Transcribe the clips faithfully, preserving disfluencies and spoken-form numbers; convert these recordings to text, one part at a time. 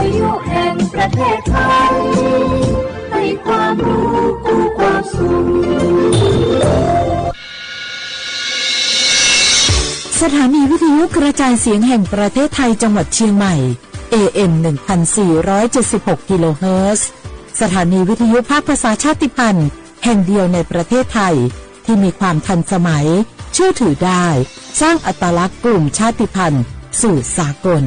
ทยุแห่งประเทศไทย ให้ความรู้คู่ความสุข สถานีวิทยุกระจายเสียงแห่งประเทศไทยจังหวัดเชียงใหม่ เอ เอ็ม หนึ่งพันสี่ร้อยเจ็ดสิบหก กิโลเฮิรตซ์ สถานีวิทยุภาคภาษาชาติพันธุ์แห่งเดียวในประเทศไทย ที่มีความทันสมัย เชื่อถือได้ สร้างอัตลักษณ์กลุ่มชาติพันธุ์สู่สากล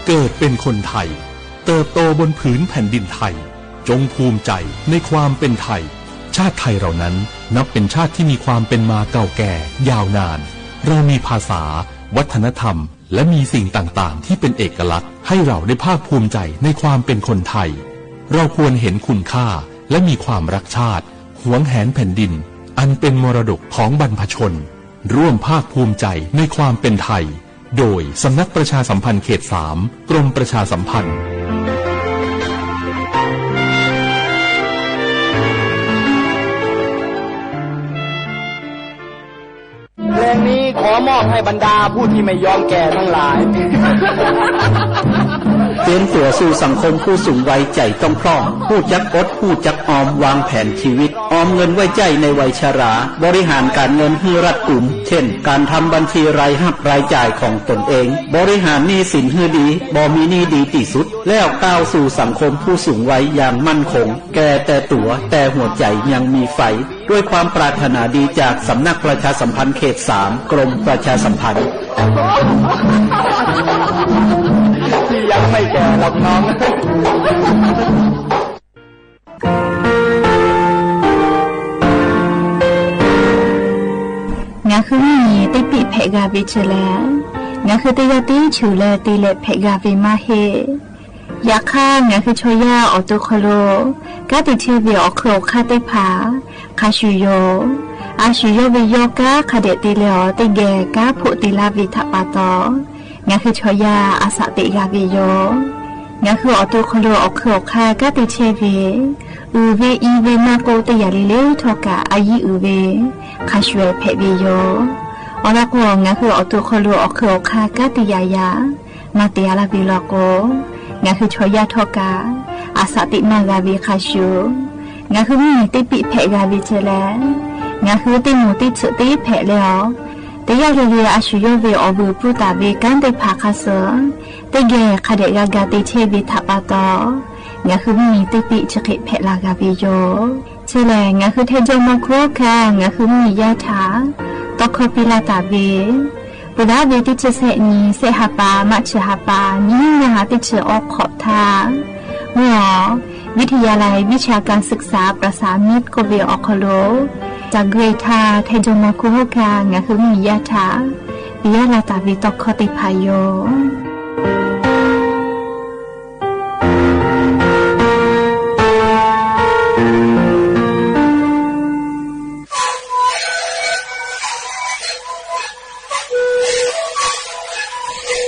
เกิดเป็นคนไทย เติบโตบนผืนแผ่นดินไทย จงภูมิใจในความเป็นไทย ชาติไทยเรานั้นนับเป็นชาติที่มีความเป็นมาเก่าแก่ยาวนาน เรามีภาษา วัฒนธรรม และมีสิ่งต่างๆ ที่เป็นเอกลักษณ์ ให้เราได้ภาคภูมิใจในความเป็นคนไทย เราควรเห็นคุณค่า และมีความรักชาติ หวงแหนแผ่นดิน อันเป็นมรดกของบรรพชน ร่วมภาคภูมิใจในความเป็นไทย โดยสำนักประชาสัมพันธ์เขตสาม กรมประชาสัมพันธ์ เพลงนี้ขอมอบให้บรรดาผู้ที่ไม่ยอมแก่ทั้งหลาย เตรียมตั๋วสู่สังคมผู้สูงวัยใจ๋ต้องพร้อม ฮู้จักอด ฮู้จักออม วางแผนชีวิต ออมเงินไว้ใจ๊ในวัยชรา บริหารการเงินหื้อรัดกุม เช่น การทำบัญชีรายฮับรายจ่ายของตนเอง บริหารหนี้สินหื้อดี บ่มีหนี้ดีตี้สุด แล้วก้าวสู่สังคมผู้สูงวัยอย่างมั่นคง แก่แต่ตั๋ว แต่หัวใจ๋ยังมีไฟ ด้วยความปรารถนาดีจากสำนักประชาสัมพันธ์เขตสาม กรมประชาสัมพันธ์ ที่ยังไม่แก่หรอกน้อง ငါခုမ့ၢ်တပ့ၢ်ဖဲးဂၤဝ့ၤဆဲးလဲၣ်, ငါခုတယၢ်တံဆူၣ်လၢတံလဲးဖဲးဂၤဝ့ၤမးဟ့ၣ် ယၤခါ ငါခုဆီယၢ်အီၣ်တူၢ်ခီၣ်လိာ် ကါတံာ်ထံဝ့ၤအီၣ်ခုၣ်အီၣ်ခါသ့ၣ်တဖၣ် ခါဆူၣ်ယီၤ, အါဆူၣ်ယီၤဝ့ၤယီၤ ကါခးဒဲးတ့လဲအီၤ တ့ၢ်ဂဲၤ ကါဖိးတ့ၢ်လၢဝ့ၤထးပာ်တီၤ, ငါခုဆီယၢ်အစးတ့ၢ်ဂၤဝ့ၤယီၤ, ငါခုအီၣ်တူၢ်ခီၣ်လိာ်အီၣ်ခုၣ်အီၣ်ခါ ကါတံာ်ထံဝ့ၤ အုၣ်ဝ့ၤအံၤဝ့ၤမးကိးတ့ၢ်ယၤလံလၢထီၣ်ကး အယံၤအုၣ်ဝ့ၤ ခါဆူၣ်ဖဲးဝ့ၤယီၤ, အီၤလီၤကီး ငါခုအီၣ်တူၢ်ခီၣ်လိာ်အီၣ်ခုၣ်အီၣ်ခါ ကါတံာ်ယၤယၤ မၤတ့ၢ်အါလၢဝ့ၤလီၤကီး, ငါခုဆီယၢ်ထီၣ်ကး အစးတ့ၢ်မၤဂၤဝ့ၤခါဆူၣ်, ငါခုမ့ၢ်တပ့ၢ်ဖဲးဂၤဝ့ၤဆဲးလဲၣ်, ငါခုတ့ၢ်မိၢ်တ့ၢ်ဆူၣ်တ့ၢ်ဖဲးလဲအီၤ, တယၢ်လၢလၢ အါဆူၣ်ယီၤဝ့ၤအီၣ်ဝ့ၤပူၤတၢ်ဝ့ၤ ကါသ့ၣ်တဖၣ်ခါဆၢၣ်, တ့ၢ်ဂဲၤခးဒဲးဂၤဂၤတ့ၢ်ထဲဝ့ၤထးပာ်တီၤ, ငါခုမ့ၢ်တပ့ၢ်ဆံးဃ့ဖဲးလၢဂၤဝ့ၤယီၤ, ဆဲးလဲၣ် ငါခုထဲကၠီမီၤခိၣ်ခါ ငါခုမ့ၢ်ယါထး တီခီပ့လးတၢ်ဝ့ၤ ပူၤဒၣ်ဝ့ၤတဆံဆဲးနံၤ ဆဲးဟးပၢ် မးဆဲးဟးပၢ် နံၣ်ညါဟးတဆံအီခီၣ်ထါ, မ့ၢ်အီၤ วิทยาลัยวิชาการศึกษาประสามิตร ကီၢ်ဝ့ၢ်အီၣ်ခီၣ်လိာ်, တၢ်ဂ့ၢ်ထါ ထဲကၠီမီၤခိၣ်ခါ ငါခုမ့ၢ်ယါထး ပယီၤလၢတၢ်ဝ့ၤတီခီသ့ၣ်တဖၣ်ယီၤ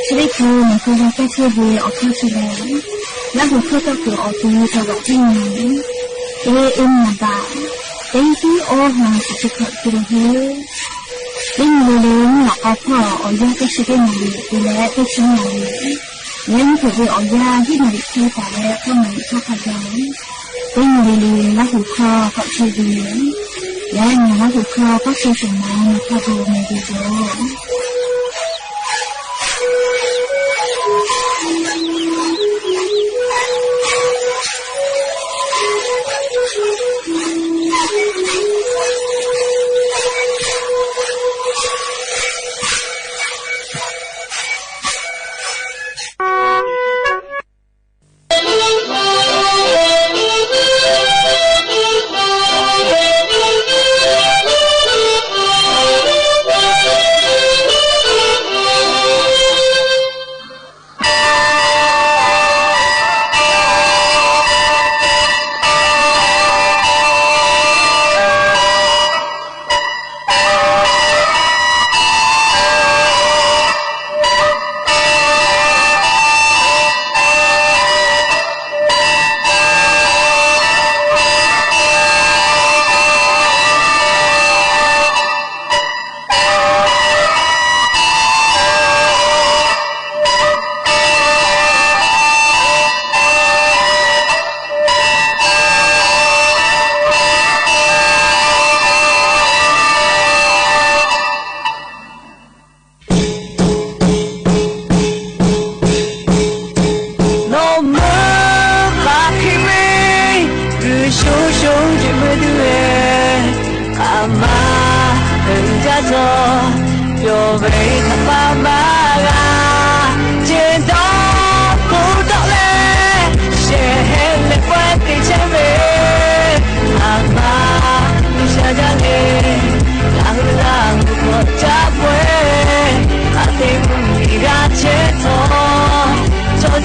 ချ့ခု နၢ်ဟူလၢကါဆၢဝ့ၤအီၣ်ခီၣ်ဆၢလဲၣ်, လၢဟူးခီၣ်တီၢ်ကွံာ်အီၤတုၤတဝီတနံၤ, အ့ အ့ မ့ၢ်ဘၣ်, တဆံအီၣ်ဟါ ဆံးဆံးခီၣ် ကံလိာ်ဟ့ၣ်, တနံၤလၢလၢ မ့ၢ်အီၣ်ခီၣ်ဖီၣ်အီၣ်ယၢ်တဆံတ့ၢ်နၣ်ရံၣ် တုၤလၢတဆံနၣ်ရံၣ် လၢနထိၣ်ဝ့ၤအီၣ်ယၢ် ဟံးနၣ်ရံၣ်ခံတၢ်လၢ ခီနၣ်ရံၣ်ခီၣ်ခါယီၤ, တနံၤလၢလၢ လၢဟူးခီၣ်ခီၣ်ဆၢဝ့ၤ, လၢနၢ်ဟူးခီၣ်ခီၣ်ဆၢစ့ၢ်မီၤ နၢ်ခီၣ်ဒိၣ်မ့ၢ်ဂ့ၤယီၤ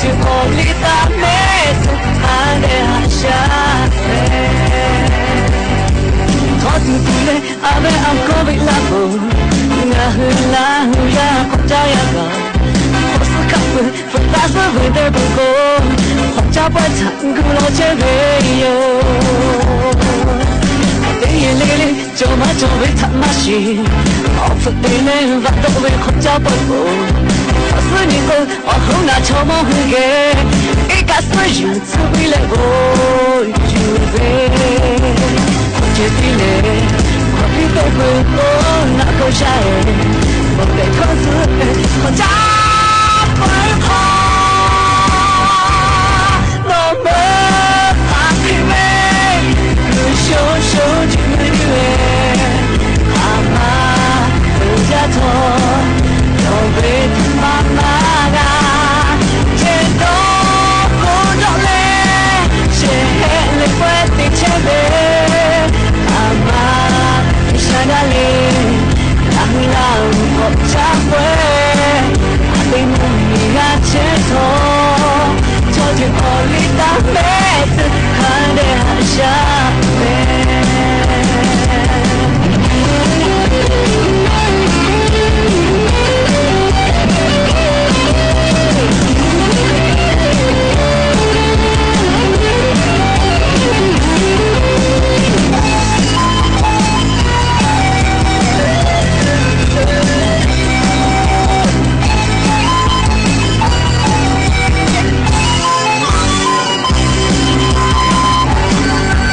အီၤလံတၢ်မဲာ် တဟါဒဲးဟးဆှဲ ထီၣ်တုၤတုၤလၢ အဝဲအကိးဝဲလၢ်ဘိ နၢ်ဟူလၢ်ဟူယၤ ခွဲးတၢ်ယၤဂီၤ ခိၣ်ဆူၣ်ခါပူၤ ပသးစၢ်ဝဲဒၣ်ပကိး ခွဲးတၢ်ပှဲၤထး ဂုာ်လီၤကဲဝဲယိာ် တ့ယံာ်လံလံ ကၠီမၤကၠီဝဲထးမးစံး အီၣ်ဖးတ့လၢ ဘၣ်ဒိဝဲခွဲးတၢ်ပှဲၤကိး ပှၤစူၢ်န့ၣ်ကိး အီၣ်ဟုၣ်နၤဆီမီၢ်ဟုၣ်ဂဲၤ အ့ၣ်ကးစၢ်ယုၢ် ဆူဝံၤလဲၤဘိ ယူၤဝဲ ခီၣ်ကၠီဒ်လဲၣ် ခီၣ်လံတဲပူၤကိး နၢ်ကိးဆါအဲ ဘိးဘဲခီၣ်ဆူၣ် ခွဲးတၢ်ပှဲၤကိး နီၢ်မၢဖးခံဝဲ ဂုာ်ဆိဆိ ကၠီမုၢ်ဒုဝဲ အမါ ပယါထီၣ် ဒီးဝဲတမါမါဂၤ ကဲဒီးကိးဒီးလဲၣ် ဆဲးဟဲလဲၤပှဲၤတ့ဆဲးဝဲ အမါ မ့ၢ်ဆါဒၣ်လဲၣ် လၢဟုၣ်လၢ်ဟုၣ် ခွဲးတၢ်ပှဲၤ အသ့ၣ်မုၢ်နံၤဂၤဆဲးထီၣ် ထီၣ်တုၤအီၤလံတၢ်မဲာ် တဟါဒဲးဟးဆှဲ ခီ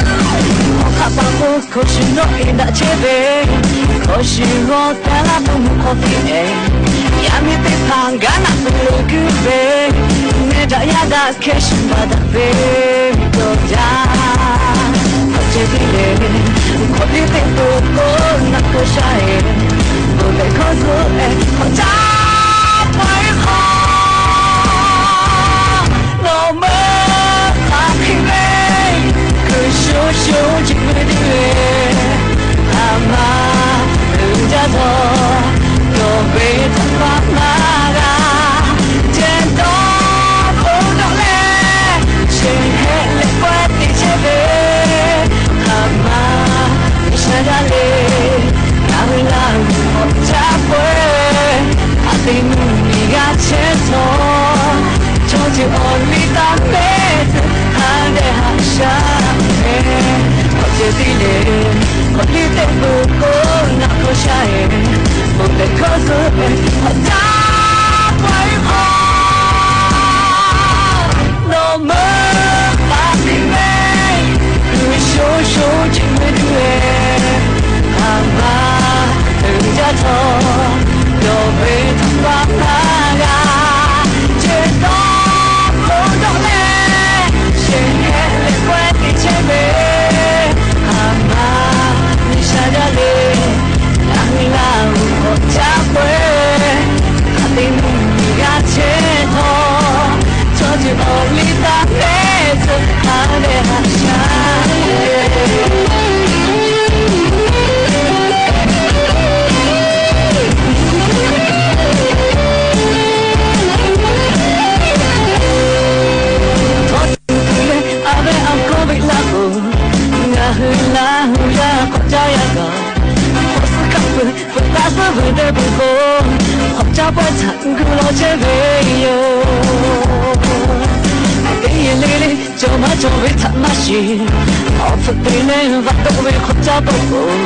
ၣ်ခးပာ်ဖိ ခိၣ်ဆူၣ်နီၣ်အ့ၣ်ဒၣ်ဆဲးဝဲ ခိၣ်ဆူၣ်ဂီၤတၢ်လၢပမူခိၣ်ဖံးအဲၣ် ယၤမ့ၢ်သ့ၣ်ဖးဂၤနၢ်ပလိာ်ကွံာ်ဝဲ နဲဒၣ်ယၤဒၣ်ခဲဆူၣ်ဘၣ်ဒၣ်ဝဲ ဒီးယၤ ခီၣ်ကၠီဒ်လဲၣ် ခီၣ်လံတဲပူၤကိး နၢ်ကိးဆါအဲ ဘိးဘဲခီၣ်ဆူၣ်အဲ ခွဲးတၢ်ပှဲၤကိး နီၢ်မၢဖးခံဝဲ ဂုာ်ဆိဆိ ကၠီမုၢ်ဒုဝဲ အမါ ပယါထီၣ် ဒီးဝဲတမါမါဂၤ ကဲဒီးကိးဒီးလဲၣ် ဆဲးဟဲလဲၤပှဲၤတ့ဆဲးဝဲ အမါ မ့ၢ်ဆါဒၣ်လဲၣ် လၢဟုၣ်လၢ်ဟုၣ် ခွဲးတၢ်ပှဲၤ အသ့ၣ်မုၢ်နံၤဂၤဆဲးထီၣ် ထီၣ်တုၤအီၤလံတၢ်မဲာ် တဟါဒဲးဟးဆှဲ ခီၣ်ကၠီဒ်လဲၣ် ခီၣ်လံတဲပူၤကိး နၢ်ကိးဆါအဲ ဘိးဘဲခီၣ်ဆူၣ်အဲ ခွဲးတၢ်ပှဲၤကိး နီၢ်မၢဖးခံဝဲ ဂုာ်ဆိဆိ ကၠီမုၢ်ဒုဝဲ အမါ ပယါထီၣ် ဒီးဝဲတမါမါဂၤ ကဲဒီးကိးဒီးလဲၣ် ဆဲးဟဲလဲၤပှဲၤတ့ဆဲးဝဲ အမါ မ့ၢ်ဆါဒၣ်လဲၣ် လၢဟုၣ်လၢ်ဟုၣ် ခွဲးတၢ်ပှဲၤ အသ့ၣ်မုၢ်နံၤဂၤဆဲးထီၣ် ထီၣ်တုၤအီၤလံတၢ်မဲာ် တဟါဒဲးဟးဆှဲ ထီၣ်တုၤလၢ အဝဲအကိးဝဲလၢ်ဘိ နၢ်ဟူလၢ်ဟူယၤ ခွဲးတၢ်ယၤဂီၤ ခိၣ်ဆူၣ်ခါပူၤ ပသးစၢ်ဝဲဒၣ်ပကိး ခွဲးတၢ်ပှဲၤထး ဂုာ်လီၤကဲဝဲယိာ် တ့ယံာ်လံလံ ကၠီမၤကၠီဝဲထးမးစံး အီၣ်ဖးတ့လၢ ဘၣ်ဒိဝဲခွဲးတၢ်ပှဲၤကိး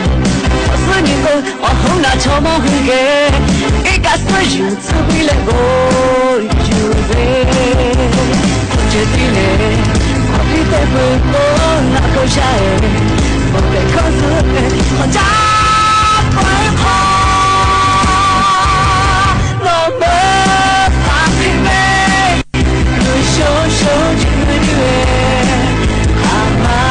ပှၤစူၢ်န့ၣ်ကိး အီၣ်ဟုၣ်နၤဆီမီၢ်ဟုၣ်ဂဲၤ အ့ၣ်ကးစၢ်ယုၢ် ဆူဝံၤလဲၤဘိ ယူၤဝဲ ခီၣ်ကၠီဒ်လဲၣ် ခီၣ်လံတဲပူၤကိး နၢ်ကိးဆါအဲ ဘိးဘဲခီၣ်ဆူၣ်အဲ ခွဲးတၢ်ပှဲၤကိး နီၢ်မၢဖးခံဝဲ ဂုာ်ဆိဆိ ကၠီမုၢ်ဒုဝဲ အမါ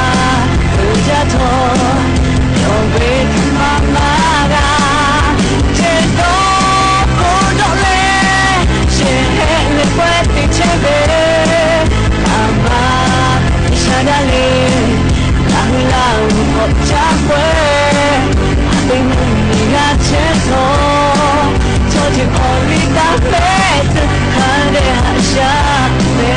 ပယါထီၣ် ဒီးဝဲတမါမါဂၤ ကဲဒီးကိးဒီးလဲၣ် ဆဲးဟဲလဲၤပှဲၤတ့ဆဲးဝဲ အမါ မ့ၢ်ဆါဒၣ်လဲၣ် လၢဟုၣ်လၢ်ဟုၣ် ခွဲးတၢ်ပှဲၤ အသ့ၣ်မုၢ်နံၤဂၤဆဲးထီၣ် ထီၣ်တုၤအီၤလံတၢ်မဲာ် တဟါဒဲးဟးဆှဲးဝဲ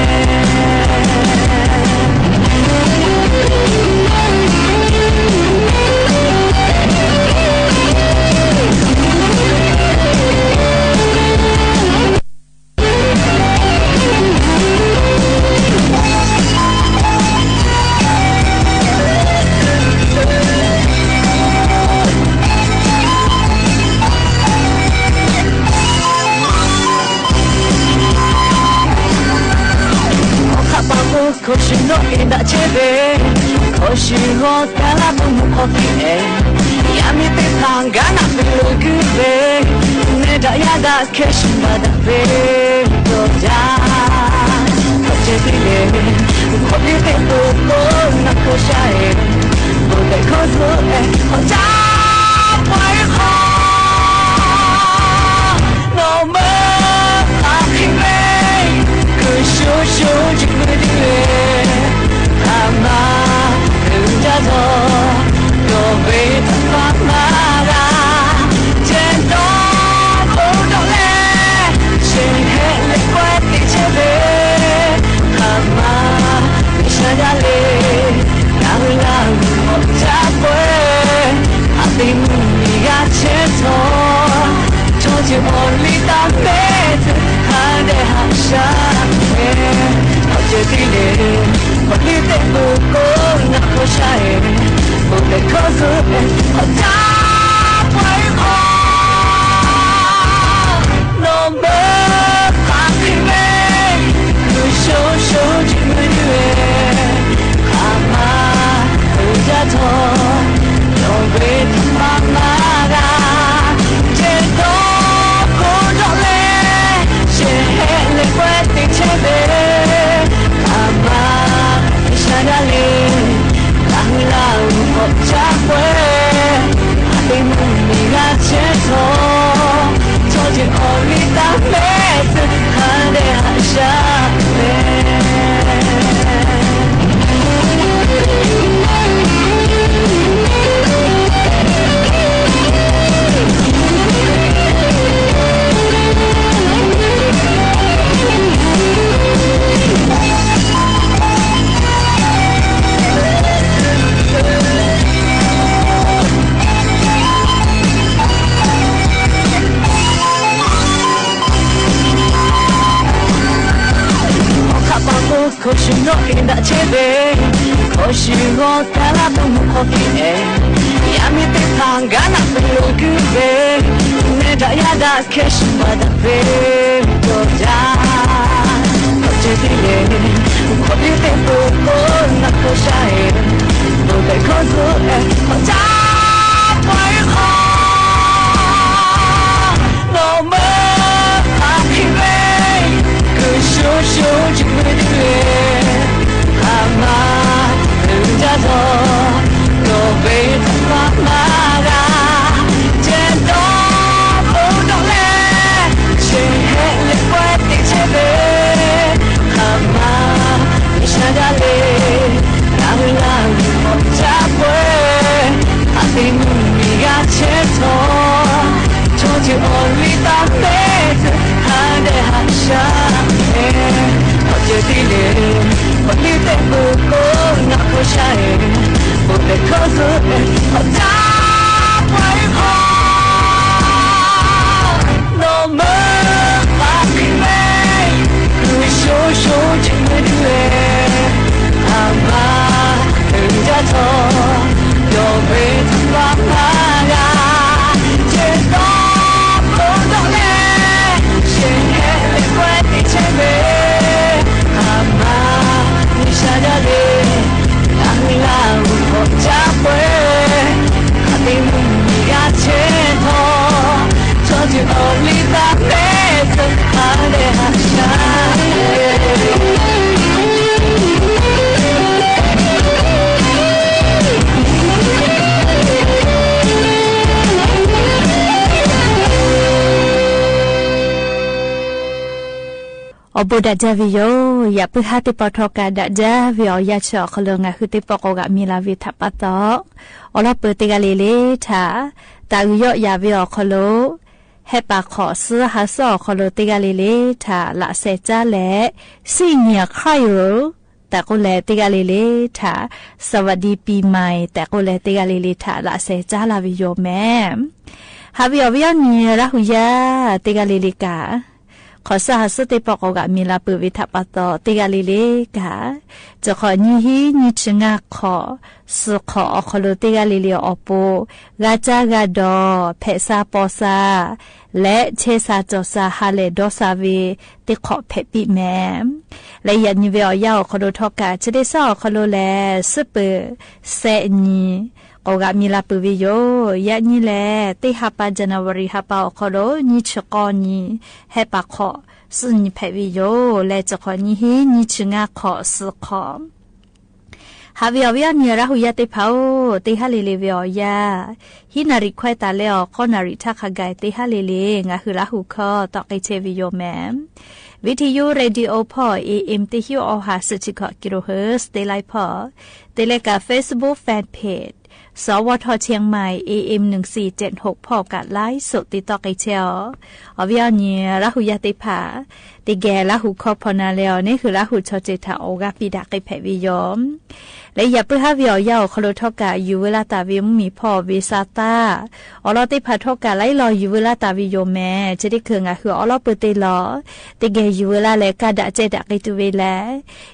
ဂီၤတၢ်လၢပိာ်မုၣ်ခီၣ်ဖံးအဲၣ်, ယမ့ၢ်သ့ၣ်ဖးကါနၢ်ပလိာ်ကွံာ်ဘၣ်, နဲဒၣ်ယၤဒၣ်ခဲဆူဘၣ်ဒၣ်ဖဲကီၢ်ယၤ, ခီၣ်ကၢၢ်ဒ်လဲၣ်, ခီၣ်ဒ်သ့ၣ်ပိာ်ကိးနၢ်ခိဆါအဲၣ်, ပိာ်ဒဲးခီၣ်စိအဲၣ်, ခီၣ်ကၢ်ပှၤအံၤခီ နီၢ်မၢပာ်ခ့မ့ၢ်, ကၢၢ်ဆိဆိယမုၢ်ဒုအဲၣ်, အမၤအုၣ်တၢ်ဒီး, ဒီးဘ့ၣ်တၢ်မၤမၤဂၤ, ကဲဒီးအိၣ်ဒီးလဲၣ်, ဆဲးဟဲလၢပှၤသ့ၣ်ဆဲးဘ့ၣ်, အမၤ မ့ၢ်ဆါဒၣ်လဲၣ်, နၢ်ဟူလၢအဂုၤအဂၤပှဲၤ, အသ့ၣ်မုၢ်မံၤဂၤဆဲးထီၣ်, ထီၣ်က့ၤအီၤလံတၢ်မဲာ်သၢ, ဟါဒဲးဟါဆါအဲၣ်, ခီၣ်ကၢၢ်ဒ်လဲၣ်, ခီၣ်ဒ်သ့ၣ်ပိာ်ကိးနၢ်ခိဆါအဲၣ်, ပိာ်ဒဲးခီၣ်စိအဲၣ်, ခီၣ်ကၢ်ပှၤအံၤခီ နီၢ်မၢပာ်ခ့မ့ၢ်, ကၢၢ်ဆိဆိယမုၢ်ဒုအဲၣ်, အမၤအုၣ်တၢ်ဒီး, ဒီးဘ့ၣ်တၢ်မၤမၤဂၤ, ကဲဒီးအိၣ်ဒီးလဲၣ်, ဆဲးဟဲလၢပှၤသ့ၣ်ဆဲးဘ့ၣ်, အမၤ မ့ၢ်ဆါဒၣ်လဲၣ်, နၢ်ဟူလၢအဂုၤအဂၤပှဲၤ, အသ့ၣ်မုၢ်မံၤဂၤဆဲးထီၣ်, ထီၣ်က့ၤအီၤလံတၢ်မဲာ်သၢ, ဟါဒဲးဟါဆါအဲၣ် ခီၣ်ခးပာ်ကိးခိၣ်ဆူၣ်နီၣ်က့ၤဒၣ်ဆဲးဘ့ၣ်, ခီၣ်ဆူၣ်ဂီၤတၢ်လၢပိာ်မုၣ်ခီၣ်ဖံးအဲၣ်, ယမ့ၢ်သ့ၣ်ဖးကါနၢ်ပလိာ်ကွံာ်ဘၣ်, နဲဒၣ်ယၤဒၣ်ခဲဆူဘၣ်ဒၣ်ဖဲကီၢ်ယၤ, ခီၣ်ကၢၢ်ဒ်လဲၣ်, ခီၣ်ဒ်သ့ၣ်ပိာ်ကိးနၢ်ခိဆါအဲၣ်, ပိာ်ဒဲးခီၣ်စိအဲၣ်, ခီၣ်ကၢ်ပှၤအံၤခီ နီၢ်မၢပာ်ခ့မ့ၢ်, ကၢၢ်ဆိဆိယမုၢ်ဒုအဲၣ်, အမၤအုၣ်တၢ်ဒီး, ဒီးဘ့ၣ်တၢ်မၤမၤဂၤ, ကဲဒီးအိၣ်ဒီးလဲၣ်, ဆဲးဟဲလၢပှၤသ့ၣ်ဆဲးဘ့ၣ်, အမၤ မ့ၢ်ဆါဒၣ်လဲၣ်, နၢ်ဟူလၢအဂုၤအဂၤပှဲၤ, အသ့ၣ်မုၢ်မံၤဂၤဆဲးထီၣ်, ထီၣ်က့ၤအီၤလံတၢ်မဲာ်သၢ, ဟါဒဲးဟါဆါအဲၣ်, ခီၣ်ကၢၢ်ဒ်လဲၣ်, ခီၣ်ဒ်သ့ၣ်ပိာ်ကိးနၢ်ခိဆါအဲၣ်, ပိာ်ဒဲးခီၣ်စိအဲၣ်, ခီၣ်ကၢ်ပှၤအံၤခီ နီၢ်မၢပာ်ခ့မ့ၢ်, ကၢၢ်ဆိဆိယမုၢ်ဒုအဲၣ်, အမၤအုၣ်တၢ်ဒီး, ဒီးဘ့ၣ်တၢ်မၤမၤဂၤ, ကဲဒီးအိၣ်ဒီးလဲၣ်, ဆဲးဟဲလၢပှၤသ့ၣ်ဆဲးဘ့ၣ်, အမၤ မ့ၢ်ဆါဒၣ်လဲၣ်, နၢ်ဟူလၢအဂုၤအဂၤပှဲၤ, အသ့ၣ်မုၢ်မံၤဂၤဆဲးထီၣ်, ထီၣ်က့ၤအီၤလံတၢ်မဲာ်သၢ, ဟါဒဲးဟါဆါ အိၣ်ဘိးဒၣ်ဒၢဝဲယိာ်, ယပၢ်ဟါသ့ၣ်ပီထီၣ်ကဒါဒၢဝဲအီၤ ယါဆၢအီၤခီလၢ ငါဟုသ့ၣ်ပီၣ်ကိးဂၤမံၤလၢ်ဝဲထးပၢ်သီ, အိၣ်လီၤပၢၤတဂၤလၢ်လၢ်ထး, တၢ်အုးယီၣ်ယၤဝဲအီၤခီလၢ ဟဲပာ်ခီၣ်ဆူဟးဆူအီၤခီလၢတဂၤလၢ်လၢ်ထး လၢစဲးကၠါလဲၣ်, စံၣ်ညီၣ်ခရံာ်ဧၢ, တၢ်ကိးလဲၣ်တဂၤလၢ်လၢ်ထး, สวัสดีปีใหม่, တၢ်ကိးလဲၣ်တဂၤလၢ်လၢ်ထး လၢစဲးကၠါလၢ်ဝဲယိာ်မဲာ်, ဟးဝဲအီၤဝဲအီၤနံၤရၣ်ဟူယၤ, တဂၤလၢ်လၢ်ကး, ခီၣ်ဆၢဟးဆူတ့ၢ်ပီၣ်ကိးဂၤ မ့ၢ်လၢပၢၢ်ဝဲထးပာ်တီ တ့ၢ်ဂၤလၢ်လၢ်ကၢ် ကၠီၣ်ခီၣ်နံၣ်ဟံး နံၣ်ဆံငါးခီၣ် သီခီၣ် အိၣ်ခီၣ်လိၤ တ့ၢ်ဂၤလၢ်လၢ်အီၤ ပူၤ ဂၤကၢ်ဂၤဒီး ဖဲးဆါပီဆါ လၢဆဲးစၢ်ကၠီၣ်စၢ် ဟးလဲၢ်ဒီးစၢ်ဝဲ တ့ၢ်ခီၣ်ဖဲးပံးမဲာ် လၢယၤနံၤဝဲအီၤယါ အိၣ်ခီၣ်လိၤထီၣ်ကၢ် ဆၢဒ့းဆၢ အိၣ်ခီၣ်လိၤလၢ စူးပၢၢ် စဲးနံၤ ကိးဂၤ မ့ၢ်လၢပၢၢ်ဝဲယိာ် ယၤနံၤလၢ တ့ၢ်ဟးပၢ် January ဟးပၢ် အိၣ်ခီၣ်လိၤ နံၣ်ဆံဃိးနံၣ် ဟဲပၢ်ခီၣ် သီနံၤဖဲးဝဲယိာ် လၢကၠီၣ်ခီၣ်နံၣ်ဟံး နံၣ်ဆံငါးခီၣ် သီခီၣ် ဟးဝဲအီၤဝဲအီၤနံၤ ရၤဟူယါတ့ၢ်ဖၣ်ဧၢ တ့ၢ်ဟးလၢ်လၢ်ဝဲအီၤယါ ဟံးနၣ်ရံၣ်ခွဲးတၢ်လၢအီၤ ဃိးနၣ်ရံၣ်ထးခါဂၤ တ့ၢ်ဟးလၢ်လၢ် ငါဟုးလၢဟူးခီ တီၣ်က့ၤဆဲးဝဲယိာ်မ့ၢ် ဝံထယု ရေဒီယို ဖီၣ် A M တဟံး အီၣ်ဟး သၢဆံဃိး kilohertz တ့ၢ်လၢဖီၣ် တ့ၢ်လၢကၢ် Facebook Fan Page စဝထ เชียงใหม่ A M หนึ่งสี่เจ็ดหก ဖီၣ် ကၢ် ไลฟ์สด တ့ၢ်တီၣ်က့ၤဆဲးအီၤ အီၤဝဲအီၤနံၤ ရၤဟူးယါတ့ၢ်ဖၣ် တ့ၢ်ဂဲၤလၢဟူးခီဖီၣ်နၤလၢအီၤ နဟ့ၣ်လၢဟူး ဆီၣ်တံၢ်တၢ် အိၣ်ဂၤပံးဒၣ်က့ၤဖဲးဝဲယိာ် လၢယၤပၢၢ်ဟးဝဲအီၤယါ အိၣ်ခီၣ်လိၤထီၣ်ကၢ် ယူၤဝဲလၢတၢ်ဝဲ မုၢ်မံၤဖီၣ်ဝဲစၢ်တၢ် အီလီၤတ့ၢ်ဖၣ်ထီၣ်ကၢ် လၢအလီၢ် ယူၤဝဲလၢတၢ်ဝဲယိာ်မ့ၢ် ဆၢဒ့းခုး ငါဟုးအီလီၤပၢၢ်တ့ၢ်လီၤ တ့ၢ်ဂဲၤယူၤဝဲလၢလၢ ကးဒၣ်ကဲဒၣ်က့ၤတုၤဝဲလဲၣ်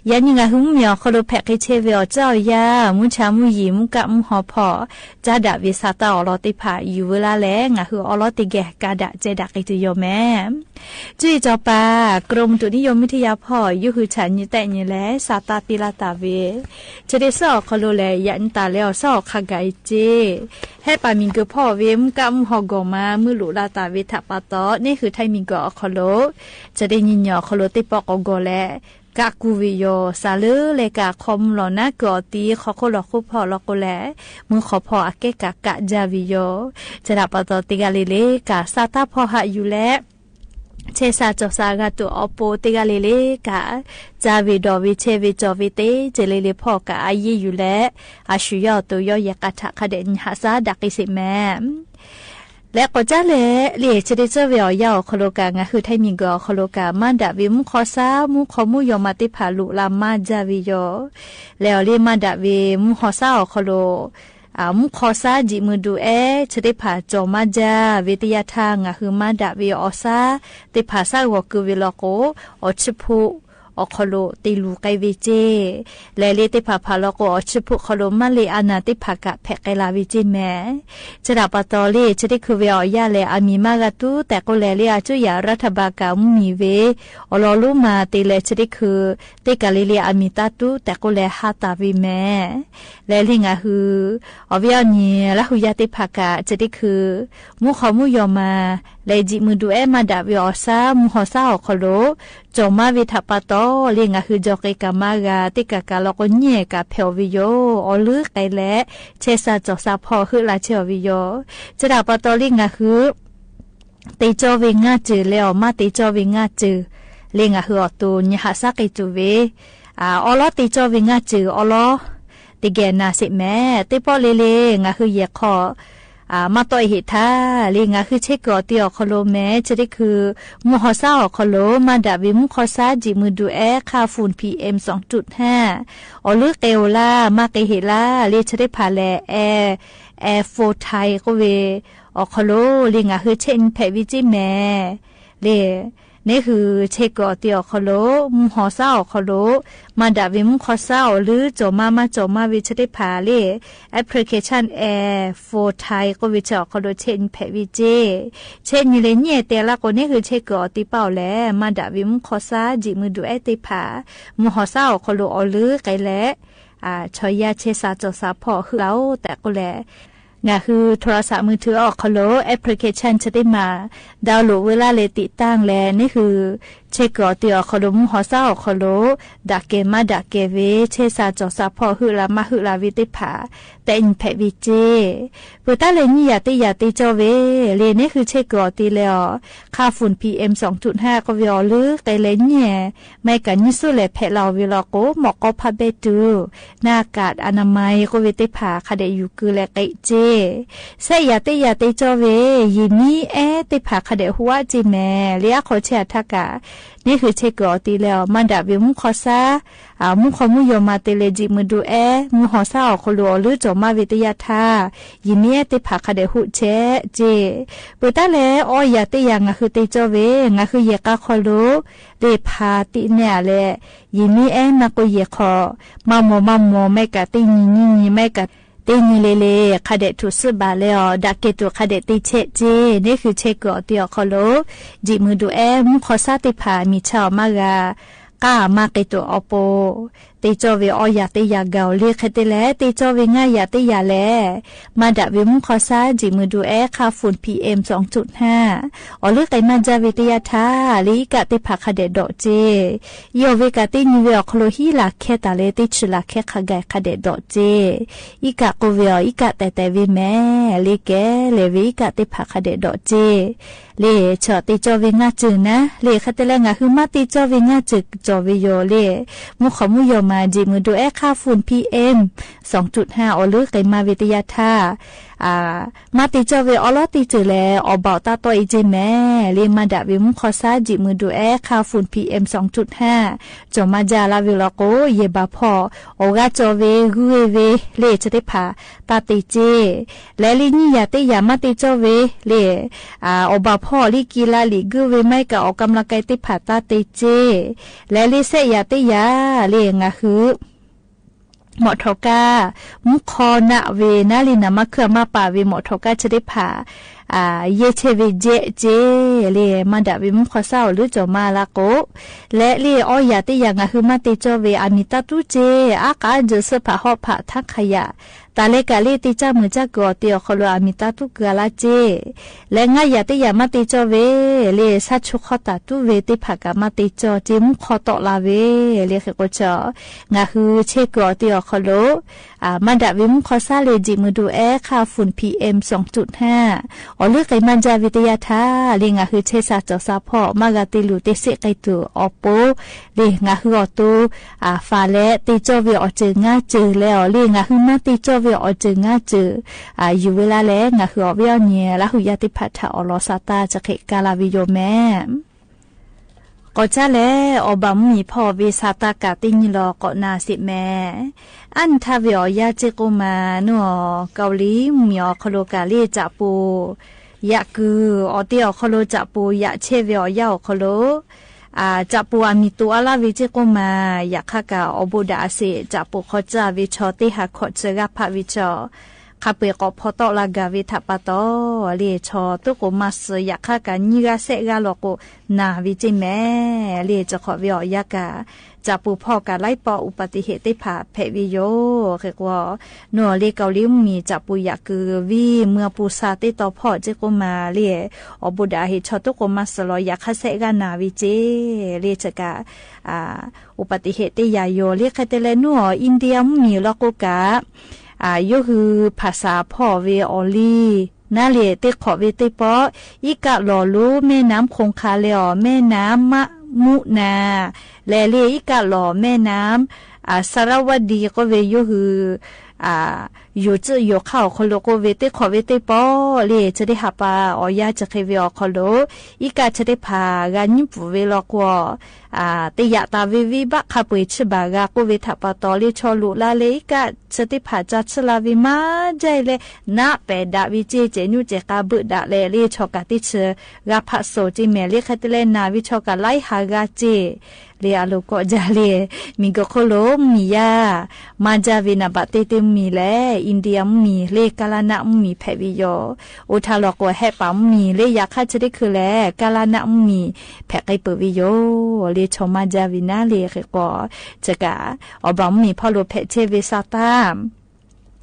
ယၤနံၤ ငါဟုးမုၢ်မံၤအီၤခီၣ်လိၤ ဖဲးက့ၤဆဲးဝဲအီၤ ကၠီၣ်ယါ မူဆါမူယံၤ မူကၣ်မူဟီၣ်ဖီၣ် ကးဒၣ်ဝဲစၢ်တၢ် အီလီၤတ့ၢ်ဖၣ် ယူၤဝဲလၢလၢ ငါဟုးအီလီၤတ့ၢ်ဂဲၤ ကးဒၣ်ကဲဒၣ်က့ၤတုၤယိာ်မ့ၢ် ကၠီၣ်အံၤကၠီၣ်ပၢ် กรมอุตุนิยมวิทยา ဖီၣ် ယူးဟုးဆၣ် ညံတဲာ်ညံလဲၣ် စၢ်တၢ်တ့ၢ်လၢတၢ်ဝဲ ဆၢဒ့းဆၢ အိၣ်ခီၣ်လိၤလၢ ယၤနံၤတၢ်လၢအီၤ စၢ်အီၤခါဂၤအံၤက့ ဟဲပၢ်မံၤကၢၢ်ဖီၣ်ဝဲ မူကၣ်မူဟီၣ်ဂီၢ်မး မုၢ်လူၤလၢတၢ်ဝဲထးပာ်တီ နဟ့ၣ်ဟုးထံမံၤကၢၢ်အီၤခီၣ်လိၤ ဆၢဒ့းနံၤညီၣ်အီၤခီၣ်လိၤ တ့ၢ်ပီၣ်ကိးဂၤလၢ ကးကူၣ်ဝဲယိာ် စၢ်လၢလၢ ကးခီမူလီၤနး ကၢၢ်အီၤတံၢ် ခီၣ်ခိၣ်လီၤဃိဖီၣ်လီၤကိးလဲၣ် မုၢ်ဃီဖီၣ်အကဲကးကးကၢ်ဝဲယိာ် ဆၢဒ့းပာ်တီ တ့ၢ်ဂၤလၢ်လၢ်ကၢ် စၢ်တၢ်ဖီၣ်ဟးယူၤလၢ ဆဲးစၢ်ကၠီၣ်စၢ် ဂၤတိၢ်အီပူၤ တ့ၢ်ဂၤလၢ်လၢ်ကၢ် ကၢ်ဝဲဒီးဝဲဆဲးဝဲကၠီၣ်ဝဲတ့ၢ် ကၠီၣ်လၢလၢ်ဖီၣ် ကၢ်အယ့ၢ်ယူၤလၢ အဆူၣ်ယီၢ်တိၢ်ယီၢ်ယဲၢ်ကးထး ခါဒဲးနံၤဟးစၢ်ဒၣ်က့ၤစ့ၢ်မ့ၢ် လၢကိးကၢ်လဲၣ် လၢဆၢဒ့းဆၢဝဲအီၤယါ အိၣ်ခီၣ်လိၤကၢ် ငါဟုးထံမံၤကၢၢ်အီၤခီၣ်လိၤကၢ် မၤဒၣ်ဝဲမူခီၣ်ဆၢ မူခီၣ်မူယီၢ်မးတ့ၢ်ဖၣ် လူၤလၢမၤဒၣ်ဝဲယိာ် လၢအီၤလၢ မၤဒၣ်ဝဲမူခီၣ်ဆၢအီၤခီၣ်လိၤ မူခီၣ်ဆၢ ဒံးမုၢ်ဒုးအဲၣ် ဆၢတ့ၢ်ဖၣ် ကၠီၣ်မးဒၣ်ဝဲတယါထါ ငါဟုးမၤဒၣ်ဝဲအီၤဆၢ တ့ၢ်ဖၣ် စၢ်ဂီၤကၢၢ်ဝဲလီၤကိး အီၣ်ဆူၣ်ဖူၣ်အီၤခီၣ်လိၤ တ့ၢ်လူၤကဲဝဲက့ၢ် လၢလၢတ့ၢ်ဖၣ်ဖးလီၤကိး အီၣ်ဆူၣ်ဖူၣ်ခီၣ်လိၤ မၤလ့အနၢ်တ့ၢ်ဖၣ် ကးဖဲးကဲလၢ်ဝဲက့ၢ်မ့ၢ် ဆၢဒၣ်ပာ်တီလၢ ဆၢတ့ၢ်ခုးဝဲအီၤယါလၢ အမံၤမၤဂၤတူၢ်တဲာ်ကိးလဲၣ် လၢအကၠိယၤ ရၤထၢၣ်ဘၣ်ကၢ်မုၢ်မံၤဝဲ အီၣ်လီၤလူမးတ့ၢ်လၢ ဆၢတ့ၢ်ခုး တ့ၢ်ကၢ်လံလံ အမံၤတၢ်တူၢ်တဲာ်ကိးလဲၣ် ဟးတၢ်ဝဲမ့ၢ် လၢလံ ငါဟုး အီၤဝဲအီၤနံၤ လၢဟူးယါတ့ၢ်ဖၣ်ကၢ် ဆၢတ့ၢ်ခုး မူခီၣ်မူယီၢ်မး လၢဒံးမုၢ်ဒုးအဲၣ် မၤဒၣ်ဝဲအီၤဆၢ မူဟီၣ်ဆၢအီၤခီၣ်လိၤ ကၠီၣ်မးဝဲထးပာ်တီလံ ငါဟုး ကၠီၣ်က့ၤကၢ်မၤဂၤ တ့ၢ်ကၢ်ကၢ်လီၤကိး ညၣ်ကၢ်ဖဲးအီၤဝဲယိာ် အီၤလၢကဲလဲၣ် ဆဲးစၢ်ကၠီၣ်စၢ်ဖီၣ် ဟုးလၢ်ဆဲးအီၤဝဲယိာ် ဆၢဒၣ်ပာ်တီလံ ငါဟုး တ့ၢ်ကၠီဝဲငါစၢၤ လၢအီၤမးတ့ၢ်ကၠီဝဲငါစၢၤ လၢငါဟုးအီၤတိၢ် ညၣ်ဟးစၢ်က့ၤတုၤဝဲ အီၣ်လီၤတ့ၢ်ကၠီဝဲ ငါစၢၤ အီၣ်လီၤ တ့ၢ်ဂဲၤနၤစ့ၢ်မ့ၢ် တ့ၢ်ပီၣ်လံလံ ငါဟုးယဲၢ်ခီၣ် မၤတီၢ်အဟ့ၣ်ထါ လံ ငါဟုးဆဲးကၢ်အီၤတ့ၢ်အီၤခီၣ်လိၤမ့ၢ် ဆၢတ့ၢ်ခုး မူဟီၣ်ဆၢအီၤခီၣ်လိၤ မၤဒၣ်ဝဲမူခီၣ်ဆၢ ဒံးမုၢ်ဒုးအဲၣ် ค่าฝุ่น พีเอ็ม สองจุดห้า အီၤလၢကဲအိၣ်လၢ မၤက့ၤဟ့ၣ်လၢ လံ ဆၢတ့ၢ်ဖၣ်လၢ အဲ အဲ โฟร์ไทย ကိးဝဲ အီၤခီၣ်လိၤ လံ ငါဟုးဆဲးနံၤဖဲးဝဲက့ၢ်မ့ၢ် လံ နဟုးဆဲးကၢ်အီၤတ့ၢ်အီၤခီၣ်လိၤ မူဟီၣ်ဆၢအီၤခီၣ်လိၤ မၤဒၣ်ဝဲမူခီၣ်ဆၢအီၤလၢ ကၠီၣ်မးမးကၠီၣ်မးဝဲ ဆၢတ့ၢ်ဖၣ်လံ application အဲ โฟร์ไทย ကိးဝဲဆၢအီၤခီၣ်လိၤ ဆဲးနံၤဖဲးဝဲက့ၢ် ဆဲးနံၤလၢညၣ်တဲလၢကိး နဟုးဆဲးကၢ်အီၤတ့ၢ်ပၢ်အိၣ်လဲၣ် မၤဒၣ်ဝဲမူခီၣ်ဆၢ ဒံးမုၢ်ဒုးအဲၣ်တ့ၢ်ဖၣ် မူဟီၣ်ဆၢအီၤခီၣ်လိၤ အီၤလၢကဲလဲၣ် ဆီၣ်ယါဆဲးစၢ်ကၠီၣ်စၢ်ဖီၣ် ဟုးလၢ်အိၣ်တဲာ်ကိးလဲၣ် ငါဟုး โทรศัพท์มือถือ အီၤခီၣ်လိၤ application ဆၢတ့ၢ်မး download ဝဲလၢလၢ ติดตั้ง လဲၣ် နဟုးဆဲးကၢ်အီၤတ့ၢ်အီၤခီၣ်လိၤ မူဟီၣ်ဆၢအီၤခီၣ်လိၤ ဒၣ်ကဲမၤဒၣ်ကဲဝဲ ဆဲးစၢ်ကၠီၣ်စၢ်ဖီၣ် ဟုးလၢ်မးဟုးလၢ်ဝဲသ့ၣ်တဖၣ် တဲနံၤဖဲးဝဲက့ၢ် ပတၢ်လဲၤနံၣ်ယၤတ့ၢ်ယၤတ့ၢ်ကၠီဝဲ လံ နဟုးဆဲးကၢ်အီၤတ့ၢ်လၢအီၤ ค่าฝุ่น พีเอ็ม สองจุดห้า ကိးဝဲအီၤလၢကဲလဲၣ်ညၣ် မ့ၢ်ကၤနံၣ်ဆူၣ်လဲၣ်ဖဲးလၢအီၤဝံၤလီၤကိး မီၢ်ကီဖးဘဲတုၤ หน้ากากอนามัย ကိးဝဲသ့ၣ်တဖၣ် ခါဒဲးယူၤကၢလဲၣ်က့ၢ်က့ၢ် ဆဲးယၤတ့ၢ်ယၤတ့ၢ်ကၠီဝဲ ယီၢ်မံအဲၣ်တ့ၢ်ဖးခးဒဲးဟူးဝဲကၠီမဲာ် လၢအခိၣ်ဆဲးအထါကး န့ၣ်ဃုဆဲးကွံာ်အီၤတ့ၢ်လၢအီၤ မၤဒၣ်ဝဲမူခီဆါ အမူခီမူယီၢ်မၤတ့ၢ်လၢ ဒံၣ်မုၢ်ဒိၣ်အဲၣ် မုၢ်ဟီၣ်ဆါအီၤခီလိာ် အီၤလၢကၠီမးဝဲတယၢ်ထါ ယီၢ်မံအဲၣ်တ့ၢ်ဖးခးဒဲးဟူးဆဲးကၠီ ပၢတၢ်လဲၣ် အီယၤတ့ၢ်ယၤ ငါဃုတ့ၢ်ကၠီဝဲ ငါဃုယဲၢ်ကါခီလိာ် လၢဖးတံၢ်နဲၣ်အလဲၣ် ယီၢ်မံအဲၣ်မၤကိၢ်ယဲၢ်ခီၣ် မၤမီၢ်မၤမီၢ် မ့ၢ်ကးတ့ၢ်နံၤနံၤနံၤ မ့ၢ်ကးတ့ၢ်နံၤလ့လ့ ခးဒဲးထုးစုဘၣ်လၢအီၤ ဒၣ်ကဲတိာ်ခးဒဲးတ့ၢ်ဆဲးကၠီ န့ၣ်ဃုဆဲးကွံာ်အီၤတ့ၢ်အီၤခီလိာ် ဒံၣ်မုၢ်ဒိၣ်အဲၣ် မူခီဆါတ့ၢ်ဖး မံၤဆါအီၤမးဂၤ ကမၤကဲတိာ်အီၤပိာ် တ့ၢ်ကၠီဝဲအီယၤတ့ၢ်ယၤဂၤအီၤလၢ ခဲတဲလဲၣ် တ့ၢ်ကၠီဝဲငါယၤတ့ၢ်ယၤလဲၣ် မၤဒၣ်ဝဲမူခီဆါ ဒံၣ်မုၢ်ဒိၣ်အဲၣ် ခါ ฝุ่น PM สองจุดห้า အီၤလၢကဲမၤဒၣ်ဝဲတယၢ်ထါ လၢအံၤကးတ့ၢ်ဖးခးဒဲးဒိးကၠီ ယီၢ်ဝဲကးတ့ၢ်နံၤဝဲအီၤခီလိာ် ဟံးလၢ်ခဲတၢ်လၢ တ့ၢ်ဆူၣ်လၢ်ခဲခးဂၤခးဒဲးဒိးကၠီ အံၤကးကိးဝဲအီၤ အံၤကးတဲာ်တဲာ်ဝဲမဲာ် လၢကဲလဲၣ်ဝဲ အံၤကးတ့ၢ်ဖးခးဒဲးဒိးကၠီ လၢဆၢတ့ၢ်ကၠီဝဲငါစၢၤနၤ လၢခဲတဲလဲၣ် ငါဃုမၤတ့ၢ်ကၠီဝဲငါစၢၤကၠီဝဲယိာ်လၢ မူခီမူယီၢ်မၤ ဒံၣ်မုၢ်ဒိၣ်အဲၣ် ခါ ฝุ่น PM สองจุดห้า အီၤလၢကဲမၤဝဲတယၢ်ထါ မၤတ့ၢ်ကၠီဝဲအီၤလီၤတ့ၢ်စၢၤလဲၣ် အီၣ်ဘၣ်တၢ်တီအံၤကၠီမဲာ် လၢမၤဒၣ်ဝဲမူခီဆါ ဒံၣ်မုၢ်ဒိၣ်အဲၣ် ခါ ฝุ่น PM สองจุดห้า ကၠီမၤဒၣ်လၢဝဲလီၤကိး ယဲၢ်ဘၣ်ဖီၣ် အီၣ်ဂၤကၠီဝဲ ဂုၢ်ဝဲ လၢဆၢတ့ၢ်ဖး တၢ်တ့ၢ်ကၠီ လဲၤလၢနံၣ်ယၤတ့ၢ်ယၤမၤတ့ၢ်ကၠီဝဲ လၢ အီၣ်ဘၣ်ဖီၣ်လၢကံလါလံာ်ဂုၢ်ဝဲ မ့ၢ်ကးအီၣ်ကမ်လကဲတ့ၢ်ဖး တၢ်တ့ၢ်ကၠီ လဲၤလၢဆဲးယၤတ့ၢ်ယၤ လၢငါဃု မီၣ်ထီၣ်ကါ မူခီနးဝဲ နၤလၢနမၤခုၣ်မၤပာ်ဝဲ မီၣ်ထီၣ်ကါဆၢတ့ၢ်ဖး ယဲၢ်ဆဲးဝဲယဲၢ်ကၠီ လၢ မၤဒၣ်ဝဲမူခီဆါအီၤလၢကၠီမၤလၢကိး လဲၤလၢအီယၤတ့ၢ်ယၤ ငါဃုမၤတ့ၢ်ကၠီဝဲ အမံၤတၢ်တူၢ်ကၠီ အါကးအါစၢၤ စၢဖးဟီၣ်ဖး ထါခယၣ် တၢ်လဲၤကးလၢ တ့ၢ်ကၠီမုၢ်ကၠီကၢၤအီၤတ့ၢ်အီၤခီလိာ် အမံၤတၢ်တူၢ်ကၢၤလၢကၠီ လဲၤငါယၤတ့ၢ်ယၤမၤတ့ၢ်ကၠီဝဲ လၢဆါဆိခီတၢ်တူၢ်ဝဲတ့ၢ်ဖး ကးမၤတ့ၢ်ကၠီကၠီ မူခီတီၣ်လၢဝဲ လၢဃုကိးဆၢ ငါဃုဆဲးကၢၤအီၤတ့ၢ်အီၤခီလိာ် မၤဒၣ်ဝဲမူခီဆါလၢ ဒံၣ်မုၢ်ဒိၣ်အဲၣ် ခါ ฝุ่น PM สองจุดห้า အီၤလၢကဲမၤဒၣ်ဝဲတယၢ်ထါ လၢငါဃုဆဲးစၢ်ကၠီစၢ်ဖီၣ် မၤဂၤတ့ၢ်လူၤတ့ၢ်စ့းကဲတိာ်အီၤပိာ် လၢငါဃုအီၤတိၢ် ဖးလဲၣ် တ့ၢ်ကၠီဝဲအီၤစၢၤငါစၢၤလဲၣ်အီၤ လၢငါဃုမၤတ့ၢ်ကၠီဝဲအီၤစၢၤငါစၢၤ ယူၤဝဲလၢလဲၣ် ငါဃုအီၤဝဲအီၤန့ၣ် လၢဟူးယါတ့ၢ်ဖးထးအီၤလီၤ စးတၢ်စဲးဃဲးကါလၢဝဲယိာ်မဲာ် ကိးကၠၢ်လဲၣ် အီၣ်ဘၣ်မုၢ်မံၤဖီၣ်ဝဲ စးတၢ်ကးတ့ၢ်နံၤလီၤ ကိးနၤစ့းမဲာ် အၢၣ်နထါဝဲအီၤယါစ့ၢ်ကိးမး နုၢ်အီၤ ကဝ်လံမုၢ်မံၤအီၤခီလိာ်ကးလၢ ကၠၣ်ပူၤ ယးကုၢ် အီၤတ့ၢ်အီၤခီလိာ် ကၠၣ်ပူၤယးဆဲးဝဲအီၤယါအီၤခီလိာ် ကၠၣ်ပူၤအမံၤတိၢ်အါလၢဝဲစ့ၢ်ကိးမး ယၤခါကးအီၤဘိးဒၣ်အစ့း ကၠၣ်ပူၤခီၣ်စၢ်ဝဲဆီ တ့ၢ်ဟးခီၣ်ဆၢဂၤဖးဝဲဆီ ခးပှဲၤကိးဖီတီၣ်လၢဂၤဝဲထးပာ်တီၢ် လၢဆီတိခိၣ်မၤစၢၤ ယၤခါကးနံၣ်ဂၤစဲးဂၤလီၤကိး နၤဝဲစ့ၢ်မဲာ် လၢစးခီၣ်ဝဲအီၤယါကး ကၠၣ်ပူၤဖီၣ်ကးလၢပှၤအူပတံးဟ့ၣ်တ့ၢ်ဖးဖဲးဝဲယိာ် ဃဲးကွီ နုၢ်အီၤလၢကဝ်လံမုၢ်မံၤ ကၠၣ်ပူၤယးကုၢ်ဝံၤ မုၢ်အပူၤစးတ့ၢ်တီၤဖီၣ်စ့ၢ်ကိးမးလၢ အီၤဘိးဒၣ်ဟ့ၣ်ဆီတိခိၣ်မၤစၢၤလီၤ ယၤခါစဲးဂၤနၤဝဲစ့ၢ် လၢစးကး အူပတံးဟ့ၣ်တ့ၢ်ယၤယိာ် လၢခဲတဲလဲၣ် နုၢ်အီၤ အံၣ်ဒံယါမုၢ်မံၤလီၤကိးကး ယိၤဟုးဖၣ်စးဖီၣ်ဝဲအီၤလံ နၤလၢတ့ၢ်ခီၣ်ဝဲတ့ၢ်ပီၣ် အံၤကးလီၤလိၤ แม่น้ำคงคา လဲၣ်အီၤ แม่น้ำมะมุนา လဲၣ်လၢအံၤကးလီၤ แม่น้ำ สระวดี ကိးဝဲယိၤဟုး ယိၤစုယိၤခါအီၤခီလိာ်ကိးဝဲ တ့ၢ်ခီၣ်ဝဲတ့ၢ်ပီၣ် လၢဆၢတ့ၢ်ဟးပာ်အီၤယါစဲးဃဲးဝဲအီၤခီလိာ် အံၤကးဆၢတ့ၢ်ဖးဂၤညံပူၤဝဲလီၤကွီၢ် တယာ်တၢ်ဝဲဝံၤဘၣ် ခးပှဲၤဆံးဘၣ်ဂၤကိးဝဲထးပာ်တီၢ် လၢဆီလိာ်လၢလၢအံၤကးဆၢတ့ၢ်ဖးစးဆံးလၢဝံၤမး ဒ်လဲၣ် နးပဲာ်ဒၣ်ဝဲစ့ၢ် စဲးနူၢ်စဲးကါဘုးဒၣ်လဲၣ် လၢဆီကးတ့ၢ်ဆၢဂၤဖးစိၤစ့ၢ်မဲာ် လၢခဲတဲလဲၣ် နၤဝဲဆီကးလၢဟးဂၤစ့ၢ် လၢအလိၤကိးကၠၢ်လၢ မံၤကီးခီလိာ်မုၢ်မံၤယါ မၤကၠၢ်ဝဲနၤဘၣ်တ့ၢ်တ့ၢ်မုၢ်မံၤလဲၣ် အံၣ်ဒံယါမုၢ်မံၤ လၢကလါနးမုၢ်မံၤဖဲးဝဲယိာ် အိၣ်ထးလီၤကိးဟဲပာ်မုၢ်မံၤ လၢယၤခါဆၢတ့ၢ်ခုးလဲၣ် ကလါနးမုၢ်မံၤ ဖဲးကဲပၢၢ်ဝဲယိာ် လၢဆီမၤကၠၢ်ဝဲနၤလၢဃဲးကွီၢ် စးကး အီၣ်ဘၣ်မုၢ်မံၤဖီၣ်လိာ်ဖဲးဆဲးဝဲစးတၢ်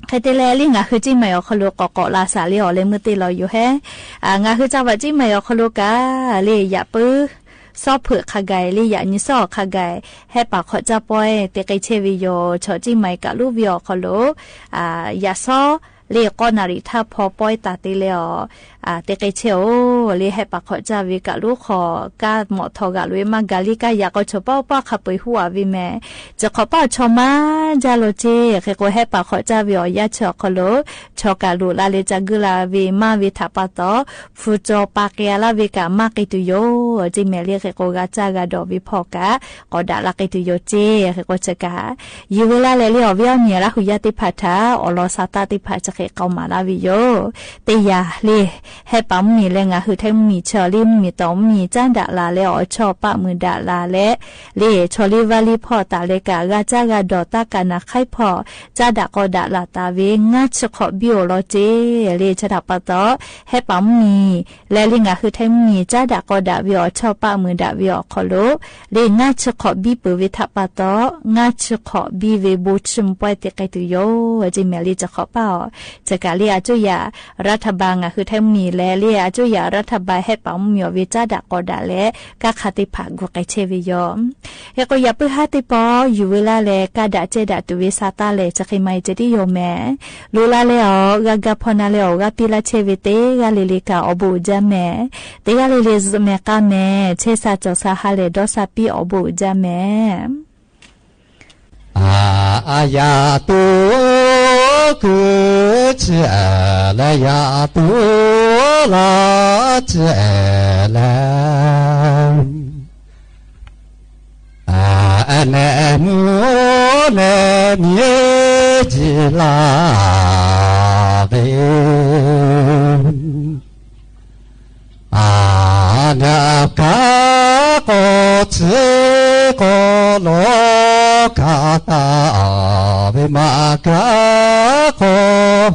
ခဲတဲလဲၣ် လၢငါဃုစ့ၢ်မၤအီၤခီလိာ် ကိးကိးလၢစးလၢအီၤလၢမုၢ်တ့ၢ်လီၤယိာ်ဟဲ ငါဃုစၢ်ဘၣ်စ့ၢ်မၤအီၤခီလိာ်ကး လၢယၤပၢ စီၤဖုးခးဂၤ လၢယၤနံၤစီၤခးဂၤ ဟဲပာ်ခီၣ်ကၠၢ်ပီၢ် တ့ၢ်ကဲဆဲးဝဲယိာ် ဆီစ့ၢ်မၤကးလူဝဲအီၤခီလိာ် ယၤစီၤ လၢကီးနၣ်ရံၣ်ထါဖီ ပီတၢ်တ့လၢအီၤ အၢ တကဲဆဲးဧိၤ လၢဟဲပာ်ခီၣ်ကၢ်ဝဲကးလူး ခီၣ်ကၢ်မီၣ်ထီၣ်ဂာ်လိာ်ဝဲမး ဂၤလံကါယၤ ကီၢ်ဆီၣ်ပီၣ်ပှၢ်ခါပှ့ၤဟူးအီၣ်ဝဲမ့ၢ် စၢၢ်ခီၣ်ပၢ်ဆီၣ်မါဒ်လဲၣ်က့ ဃ့ၢ်ကီးဟဲပာ်ခီၣ်ကၢ်ဝဲအီၤ ယါဆၢၣ်ခီၣ်လိာ် ဆီၣ်ကၢ်လိာ်လၢ်လၢကၢ်ဂုၢ်လၢ်ဝဲမးဝဲထးပာ်တီၤ ဖုၣ်တီၣ်ပာ်ကဲလၢ်ဝဲကး မးက့ၤတုၤယိာ် က့မ့ၢ်လၢဃ့ၢ်ကီးဂၤကၢ်ဂၤဒီးဝဲဖီၣ်ကး ကီးဒၣ်လၢ်က့ၤတုၤယိာ်က့ ဃ့ၢ်ကီးဆၢကး ယံၤဝဲလၢ်လၢာ်လၢအီၤ ဝဲအီၣ်မ့ၤလၢ်ဟူးယါသ့ၣ်တဖၣ်ထၢၣ် အီၣ်လီၤဆါတၢ်သ့ၣ်တဖၣ် စ့ၢ်ကီးကီးမးလၢ်ဝဲယိာ် တ့ယၤလၢ ဟဲပာ်မုၢ်မံၤလၢ ငၢ်ဟူးထဲမုၢ်မံၤ ဆၢလံမုၢ်မံၤတီၢ်မုၢ်မံၤ ကၢ်ဒၣ်လၢ်လၢ အီၣ်ဆီၣ်ပၢ်မုၢ်ဒၣ်လၢ်လၢ လၢ ဆီၣ်လံဝါလံဖီၣ်တၢ်လၢကး ဂၤကၢ်ဂၤဒီးတၢ်ကၢ်နၢ်ခါဖီၣ် ကၢ်ဒၣ်ကီးဒၣ်လၢ်တၢ်ဝဲ ငါးဆံဃိးဘံအိၣ်လီၤက့ လၢဆၢတၢ်ပာ်တီၤ ဟဲပာ်မုၢ်မံၤ လၢလၢ ငၢ်ဟူးထဲမုၢ်မံၤ ကၢ်ဒၣ်ကီးဒၣ်ဝဲအီၤ ဆီၣ်ပၢ်မုၢ်ဒၣ်ဝဲအီၤခီၣ်လိာ် လၢ ငါးဆံဃိးဘံပၢၢ်ဝဲထးပာ်တီၤ ငါးဆံဃိးဘံဝဲဘိထံပှဲၤတ့ကဲတုၤယိာ် က့မ့ၢ်လၢစၢၢ်ခီၣ်ပၢ် ဆၢကးလၢအကၠိယၤ ရၤထၢၣ်ဘၢၣ် ငၢ်ဟူးထဲမုၢ်မံၤလၢ လၢအကၠိယၤ ရၤထၢၣ်ဘၢၣ် ဟဲပာ်မုၢ်မံၤအီၤဝဲ ကၢ်ဒၣ်ကီးဒၣ်လၢ ကၢ်ခါသ့ၣ်တဖၣ် ဂုာ်ကဲဆဲးဝဲယိာ် ဃ့ၢ်ကီးယၤပၢဟါသ့ၣ်တဖၣ် ယံၤဝဲလၢ်လၢာ် ကၢ်ဒၣ်ကၠဲဒၣ်တုၤဝဲဆါတၢ်လဲၣ် စ့ၢ်ကီးမၤအံၤကၠဲဒ်ယိာ်မ့ၢ် လိၣ်လၢ်လၢာ်အီၤ ဂၤဂၤဖီၣ်နၤလၢာ်အီၤ ဂၤပံလၢ်ဆဲးဝဲ တဂၤလၢာ်လၢာ်ကး အီၣ်ဘိးအုးဒၢမ့ၢ် တဂၤလၢာ်လၢာ်စမဲာ်ကါမ့ၢ် ဆဲးစၢ်ကၠီၣ်စၢ်ဟါလဲၣ် ဒီးစၢ်ပံအီၣ်ဘိးအုးဒၢမ့ၢ် အယၤတူၢ် ခုၣ်ဆဲးလၢ ယၤတူၢ်လၢ်ဆဲးလၢ အနဲမူနဲမံၤကံလၢ်သ့ အနကၤကီၢ်ဆ့ကီၢ် လီၤကၤတၢ်ဝဲ မၤကၤကီၢ်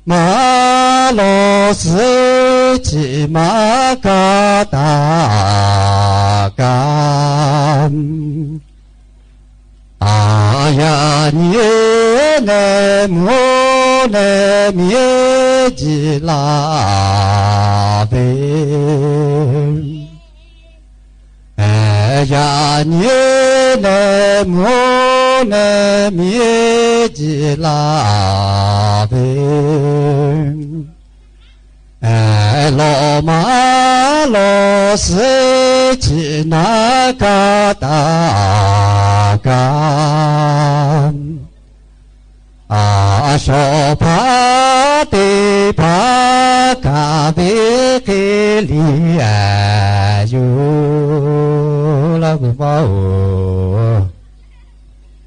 မၤလီၤစ့ဆံး မၤကၤတၢ်ကၤ အယၤနံၤနဲမူနဲမံၤ ကံလၢ်သ့ အယၤနံၤနဲမူနဲမံၤ ကံလၢ်သ့ အလီၤမၤလီၤစ့ဆံး နကၤတၢ်ကၤ အစီၤပၤသ့ၣ်တဖၣ် ကၤသ့က့ၤလံအယိာ် လၢပမၤအိၣ်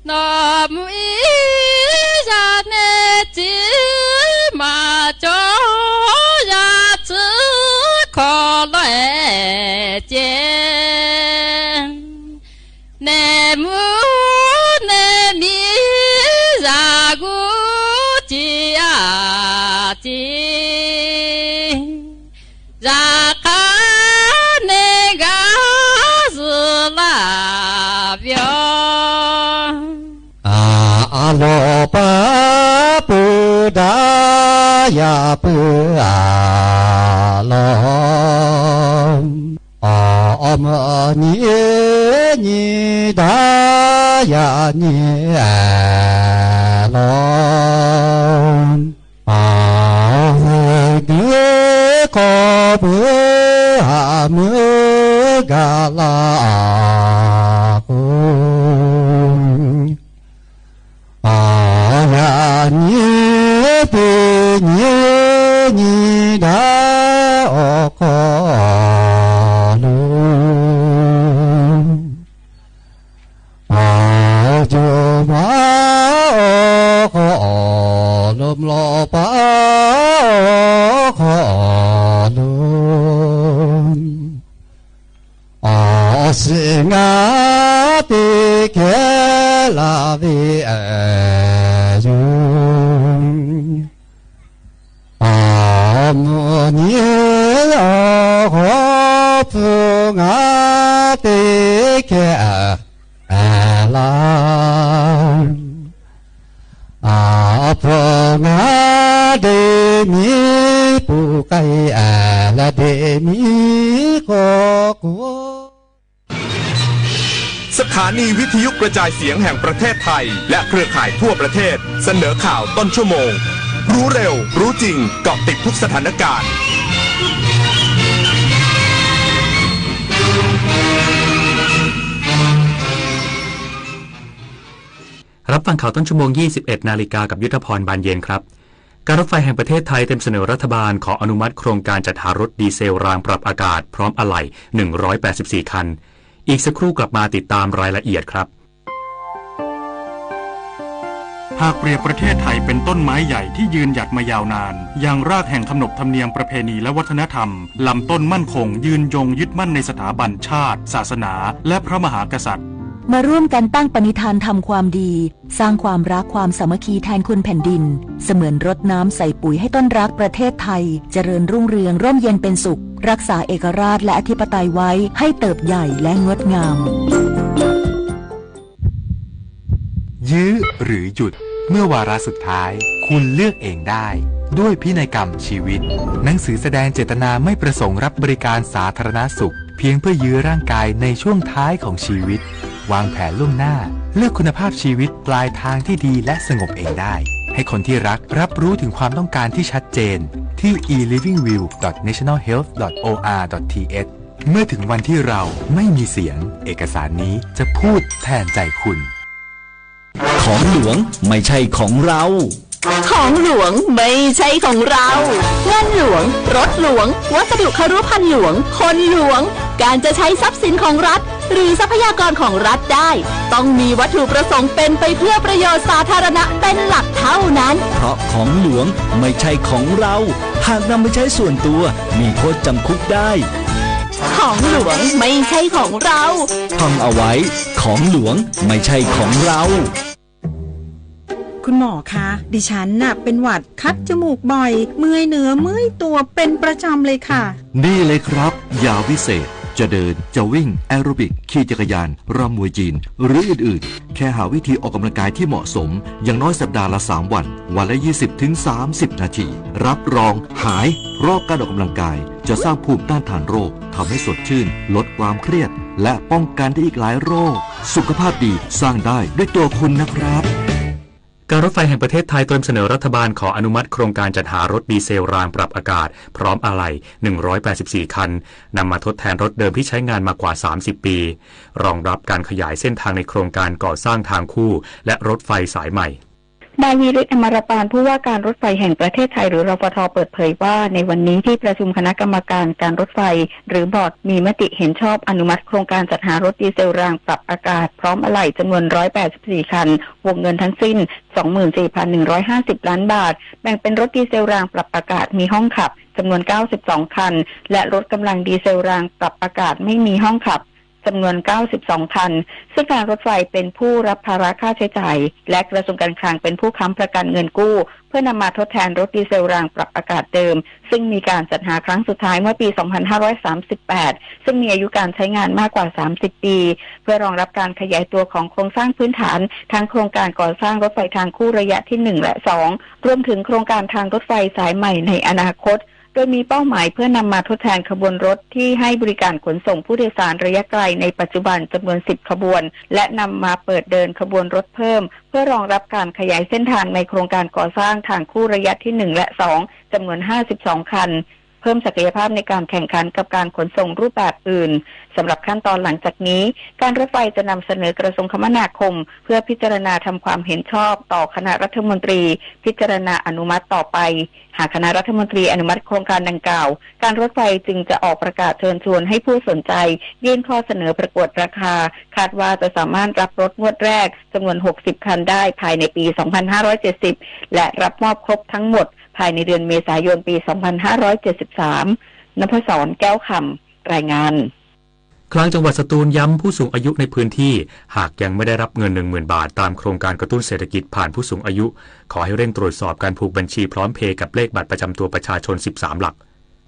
နီၢ်မူအံၤ ယၤနဲၣ်စံး မၤကၠီယၤ ဆူခီၣ်လွဲၢ်ကဲ နဲမူနဲမံၤ ယၤဂူာ်ကံအကံ ယၤခါန့ၣ်ဂၤ စူၤလၢပျီ အလီၤပာ် ပုၢ်ဒါယၤပုၢ်အလီၢ် အီၣ်မုၢ်နံၤ နံၤဒါယၤနံၤအလီၢ် အီၣ်မုၢ်နံၤ ခီၣ်ပူၤအမုၢ်ဂၤလၢ်အဃိ အယၤနံၤပူၤနံၤ နံၤဒါအီၣ်ခီၣ်လိာ် အယိာ်မၤအီၣ်ခီၣ်လိာ် မလီၤပာ်အီၣ်ခီၣ်လိာ် အီၣ်စ့ငါတ့ကဲလၢ်သ့အယိာ် အီၣ်မုၢ်နံၤအီၣ်ခီၣ် ဖုဂၤတ့ကဲ အလၢ် အဖုဂၤဒ့မံၤ ပူၤကဲအလၢ် ဒ့မံၤကီၢ်ကိး สถานีวิทยุกระจายเสียงแห่งประเทศไทย และเครือข่ายทั่วประเทศ เสนอข่าวต้นชั่วโมง รู้เร็ว รู้จริง เกาะติดทุกสถานการณ์ รับฟังข่าวต้นชั่วโมง ยี่สิบเอ็ดนาฬิกา กับยุทธพร บานเย็นครับ การรถไฟแห่งประเทศไทยเตรียมเสนอรัฐบาลขออนุมัติโครงการจัดหารถดีเซลรางปรับอากาศพร้อมอะไหล่ หนึ่งร้อยแปดสิบสี่คัน อีกสักครู่กลับมาติดตามรายละเอียดครับ หากเปรียบประเทศไทยเป็นต้นไม้ใหญ่ที่ยืนหยัดมายาวนาน ยังรากแห่งขนบธรรมเนียมประเพณีและวัฒนธรรม ลำต้นมั่นคง ยืนยงยึดมั่นในสถาบันชาติ ศาสนา และพระมหากษัตริย์ มาร่วมกันตั้งปณิธานทำความดี สร้างความรักความสามัคคีแทนคุณแผ่นดิน เสมือนรดน้ำใส่ปุ๋ยให้ต้นรักประเทศไทย เจริญรุ่งเรืองร่มเย็นเป็นสุข รักษาเอกราชและอธิปไตยไว้ให้เติบใหญ่และงดงาม ยื้อหรือหยุด เมื่อวาระสุดท้าย คุณเลือกเองได้ ด้วยพินัยกรรมชีวิต หนังสือแสดงเจตนาไม่ประสงค์รับบริการสาธารณสุข เพียงเพื่อยื้อร่างกายในช่วงท้ายของชีวิต วางแผนล่วงหน้า เลือกคุณภาพชีวิตปลายทางที่ดีและสงบเองได้ ให้คนที่รักรับรู้ถึงความต้องการที่ชัดเจน ที่ e living will dot national health dot o r dot t h เมื่อถึงวันที่เราไม่มีเสียง เอกสารนี้จะพูดแทนใจคุณ ของหลวงไม่ใช่ของเรา ของหลวงไม่ใช่ของเรา เงินหลวง รถหลวง วัสดุครุภัณฑ์หลวง คนหลวง การจะใช้ทรัพย์สินของรัฐ หรือทรัพยากรของรัฐได้ ต้องมีวัตถุประสงค์เป็นไปเพื่อประโยชน์สาธารณะเป็นหลักเท่านั้น เพราะของหลวงไม่ใช่ของเรา หากนำไปใช้ส่วนตัว มีโทษจำคุกได้ ของหลวงไม่ใช่ของเรา ฟังเอาไว้ ของหลวงไม่ใช่ของเรา คุณหมอคะ ดิฉันน่ะเป็นหวัด คัดจมูกบ่อย เมื่อยเนื้อเมื่อยตัวเป็นประจำเลยค่ะ นี่เลยครับ ยาวิเศษ จะเดิน จะวิ่ง แอโรบิก ขี่จักรยาน รำมวยจีน หรืออื่นๆ แค่หาวิธีออกกำลังกายที่เหมาะสม อย่างน้อยสัปดาห์ละสามวัน วันละยี่สิบถึงสามสิบนาที รับรองหาย เพราะการออกกำลังกายจะสร้างภูมิต้านทานโรค ทำให้สดชื่น ลดความเครียด และป้องกันได้อีกหลายโรค สุขภาพดีสร้างได้ด้วยตัวคุณนะครับ การรถไฟแห่งประเทศไทยเตรียมเสนอรัฐบาลขออนุมัติโครงการจัดหารถดีเซลรางปรับอากาศ พร้อมอะไหล่ หนึ่งร้อยแปดสิบสี่คัน นำมาทดแทนรถเดิมที่ใช้งานมากว่าสามสิบปี รองรับการขยายเส้นทางในโครงการก่อสร้างทางคู่ และรถไฟสายใหม่ นายวีริศ อมรปาน ผู้ว่าการรถไฟแห่งประเทศไทย หรือ รปท เปิดเผยว่า ในวันนี้ที่ประชุมคณะกรรมการการรถไฟ หรือบอร์ด มีมติเห็นชอบอนุมัติโครงการจัดหารถดีเซลรางปรับอากาศ พร้อมอะไหล่จำนวนร้อยแปดสิบสี่คัน วงเงินทั้งสิ้น สองหมื่นสี่พันหนึ่งร้อยห้าสิบล้านบาท แบ่งเป็นรถดีเซลรางปรับอากาศมีห้องขับ จำนวนเก้าสิบสองคัน และรถกำลังดีเซลรางปรับอากาศไม่มีห้องขับ จำนวนเก้าสิบสองคัน ซึ่งการรถไฟเป็นผู้รับภาระค่าใช้จ่าย และกระทรวงการคลังเป็นผู้ค้ำประกันเงินกู้ เพื่อนำมาทดแทนรถดีเซลรางปรับอากาศเดิม ซึ่งมีการจัดหาครั้งสุดท้ายเมื่อปีสองพันห้าร้อยสามสิบแปด ซึ่งมีอายุการใช้งานมากกว่าสามสิบปี เพื่อรองรับการขยายตัวของโครงสร้างพื้นฐาน ทั้งโครงการก่อสร้างรถไฟทางคู่ระยะที่หนึ่งและสอง รวมถึงโครงการทางรถไฟสายใหม่ในอนาคต โดยมีเป้าหมายเพื่อนำมาทดแทนขบวนรถที่ให้บริการขนส่งผู้โดยสารระยะไกลในปัจจุบันจำนวนสิบขบวน และนำมาเปิดเดินขบวนรถเพิ่ม เพื่อรองรับการขยายเส้นทางในโครงการก่อสร้างทางคู่ระยะที่หนึ่งและสอง จำนวนห้าสิบสองคัน เพิ่มศักยภาพในการแข่งขันกับการขนส่งรูปแบบอื่น สำหรับขั้นตอนหลังจากนี้ การรถไฟจะนำเสนอกระทรวงคมนาคม เพื่อพิจารณาทำความเห็นชอบต่อคณะรัฐมนตรี พิจารณาอนุมัติต่อไป หากคณะรัฐมนตรีอนุมัติโครงการดังกล่าว การรถไฟจึงจะออกประกาศเชิญชวนให้ผู้สนใจ ยื่นข้อเสนอประกวดราคา คาดว่าจะสามารถรับรถงวดแรกจำนวนหกสิบคันได้ภายในปีสองพันห้าร้อยเจ็ดสิบ และรับมอบครบทั้งหมดภายในเดือนเมษายนปีสองพันห้าร้อยเจ็ดสิบสาม นพศร แก้วคำ รายงาน คลังจังหวัดสตูลย้ำผู้สูงอายุในพื้นที่ หากยังไม่ได้รับเงิน หนึ่งหมื่นบาท ตามโครงการกระตุ้นเศรษฐกิจผ่านผู้สูงอายุ ขอให้เร่งตรวจสอบการผูกบัญชีพร้อมเพย์กับเลขบัตรประจำตัวประชาชน สิบสามหลัก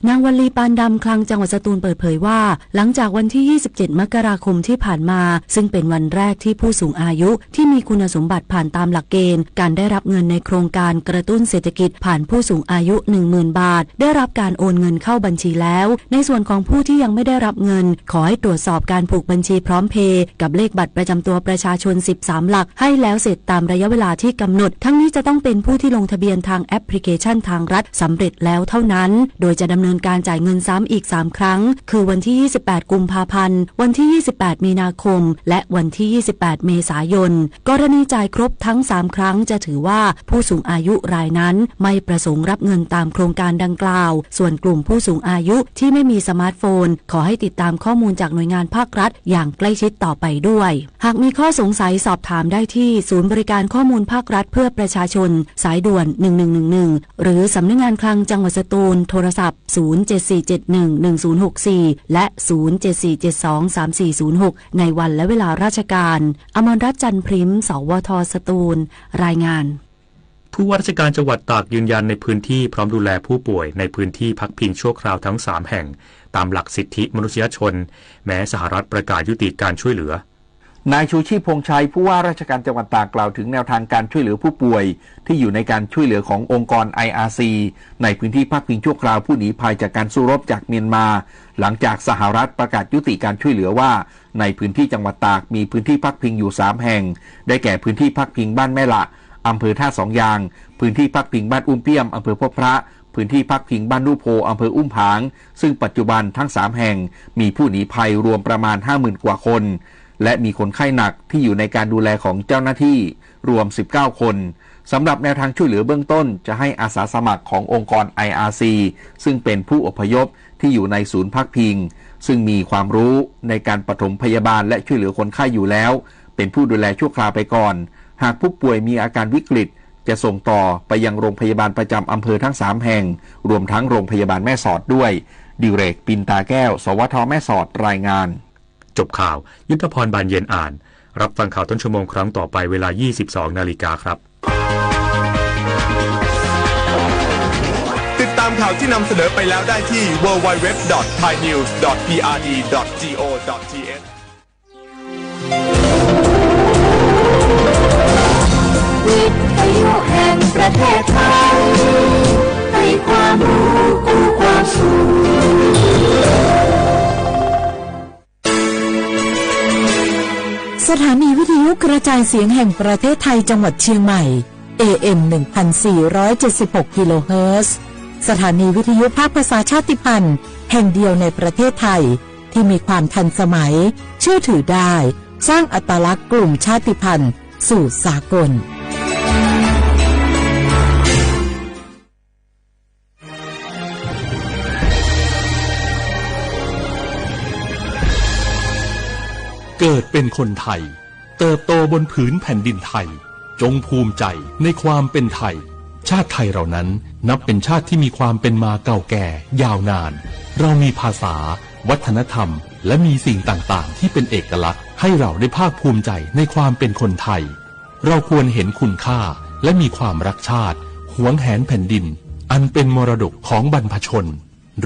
นางวรรลี ปานดำ คลังจังหวัดสตูลเปิดเผยว่า หลังจากวันที่ ยี่สิบเจ็ด มกราคมที่ผ่านมา ซึ่งเป็นวันแรกที่ผู้สูงอายุที่มีคุณสมบัติผ่านตามหลักเกณฑ์การได้รับเงินในโครงการกระตุ้นเศรษฐกิจผ่านผู้สูงอายุ หนึ่งหมื่น บาท ได้รับการโอนเงินเข้าบัญชีแล้ว ในส่วนของผู้ที่ยังไม่ได้รับเงิน ขอให้ตรวจสอบการผูกบัญชีพร้อมเพย์กับเลขบัตรประจำตัวประชาชน สิบสาม หลัก ให้แล้วเสร็จตามระยะเวลาที่กำหนด ทั้งนี้จะต้องเป็นผู้ที่ลงทะเบียนทางแอปพลิเคชันทางรัฐสำเร็จแล้วเท่านั้น โดยจะดำเนินการจ่ายเงินซ้ำอีก สาม ครั้ง คือวันที่ ยี่สิบแปด กุมภาพันธ์ วันที่ ยี่สิบแปด มีนาคม และวันที่ ยี่สิบแปด เมษายน กรณีจ่ายครบทั้ง สาม ครั้ง จะถือว่าผู้สูงอายุรายนั้นไม่ประสงค์รับเงินตามโครงการดังกล่าว ส่วนกลุ่มผู้สูงอายุที่ไม่มีสมาร์ทโฟน ขอให้ติดตามข้อมูลจากหน่วยงานภาครัฐอย่างใกล้ชิดต่อไปด้วย หากมีข้อสงสัยสอบถามได้ที่ศูนย์บริการข้อมูลภาครัฐเพื่อประชาชน สายด่วน หนึ่งหนึ่งหนึ่งหนึ่ง หรือสำนักงานคลังจังหวัดสตูล โทรศัพท์ ศูนย์เจ็ดสี่เจ็ดหนึ่งหนึ่งศูนย์หกสี่ และ ศูนย์เจ็ดสี่เจ็ดสองสามสี่ศูนย์หก ในวันและเวลาราชการ อมรรัตน์ จันทร์พริม สวท สตูล รายงาน ผู้ว่าราชการจังหวัดตากยืนยันในพื้นที่พร้อมดูแลผู้ป่วยในพื้นที่พักพิงชั่วคราวทั้งสามแห่ง ตามหลักสิทธิมนุษยชน แม้สหรัฐประกาศยุติการช่วยเหลือ นายชูชีพ พงษ์ชัย ผู้ว่าราชการจังหวัดตากกล่าวถึงแนวทางการช่วยเหลือผู้ป่วยที่อยู่ในการช่วยเหลือขององค์กร ไออาร์ซี ในพื้นที่พักพิงชั่วคราวผู้หนีภัยจากการสู้รบจากเมียนมา หลังจากสหรัฐประกาศยุติการช่วยเหลือว่า ในพื้นที่จังหวัดตากมีพื้นที่พักพิงอยู่สามแห่ง ได้แก่พื้นที่พักพิงบ้านแม่หละ อำเภอท่าสองยาง พื้นที่พักพิงบ้านอุ้มเปี้ยม อำเภอพบพระ พื้นที่พักพิงบ้านลู่โพ อำเภออุ้มผาง ซึ่งปัจจุบันทั้งสามแห่งมีผู้หนีภัยรวมประมาณห้าหมื่นกว่าคน และมีคนไข้หนักที่อยู่ในการดูแลของเจ้าหน้าที่รวมสิบเก้าคน สำหรับแนวทางช่วยเหลือเบื้องต้นจะให้อาสาสมัครขององค์กร ไออาร์ซี ซึ่งเป็นผู้อพยพที่อยู่ในศูนย์พักพิง ซึ่งมีความรู้ในการปฐมพยาบาลและช่วยเหลือคนไข้อยู่แล้ว เป็นผู้ดูแลชั่วคราวไปก่อน หากผู้ป่วยมีอาการวิกฤต จะส่งต่อไปยังโรงพยาบาลประจำอำเภอทั้งสามแห่ง รวมทั้งโรงพยาบาลแม่สอดด้วย ดิเรก ปินตาแก้ว สวท แม่สอด รายงาน จบข่าว ยุทธพร บานเย็นอ่าน รับฟังข่าวต้นชั่วโมงครั้งต่อไปเวลา ยี่สิบสอง นาฬิกาครับ ติดตามข่าวที่นำเสนอไปแล้วได้ที่ ดับเบิลยู ดับเบิลยู ดับเบิลยู ดอท ไทยนิวส์ ดอท พีอาร์ดี ดอท จี โอ ดอท ที เอช วิทยุแห่งประเทศไทย ให้ความรู้คู่ความสุข สถานีวิทยุกระจายเสียงแห่งประเทศไทยจังหวัดเชียงใหม่ เอ เอ็ม หนึ่งพันสี่ร้อยเจ็ดสิบหก กิโลเฮิรตซ์ สถานีวิทยุภาคภาษาชาติพันธุ์แห่งเดียวในประเทศไทย ที่มีความทันสมัย เชื่อถือได้ สร้างอัตลักษณ์กลุ่มชาติพันธุ์สู่สากล เกิดเป็นคนไทย เติบโตบนผืนแผ่นดินไทย จงภูมิใจในความเป็นไทย ชาติไทยเรานั้นนับเป็นชาติที่มีความเป็นมาเก่าแก่ยาวนาน เรามีภาษา วัฒนธรรม และมีสิ่งต่างๆ ที่เป็นเอกลักษณ์ ให้เราได้ภาคภูมิใจในความเป็นคนไทย เราควรเห็นคุณค่า และมีความรักชาติ หวงแหนแผ่นดิน อันเป็นมรดกของบรรพชน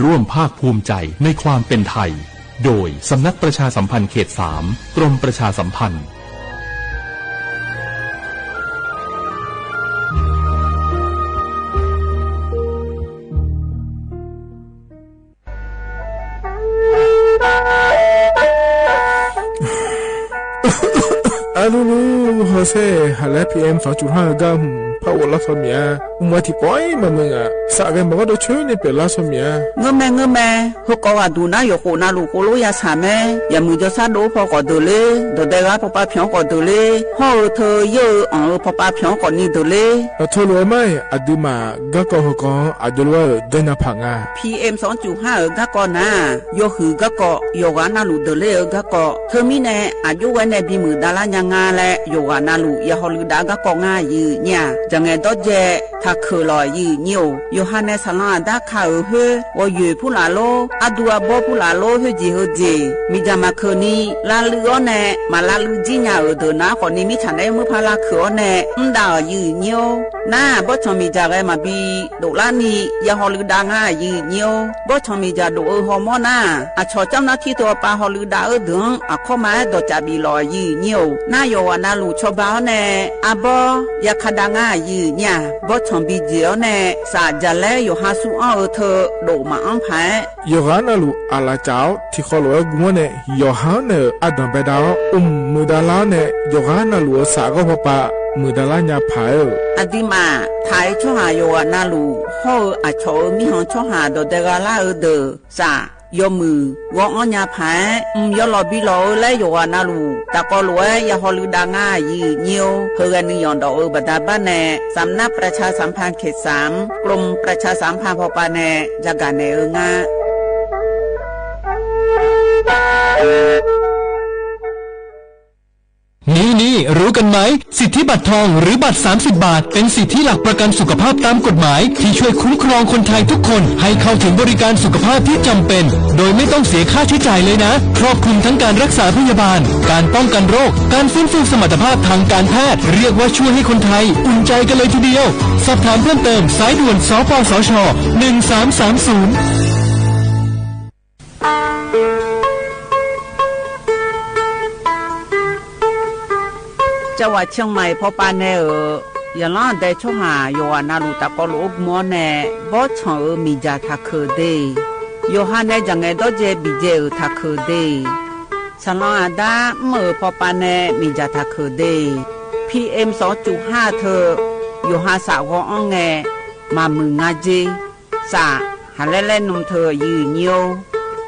ร่วมภาคภูมิใจในความเป็นไทย โดยสำนักประชาสัมพันธ์เขตสาม กรมประชาสัมพันธ์ อะลูลู ฮอเซ่ หันแล พีเอ็ม สองจุดห้า ก้าหืม ผ้าอบล้างซอเมีย อุ้มไว้ตี้ปอยมาเมืองอะ สะแกมบอกว่าโดนช่วยในเปลี่ยนล้างซอเมีย เงื้อแม่ เงื้อแม่ เฮากอดดูหน้าหยกโขนาลูกโคโลยาสาแม่ อย่ามือจอซาโดพอกอดเดอเลย เดอได้ว่าพอปาเพียงกอดเดอเลย พ่อเออเธอเยอะเอออ่องเออพอปาเพียงกอดนี่เดอเลย อะโทรเลยไม่ อะดื้อมา ก้ากอเฮากอ อะเดอเลยว่าเออได้นาผางา พีเอ็ม สองจุดห้า เออ ก้ากอนา ยอหือก้ากอ หยกหวานาลูกเดอเลยเออ ก้ากอ เธอมีแน่ อายุไว้ในบีมือดาราญางาและ หยกหวานาลูก อย่าหอลือดาก้ากองายือเนี่ย จะแหงดอแจ ถากเขิกลอ ยายหญิงโอ โยฮาแนน สาลองอาด้า คาเอ๋อ เฮ้ย วอเยอผู้หลาโล อาดูอาบ้อผู้หลาโล เฮ้ย เจ๋อเฮ้ยเจ๋อ มีจ๋ามาเขิกนี้ ละลืออ้อแน่ มาละลือจี้ยาเอ๋อ เต๋อหนา ขอนี้ มีฉันได้เมื่อพาละเขิกอ้อแน่ อืม ดาเอ๋อ ยายหญิงโอ หน้า บ้อช่องมีจ๋าแกมาบี โดละนี้ ยาฮอลือดางา ยายหญิงโอ บ้อช่องมีจ๋าโดเอ๋อ ฮอมอหน้า อาชอเจ้าหน้าตี้ตัวปาฮอลือดาเอ๋อ เต๋อ อาข้อมาดอจ๋าบีลอ ยายหญิงโอ หน้า โยฮานาลูกชอบ้าอ้อแน่ อาบ้อ ยาคาดางา ยายหญิงโอ บ้อช่องบีเจ๋ออ้อแน่ สาจ๋าแล โยฮาซูอ้อเอ๋อ เธอ โดมาอ้อมผาย โยฮานาลูก อาลาจ๋า ตี้คอหลวงกุมอ้อแน่ โยฮานาเอ๋อ อาดำแบดา อุ้มมือดาราแน่ โยฮานาลูกเอ๋อ สาก็พอปา มือดาราญาผายเอ๋อ อาดีมา ถายชอหา โยฮานาลูก ฮอเอ๋อ อาชอเอ๋อ มีหองชอหา ดอแดงกาลาเอ๋อ เต๋อ สา ยอมือ วออ้อญาผาย อืม ยอหลอบีหลอเอ๋อ และ โยฮานาลูก ตะกอหลวง ยาฮอลือดางา ยายหญิงโอ เฮอแกนึ่งหย่อนดอกเอ๋อ บาดาบ้านแน่ สำนักประชาสัมพันธ์เขตสาม กรมประชาสัมพันธ์พอปาแน่ จะก๋านแน่เอ๋องา นี่ๆ รู้กันไหม สิทธิบัตรทองหรือบัตรสามสิบบาท เป็นสิทธิหลักประกันสุขภาพตามกฎหมาย ที่ช่วยคุ้มครองคนไทยทุกคนให้เข้าถึงบริการสุขภาพที่จำเป็น โดยไม่ต้องเสียค่าใช้จ่ายเลยนะ ครอบคลุมทั้งการรักษาพยาบาล การป้องกันโรค การฟื้นฟูสมรรถภาพทางการแพทย์ เรียกว่าช่วยให้คนไทยอุ่นใจกันเลยทีเดียว สอบถามเพิ่มเติม สายด่วน สปสช หนึ่งสามสามศูนย์ จังหวัดเชียงใหม่ พอปาแน่เอ๋อ ยาล้อแดงชอหา โยฮานาลูก ตะกอหลวงกุมอ้อแน่ บ้อช่องเอ๋อ มีจ๋าถากเขิกเต โยฮาแนน จะแหงดอแจ บีเจ๋อเอ๋อ ถากเขิกเต สาลองอาด้า อืม เอ๋อ พอปาแน่ มีจ๋าถากเขิกเต PM สองจุดห้า เธอ โยฮาสาก็อ้องแง มามืองาเจ สา หาแลแลนุ่มเธอ ยายหญิงโอ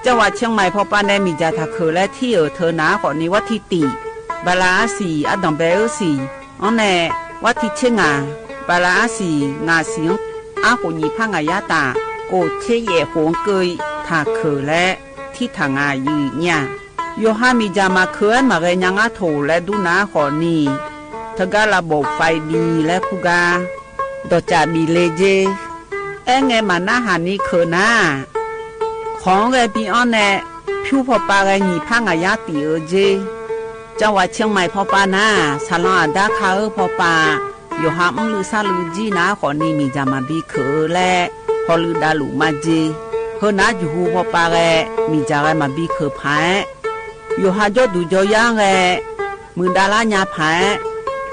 จังหวัดเชียงใหม่ พอปาแน่ มีจ๋าถากเขิกและตี้เอ๋อ เธอหนา ขอนี้ วัดตี้ตี๋ บาลาอาสี่ อาดองแบเอ๋อสี่ อ้อแน่ วัดตี้เชงา บาลาอาสี่ งาสิง อาโขงหยีผ้างายาต๋า โกเชแหย่โขงเกย ถากเขิกและ ตี้ถางา ยายหญิงโอ โยฮามีจ๋ามาเขิกมาแกยังอาโถและดูหนา ขอนี้ เธอกาละบบไฟดีและคู่กา ดอจ๋าบีเลเจ แอ้แงมาหน้าหานี้เขิกหนา ของแกปีอ้อแน่ ผิวพอปาแกหยีผ้างายาตี๋เอ๋อเจ จังหวัดเชียงใหม่ พอปาหนา สาลองอาด้า คาเอ๋อ พอปา โยฮา อืม ลือซาลือจี้หนา ขอนี้ มีจ๋ามาบีเขิกและ ฮอลือดาลูกมาเจ เฮอหนาอยู่ฮู พอปาแก มีจ๋าแกมาบีเขิกผาย โยฮาจ้อดูจ้อย้างแก มือดาราญาผาย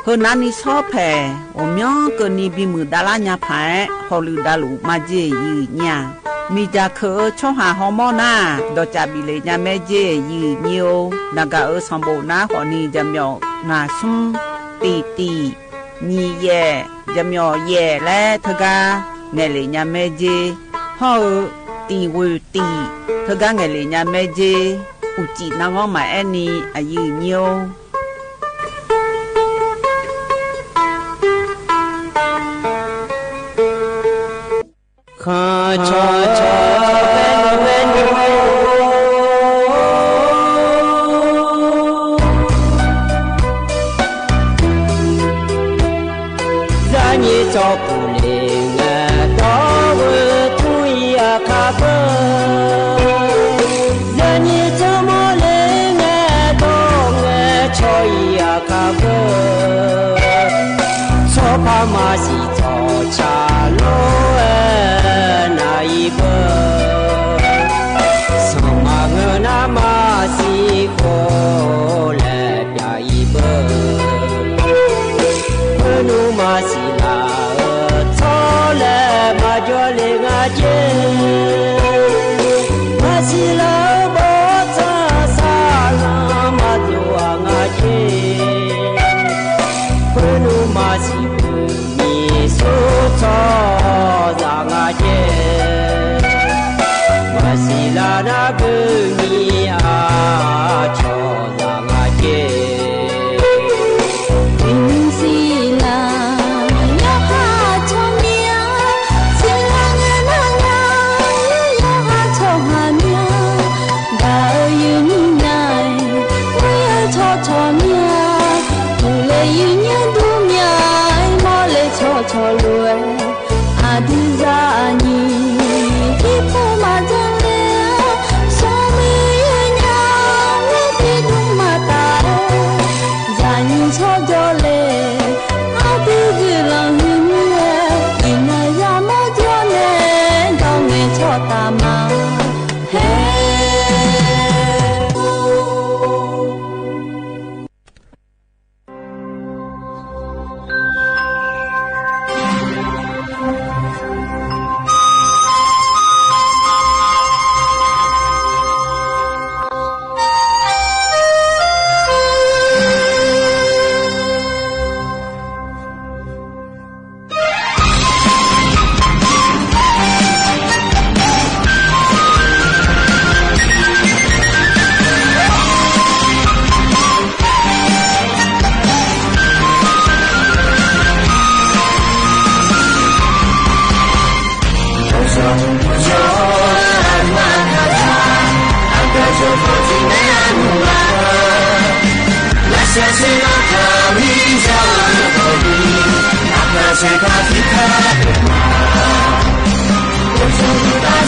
เฮอหนานี้ซ้อแผ่ โอเมียงเกินนี้ บีมือดาราญาผาย ฮอลือดาลูกมาเจ ยายหญิงโอ มีจ๋าเขิกเอ๋อ ชอหาฮอมอหน้า ดอจ๋าบีเลญาแม่เจ ยายหญิงโอ นากาเอ๋อ สองบทหนา ขอนี้ จะเมียว งาซุม ตี๋ตี๋ หยีแหย่ จะเมียวแหย่และ เธอกา แหงเหล่ญาแม่เจ ฮอเอ๋อ ตี๋หื้อตี๋ เธอกา แหงเหล่ญาแม่เจ อุจิ นางอ้อมหมายแอ้นนี้ อา ยายหญิงโอ ข้าชอชอเป๋นเป๋น ยานี้จอผู้เล่ง ตอวือทุยอาคาเบอร์ ยานี้จอมอเล่ง ตองชอยอาคาเบอร์ ซอพามาสีจอชาโลเอ๋อ นาอีเบอร์ สองมาเงอนามาสีโคและ ยาอีเบอร์ เปิ้นหนูมาสีลาเอ๋อ ซอและมาจ้อเล่งอาเจ มาสีลาเอ๋อ บ่ซาซาลามาจ้องอาเจ เปิ้นหนูมาสีเปิ้นมีสู้ซอซางอาเจ มาสีลานาเปิ้นมีอาชอ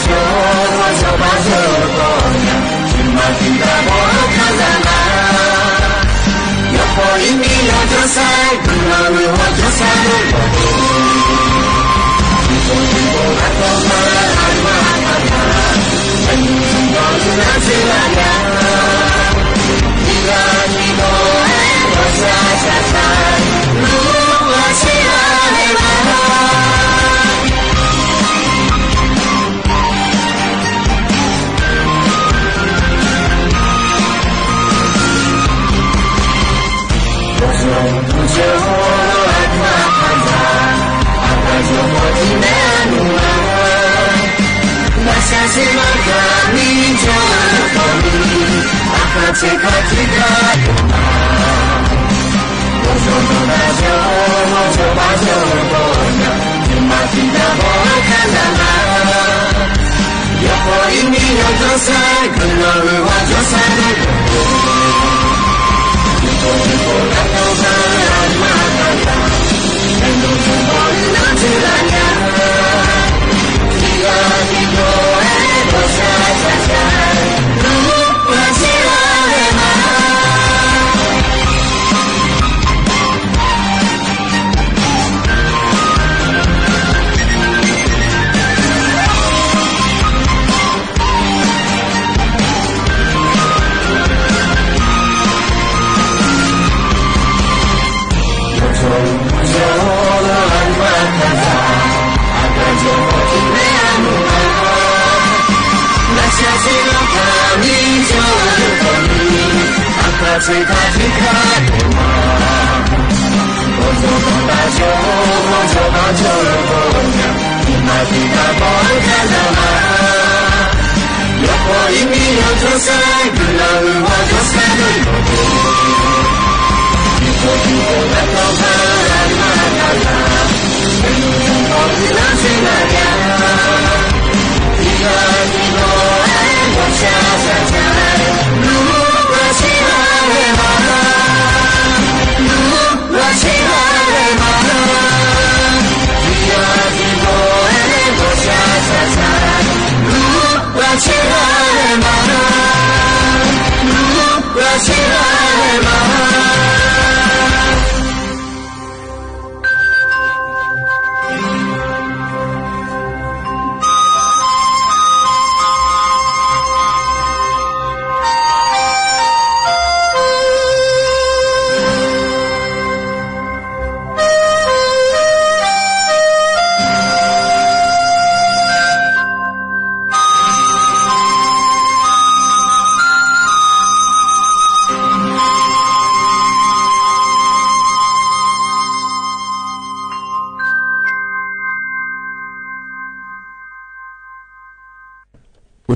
အိၣ်ဆူၣ်ပီႈ အိၣ်ဒိၣ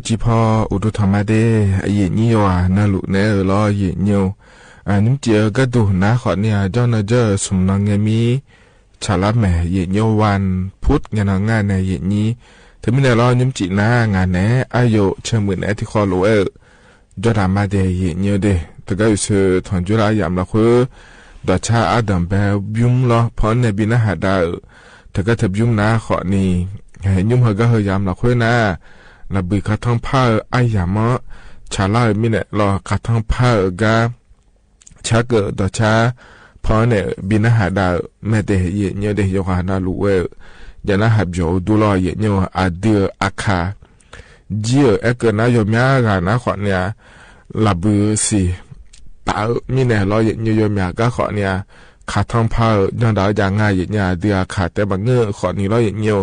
်ထီၣ်မးဒဲး ယိာ်ညိယွၤ နၢ်လူၢ်နဲၣ်ဧၢ လီၤ ယိာ်ညိ အ နုၢ်စံး အကတိၤနၤဃီန့ၣ် အ ကၠီၣ်နီၢ်ကၠၢၢ် ဆူၣ်မနီၤ ငဲမံ ဆၣ်လါမဲာ် ယိာ်ညိ ဝၢၼ်ႈဖုၣ် ညါနီၤ ငါန့ၣ် ယိာ်ညိ တမံၤန့ၣ်လီၤ နုၢ်စံးနၤ ငါန့ၣ် အယိာ်ဆၢမုၢ်န့ၣ် ထံၣ်ဃီလိာ်ဝဲ ကၠီၣ်တၢ်မၤဒဲး ယိာ်ညိဒဲး တဂၤအုး ဆၢထီၣ်ကၠိလၢအယၢ်လီၤဃိ ဒီးဆါအဒၢၣ်ဘဲဘုၣ်လီၤ ဖီန့ၣ် ဘံနၢ်ဟးဒါအုး တဂၤတဘုၣ်နၤဃီန့ၣ် ဟဲညွံဟဲဂၤဟဲယၢ်လီၤဃိနၤ လၢဘုၣ်ခါထီၣ်ဖးအယၢ်မး ဆၣ်လါအုးမံန့ၣ်လီၤ ခါထီၣ်ဖးအဂၤ ဆါကၢၣ်ဒီးဆါ ဖီန့ၣ် ဘံနၢ်ဟးဒါအုး မ့ၢ်ဒဲး ယိာ်ညိဒဲး ယွၤဟးနၢ်လူၢ်ဝဲ ယနၢ်ဟးပျီၤအိၣ်ဒူလီၤ ယိာ်ညိ အဒုးအခး ကၠံအုး အဲၣ်ကၢၣ်နၤ ယီၢ်မၠါဂၤနၤဃီန့ၣ် လၢဘုၣ်စံး တၢ်အုးမံန့ၣ်လီၤ ယိာ်ညိ ယီၢ်မၠါဂၤဃီန့ၣ် ခါထီၣ်ဖးအုး ညါဒါယၤငါ ယိာ်ညိ အဒုးအခး တဲဘၣ်ငၢၢ်ဃီန့ၣ်လီၤ ယိာ်ညိ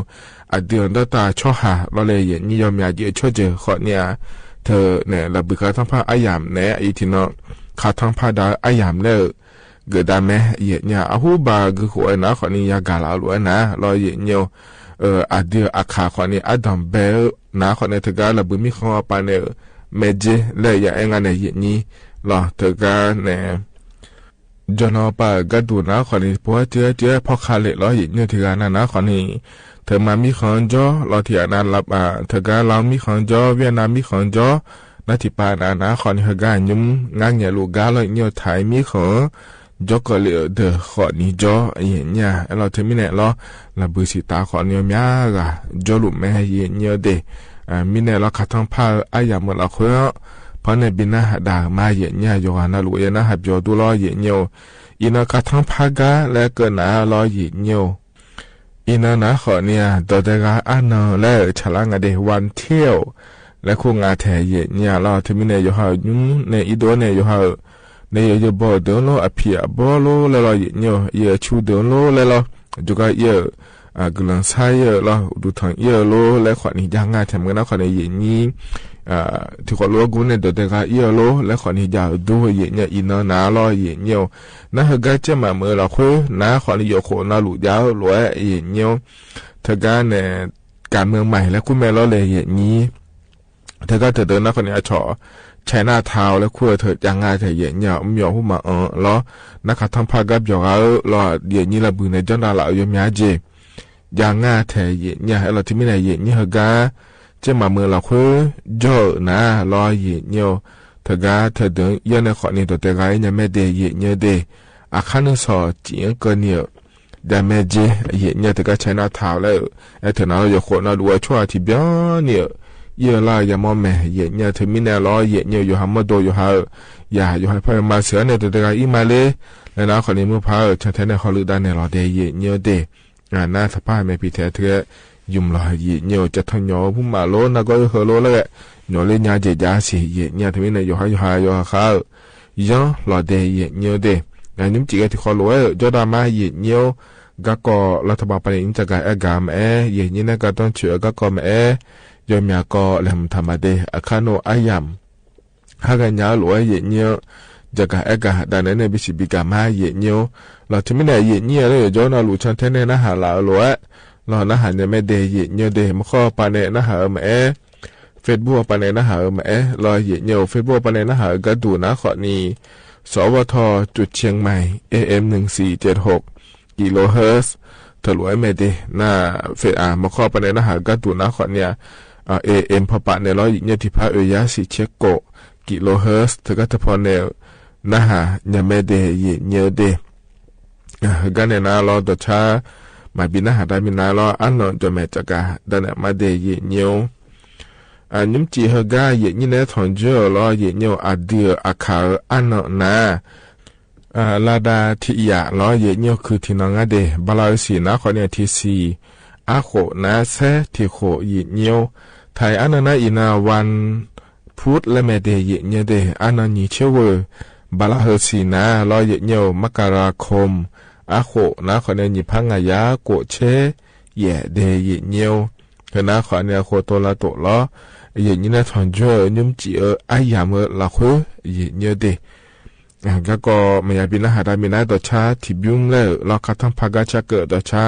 အဒုးအဒီးတၢ်ဆီၣ်ဟးလီၤလၢ ယိာ်ညိ ယီၢ်မၠါ ယိာ်ဆီၣ်ယၢၢ်ဃီန့ၣ် တၢ်န့ၣ် လၢဘုၣ်ခါထီၣ်ဖးအယၢ်န့ၣ် အံၤထံၣ်နီၤ ခါထီၣ်ဖးဒါအယၢ်လၢ ဂ့ၤဒၣ်မ့ၢ် ယိာ်ညိ အဟူဘၣ်ဂုာ်ဃိးဝဲနၤဃီန့ၣ် ယကၤလၢအလိၤဝဲနၤလီၤ ယိာ်ညိ အဒုးအခးဃီန့ၣ် အဒၢၣ်ဘဲနၤဃီန့ၣ် တဂၤလၢဘုၣ်မံဃီအပၢ်န့ၣ် မ့ၢ်ကၠံလၢယအဲၣ်ငါန့ၣ် ယိာ်ညိ လီၤ တဂၤန့ၣ် ကၠီၣ်နီၢ်ပၢ်ဂၤဒိၣ်နၤဃီန့ၣ် ပှၤတၢတၢ ဖီခါလဲၣ်လီၤ ယိာ်ညိ တဂၤနၤနၤဃီန့ၣ် တမၤမံဃီကၠီလီၤ ထံၣ်အနၤလၢ တဂၤလၢမံဃီကၠီ ဝံနၤမံဃီကၠီ နထံၣ်ပၢ်နၤနၤဃီန့ၣ် ဟဲဂၤညွံ ငါငဲၤလိာ်ဂၤလီၤ ယိာ်ညိ ထံၣ်မံဃီ ကၠီကီးလံဒၢးဃီန့ၣ်ကၠီ ယိာ်ညိ အဲၣ်လီၤ တမံၤန့ၣ်လီၤ လၢဘုၣ်စံးတၢ်ဃီန့ၣ် မၠါဂၤ ကၠီလိာ်မ့ၢ် ယိာ်ညိဒဲး မီးแน่ လၢခးทั้งผ้า อะหย่ำ เออ ละเค้อ เพราะในบิณฑบาตมา เย่นเยียะ โยฮันนะ หลู เอ นะ หาเปียวดูลอ เย่นเยียะ โอ อีเนอ ขะทั้งผ้าก๊า และเกินหนาลอ เย่นเยียะ โอ อีเนอ หนาข้อนี้ ดอแตกา อะเนอ และฉะละงาเด วันเที่ยว และคู่งาแถ เย่นเยียะ ลอ เธอมีแน่ โยฮัน ยุ้มแน่ อีโดแน่ โยฮัน ในเยอะเยอะบ่เดินโล อภิอาบอโล และลอ เย่นเยียะ โอ เยอะชูเดินโล และลอ จุกาเยอะ อ่า กึ่งหลังซ้ายเยอะลอ ดูทางเยอะโล และข้อนี้จะง่ายแถมกันนะ ข้อนี้เย่นเยียะ อ่า ที่ข้อโลกูเนี่ย เดี๋ยวแต่กาเยอะโล และข้อนี้จะดูเย่นเยียะ อีเนอ หนาลอ เย่นเยียะ โอ นะ เฮอก๊าเจ้ามาเมือละเค้อ นะ ข้อนี้โยโคนะ หลูยาวโล เย่นเยียะ โอ เธอก๊าเนี่ย ก๋านเมืองใหม่ และคู่แม่ลอ และเย่นเยียะ เธอก๊าเถิดเดินนะ ข้อนี้อะ เฉาะ ไชน่าทาวน์ และคู่เธอจะง่ายแถ เย่นเยียะ โอ มียอผู้มา เออ ลอ นะ ขะทั้งผ้าก๊าเปียวกา เออ ลอ เย่นเยียะ ละบือในจ้อนดาละ โยมยาเจ จะง่ายแถ เย่นเยียะ โอ ลอ ที่มีแน่ เย่นเยียะ เฮอก๊าเจ้ามาเมือละเค้อ เจ้าหนาลอ เย่นเยียะ โอ เธอก๊าเถิดเดิน เยอะในข้อนี้ ดอแตกา เอ ยาแม่เด เย่นเยียะ โอ เด อะ ข้านึ่งสอง จิ๋งเกินเนี่ย ยาแม่เจ เย่นเยียะ เธอก๊าไชน่าทาวน์ และ เออ เธอหนาลอ โยโคนะ ดูว่าชั่วอาทิตย์เปียวเนี่ย เยอะลอ ยาหม้อแม่ เย่นเยียะ เธอมีแน่ลอ เย่นเยียะ โยฮัน มาโด โยฮัน อย่า โยฮัน พามาเสือเนี่ย ดอแตกา อีมาเลย และนะ ข้อนี้เมื่อพา เออ ชาแถในข้อลึกด้านในลอ เด เย่นเยียะ โอ เด อ่า นะ สภาพแม่ผีแถเถือ ยุมลอ เย่นเยียะ โอ จะทะยอผู้มาโล นะ ก็เฮอโล แล้วแหละ หยอเล่นยาเจยาสิ เย่นเยียะ เธอมีแน่ โยฮัน โยฮัน โยฮัน เออ ย้อนลอ เด เย่นเยียะ โอ เด อ่า ยุ้มจิ๋งกันที่ข้อโล เออ จ้อนดามา เย่นเยียะ โอ ก๊าก่อ รัฐบาลปาเลสไตน์จะก๋าแอ๊กก๋ามาแอ เย่นเยียะ นะ ก๊าต้องเฉย ก๊าก่อมาแอ โยมยาก่อ และมันทำมาเด อะ ข้านึ่ง อะหย่ำ หากั๋นยาวโล เย่นเยียะ โอ จะก๋าแอ๊กก๋า ดาเนเน่ บีซีบี ก๋ามา เย่นเยียะ โอ ลอ ที่มีแน่ เย่นเยียะ โอ และโยโคนะ หลู ชาแถใน นะ หาละโล ลอ นะ หา ยาแม่เด เย่นเยียะ โอ เด มาข้อปาเน่ นะ หา เออ มาแอ เฟซบุ๊กปาเน่ นะ หา เออ มาแอ ลอ เย่นเยียะ โอ เฟซบุ๊กปาเน่ นะ หา เออ ก๊าดูนะ ข้อนี้ สวท จุดเชียงใหม่ เอเอ็ม หนึ่งสี่เจ็ดหก กิโลเฮิรตซ์ เถิดหลู แม่เด นะ เฟซ อ่า มาข้อปาเน่ นะ หา เออ ก๊าดูนะ ข้อนี้ อ่า เอเอ็ม พอปะเน่ ลอ เย่นเยียะ โอ ที่พา เออ ยาสิเชโกะ กิโลเฮิรตซ์ เถิดก๊าเถิดพอเน่ นะ หา ยาแม่เด เย่นเยียะ โอ เด อ่า เฮอก๊าเน่ นะ ลอ ดอจ๊า มาบิณฑบาตมาบิณฑบาตลอ อะเนอ จ๋อแม่จะก๋า ดาเน่ มาเด เย่นเยียะ โอ อ่า ยุ้มจิ๋งเฮอก๊า เย่นเยียะ ในถอนเจ้อ ลอ เย่นเยียะ โอ อะเดือ อะขา อะเนอ นะ อ่า ลาดาทิยะ ลอ เย่นเยียะ โอ คือที่นอนงาเด บาลาฤๅษี นะ ข้อนี้ ที่สี่ อะโข นะ แซ่ ที่โข เย่นเยียะ โอ ไทย อะเนอ นะ อีเนอ วัน พุธ และแม่เด เย่นเยียะ โอ เด อะเนอ หยีเชเว่อ บาลาฤๅษี นะ ลอ เย่นเยียะ โอ มกราคม อะโข นะ ข้อนี้ หยีพักงายา โกะเช แหย่ เด เย่นเยียะ โอ เฮอ นะ ข้อนี้ อะโข โตลาโตะ ลอ เย่นเยียะ ในถอนเจ้อ ยุ้มจิ๋ง เออ อะหย่ำ เออ ละเค้อ เย่นเยียะ โอ เด อ่า ก๊าก่อ มายาบิณฑบาตมาบิณฑบาต ดอจ๊า ที่บุ้ม และลอ ขะทั้งผ้าก๊า จะเกิด ดอจ๊า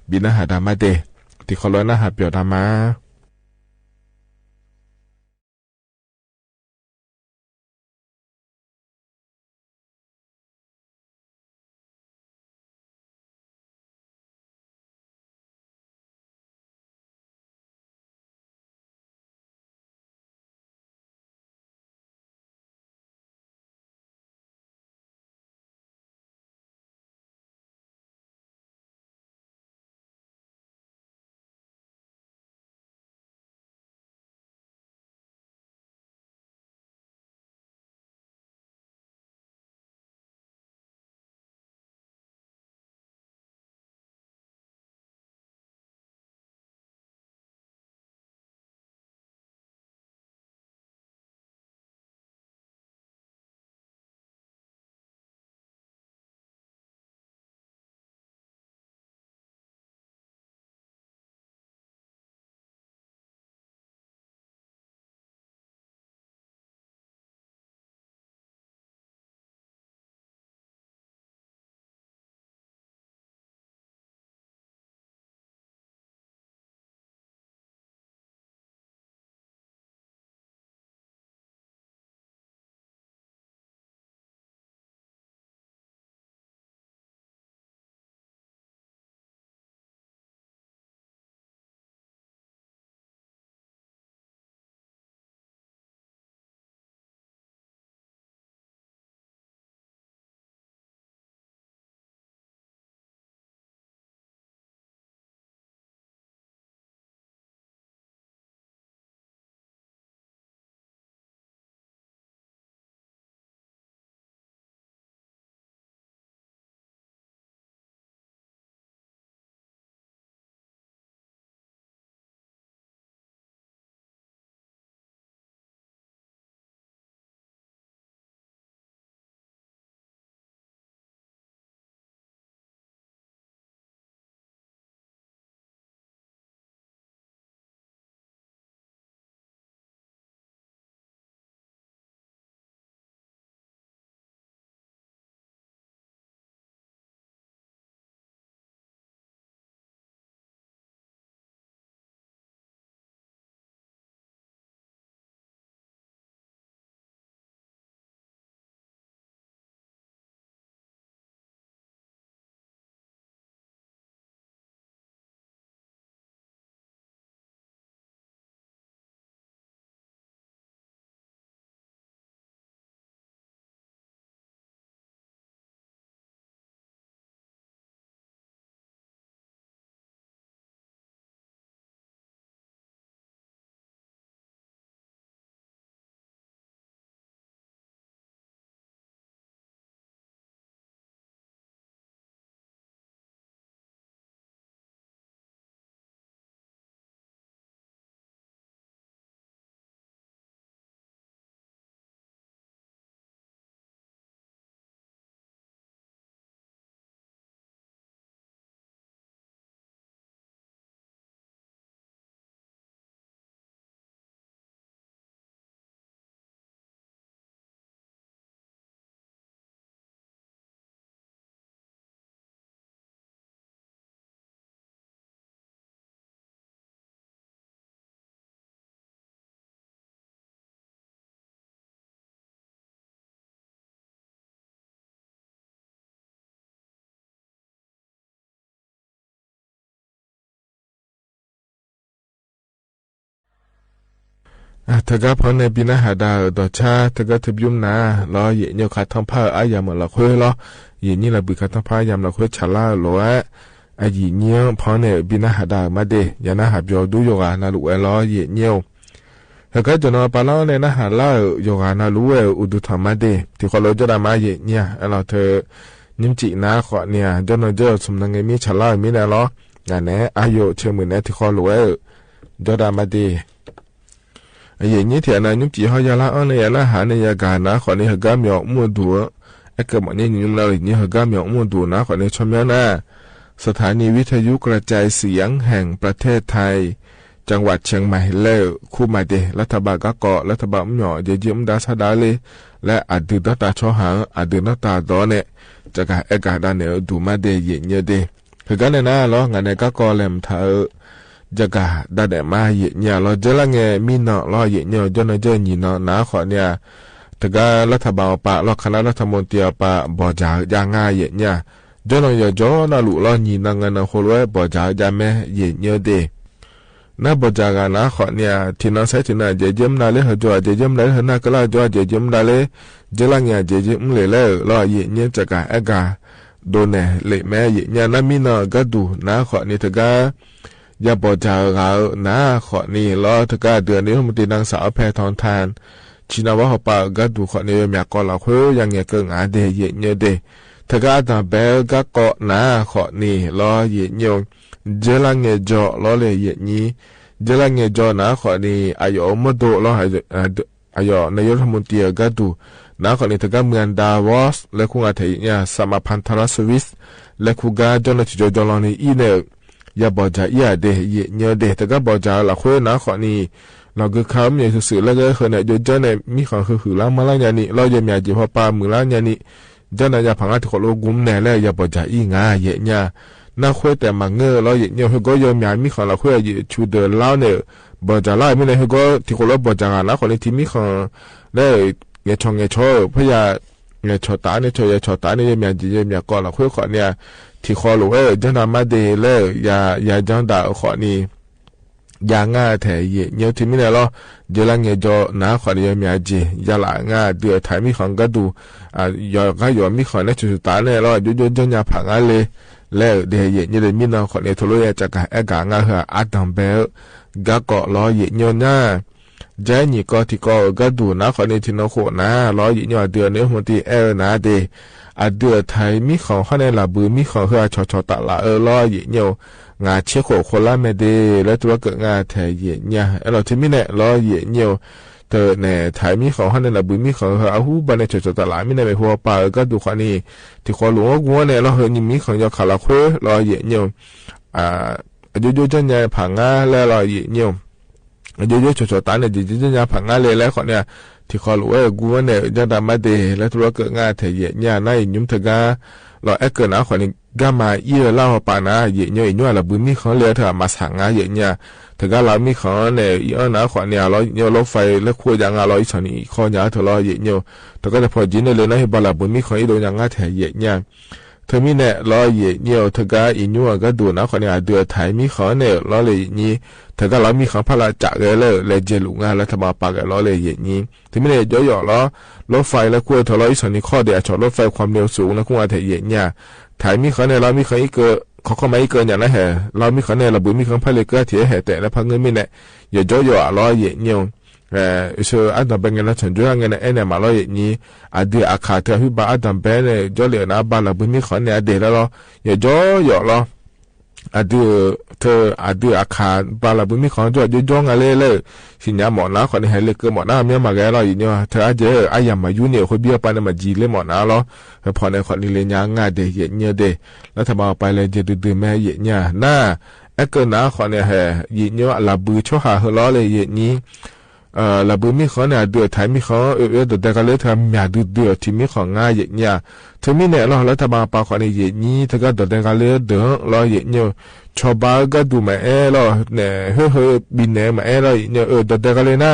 บิณฑบาตมาเด ที่ข้อโล นะ หาเปียวดามา อ่ะ เถิงก้าพร้อมในปีหน้าหาดาว ดอกช้า เถิงก้าเถิงยุ้มนา ลอเยะเยียว คาต้อนผ้า อาหยามเหมือนละเค้ยลอ เยะเยียว ระเบิดคาต้อนผ้า อาหยามละเค้ย ฉลาดโหลแอะ อ่ะ หยีเยียว พร้อมในปีหน้าหาดาว มาเด ยาหน้าหาเบียวดู โยกานาลูแอะ ลอเยะเยียว เถิงก้าจ๋นอปาเล่าในหน้าหาเล่า โยกานาลูแอะ อุดูถอนมาเด ตี้คอโล จ้อดามา เยะเยียว อ่ะ ลอเถิง ยิ้มจินา ขอเนีย จ้อนอเยียว สมนังเงมี ฉลาดมีแน่ลอ งานแหน อาโย เชียงใหม่แหน ตี้คอโลแอะ จ้อดามาเด เยะเยียว เถียนนา ยิ้มจิ ฮอดยาละอ้อ ในยาหน้าหา ในยากาศนา ขอเนีย เถิงก้าเหมียว มั่วดัว เอ๊ะ เกิดหมดเนี่ย ยิ้มนา เยะเยียว เถิงก้าเหมียว มั่วดัวนา ขอเนีย ชอมเยียวนา สถานีวิทยุกระจายเสียงแห่งประเทศไทย จังหวัดเชียงใหม่ เล่า คูมาเด รัฐบาลก้าก็ รัฐบาลอุ้มหย่อ เยะเยียว อุ้มดา ซะดาเลย และอะดื้อดอกตา ชอหาง อะดื้อดอกตา ดอเนี่ย จะกา เอ๊ะ กาดาเนี่ย ดูมาเด เยะเยียวเด เถิงก้าเนี่ยนา ลอ งานในก้าก็แหลมเถิง จะกาดาเนี่ยมา เยะเยียว ลอ เจอละแง มีเนาะ ลอเยะเยียว จ้อนอเยียว หยีเนาะนา ขอเนีย เถิงก้ารัฐบาลออกปะ ลอ คณะรัฐมนตรีออกปะ บ่จ๋า ยางา เยะเยียว จ้อนอเยียว จ้อนาลู ลอ หยีเนาะ งานเนาะ โฮลแวะ บ่จ๋า ยาแม่ เยะเยียวเด นา บ่จ๋า กานา ขอเนีย ตี้นอนใสตี้นอน เยะเยียว นาเลย เฮอจ้อ เยะเยียว นาเลย เฮอหน้าก็ลาจ้อ เยะเยียว นาเลย เจอละแง เยะเยียว เลย แล้ว ลอ เยะเยียว จะกา เอ๊ะ กา โดนแหน่ เละแม่ เยะเยียว นา มีเนาะ ก้าดูนา ขอเนีย เถิงก้า ยาบ่จ๋า กานา ขอเนีย ลอ เถิงก้า เดือนนี้ รัฐมนตรีนางสาวแพทองธาร ชินวัตร ออกปะ ก้าดู ขอเนีย เยียวเมียก่อละเค้ย ยาแงเกิงอาเด เยะเยียวเด เถิงก้า อาต๋ามแบ ก้าก็นา ขอเนีย ลอเยะเยียว เจอละแงจ้อ ลอเลย เยะเยียว เจอละแงจ้อนา ขอเนีย อาโย มั่วดัว ลอ อาโย นายกรัฐมนตรี ก้าดูนา ขอเนีย เถิงก้า เมืองดาวอส และคู่งานไทยเนี่ย สหพันธรัฐสวิส และคู่ก้า จ้อนาตี้จ๋อจ๋อลอนี่ อี้เนี่ย ยาบ่จ๋า อี้อะเด เยะเยียวเด เถิงก้า บ่จ๋า ละเค้ยนา ขอเนีย ลอ คือคำ เยียะ ซื่อๆ แล้วก็ เฮอเนี่ย โยเจอเนี่ย มีของหื้อๆ ล้างมาล้างยานี่ ลอ เยียวเมียเจ๋ง พอปา มือล้างยานี่ จ้อนายาผางา ตี้คอโล กุมแหน่ แล้ว ยาบ่จ๋า อี้งา เยะเยียว นา เค้ยแต่หมากเง่อ ลอเยะเยียว เฮอก็ เยียวเมีย มีของ ละเค้ย เยียะ ชูเดินลาวเนี่ย บ่จ๋า ลาว มีใน เฮอก็ ตี้คอโล บ่จ๋า นา ขอเนีย ตี้มีของ แล้ว เยียะ ชอง เยียะ ชอ พะยา เยียะ ชอต๋าเนี่ย ชอ เยียะ ชอต๋าเนี่ย เยียวเมียเจ๋ง เยียวเมียก่อ ละเค้ย ขอเนีย ตี้คอโล เอ๊ะ จ้อนนา มาเด แล้ว ยา ยาจ้อนดา ขอเนีย ยางาแถ เยะเยียว ตี้มีแหน่ลอ เจอละแงจ้อนา ขอเนีย เยียวเมียเจ๋ง ยาละงา เดือไถ มีของ ก้าดู อ่า ยอ ก้า ยอ มีของ แหน่ ชูชูต๋าเนี่ย ลอ โยโย จ้อนยาผางาเลย แล้วเด เยะเยียวเด มีเนาะ ขอเนีย โทโล ยาจะกา เอ๊ะ กางา เฮอ อาต๋ามแบ ก้าก็ ลอเยะเยียวนา จะหยีก็ ตี้ก็ เออ ก้าดูนา ขอเนีย ตี้นอโขนา ลอเยะเยียว เดือเนี่ย หัวตี้ เอ๊ะ นาเด อะเดือไถ มีของ ฮอดแหน่ ละบือ มีของ เฮอ อะ ชอชอต๋าละ เออ ลอเยะเยียว งา เชียงโข โคราช แม่เด และตัวเกิดงาแถ เยะเยียว เอ๊ะ ลอ ตี้มีแหน่ ลอเยะเยียว เถิงแหน่ ไถ มีของ ฮอดแหน่ ละบือ มีของ เฮอ อะฮู้ บ่าแหน่ ชอชอต๋าละ มีแหน่ แม่หัวปา เออ ก้าดู ขอเนีย ตี้คอโล หัวกั๋วเนี่ย ลอ เฮอ ยีมีของ ยอ ขา ละเค้ย ลอเยะเยียว อ่า โยโย จ้อนยาผางา แล้ว ลอเยะเยียว โยโย ชอชอต๋าเนี่ย เยะเยียว จ้อนยาผางาเลย แล้ว ขอเนีย ตี้คอโล เอ๊ะ กั๋วเนี่ย จ้อนดา มาเด และตัวเกิดงาแถ เยะเยียว นา อีหยุม เถิงก้า ลอ เอ๊ะ เกิดนา ขอเนีย ก้ามา อี้ เล่าปานา เยะเยียว อีหยุม อะ ละบือ มีของ แล้ว เถิง มาสางา เยะเยียว เถิงก้า ลาว มีของ แหน่ อี้ เออ นา ขอเนีย ลอเยะเยียว รถไฟ และคู่ยางา ลอ อี้ สอง นี่ ข้อยา เถิง ลอเยะเยียว เถิงก้า แต่ผ่อจีนได้เลย นา เฮอ บ่า ละบือ มีของ อี้ โดนยางาแถ เยะเยียว เถิงมีแหน่ ลอเยะเยียว เถิงก้า อีหยุม อะ ก้าดูนา ขอเนีย อะเดือไถ มีของ แหน่ ลอเลย เยะเยียว เถิงก้า ลาว มีของ พระราชา แกะ แล้ว และเจลุงา และธรรมาปา แกะ ลอเลย เยะเยียว ตี้มีแหน่ ยอหยอ ลอ รถไฟ และคู่ เถิง ลอ อี้ สอง นี่ ข้อเดียว อะ ชอ รถไฟความเร็วสูง และคู่งาแถ เยะเยียว ไถ มีของ แหน่ ลาว มีของ อี้ เกอ ขอ ข้อมา อี้ เกอ อย่างนั้น แหน่ ลาว มีของ แหน่ ละบือ มีของ พระเลเกอ ตี้ แหน่ แต่ และพระเงื้อ มีแหน่ ยอโย ยอหยอ ลอเยะเยียว เอ่อ เชิง อาต๋ามแบ ไง ละ ฉัน จ้อน ไง นะ เอ๊ะ แหน่ มา ลอเยะเยียว อะเดือ อะขา เถิง อะฮู้ บ่า อาต๋ามแบ เนี่ย ยอเหลียวนา บ่า ละบือ มีของ แหน่ อะเด แล้ว ลอ ยอโย ยอหยอ ลอ อะเดือ เถิง อะเดือ อะขา บ่า ละบือ มีของ ยอ โยโย งาเลย แล้ว สิญญา หมอนา ขอเนีย แหน่ เลเกอ หมอนา เมียมา แกะ ลอเยะเยียว เถิง อะเยอะ อะหยา มายูเนี่ย คนเบียร์ ปา เนี่ย มาจี เลย หมอนา ลอ เฮอ ผ่อ แหน่ ขอเนีย เลย ยางาเด เยะเยียวเด แล้วธรรมาปา เลย เจอ ดื้อๆ แม่ เยะเยียว นา เอ๊ะ เกิดนา ขอเนีย แหน่ เยะเยียว อะ ละบือ ชอหา เฮอ ลอเลย เยะเยียว เอ่อ ละบือ มีของ แหน่ เดือไถ มีของ เออ เออ ดอแดงกาเลย เถิง เมีย ดื้อๆ ตี้มีของ งาเยะเยียว เถิงมีแหน่ ลอ แล้วธรรมาปา ขอเนีย เยะเยียว เถิงก้า ดอแดงกาเลย เดิน ลอเยะเยียว ชอบ้า ก้าดู มาแอ้ ลอ แหน่ เฮ้อ เฮ้อ บิน แหน่ มาแอ้ ลอเยะเยียว เออ ดอแดงกาเลยนา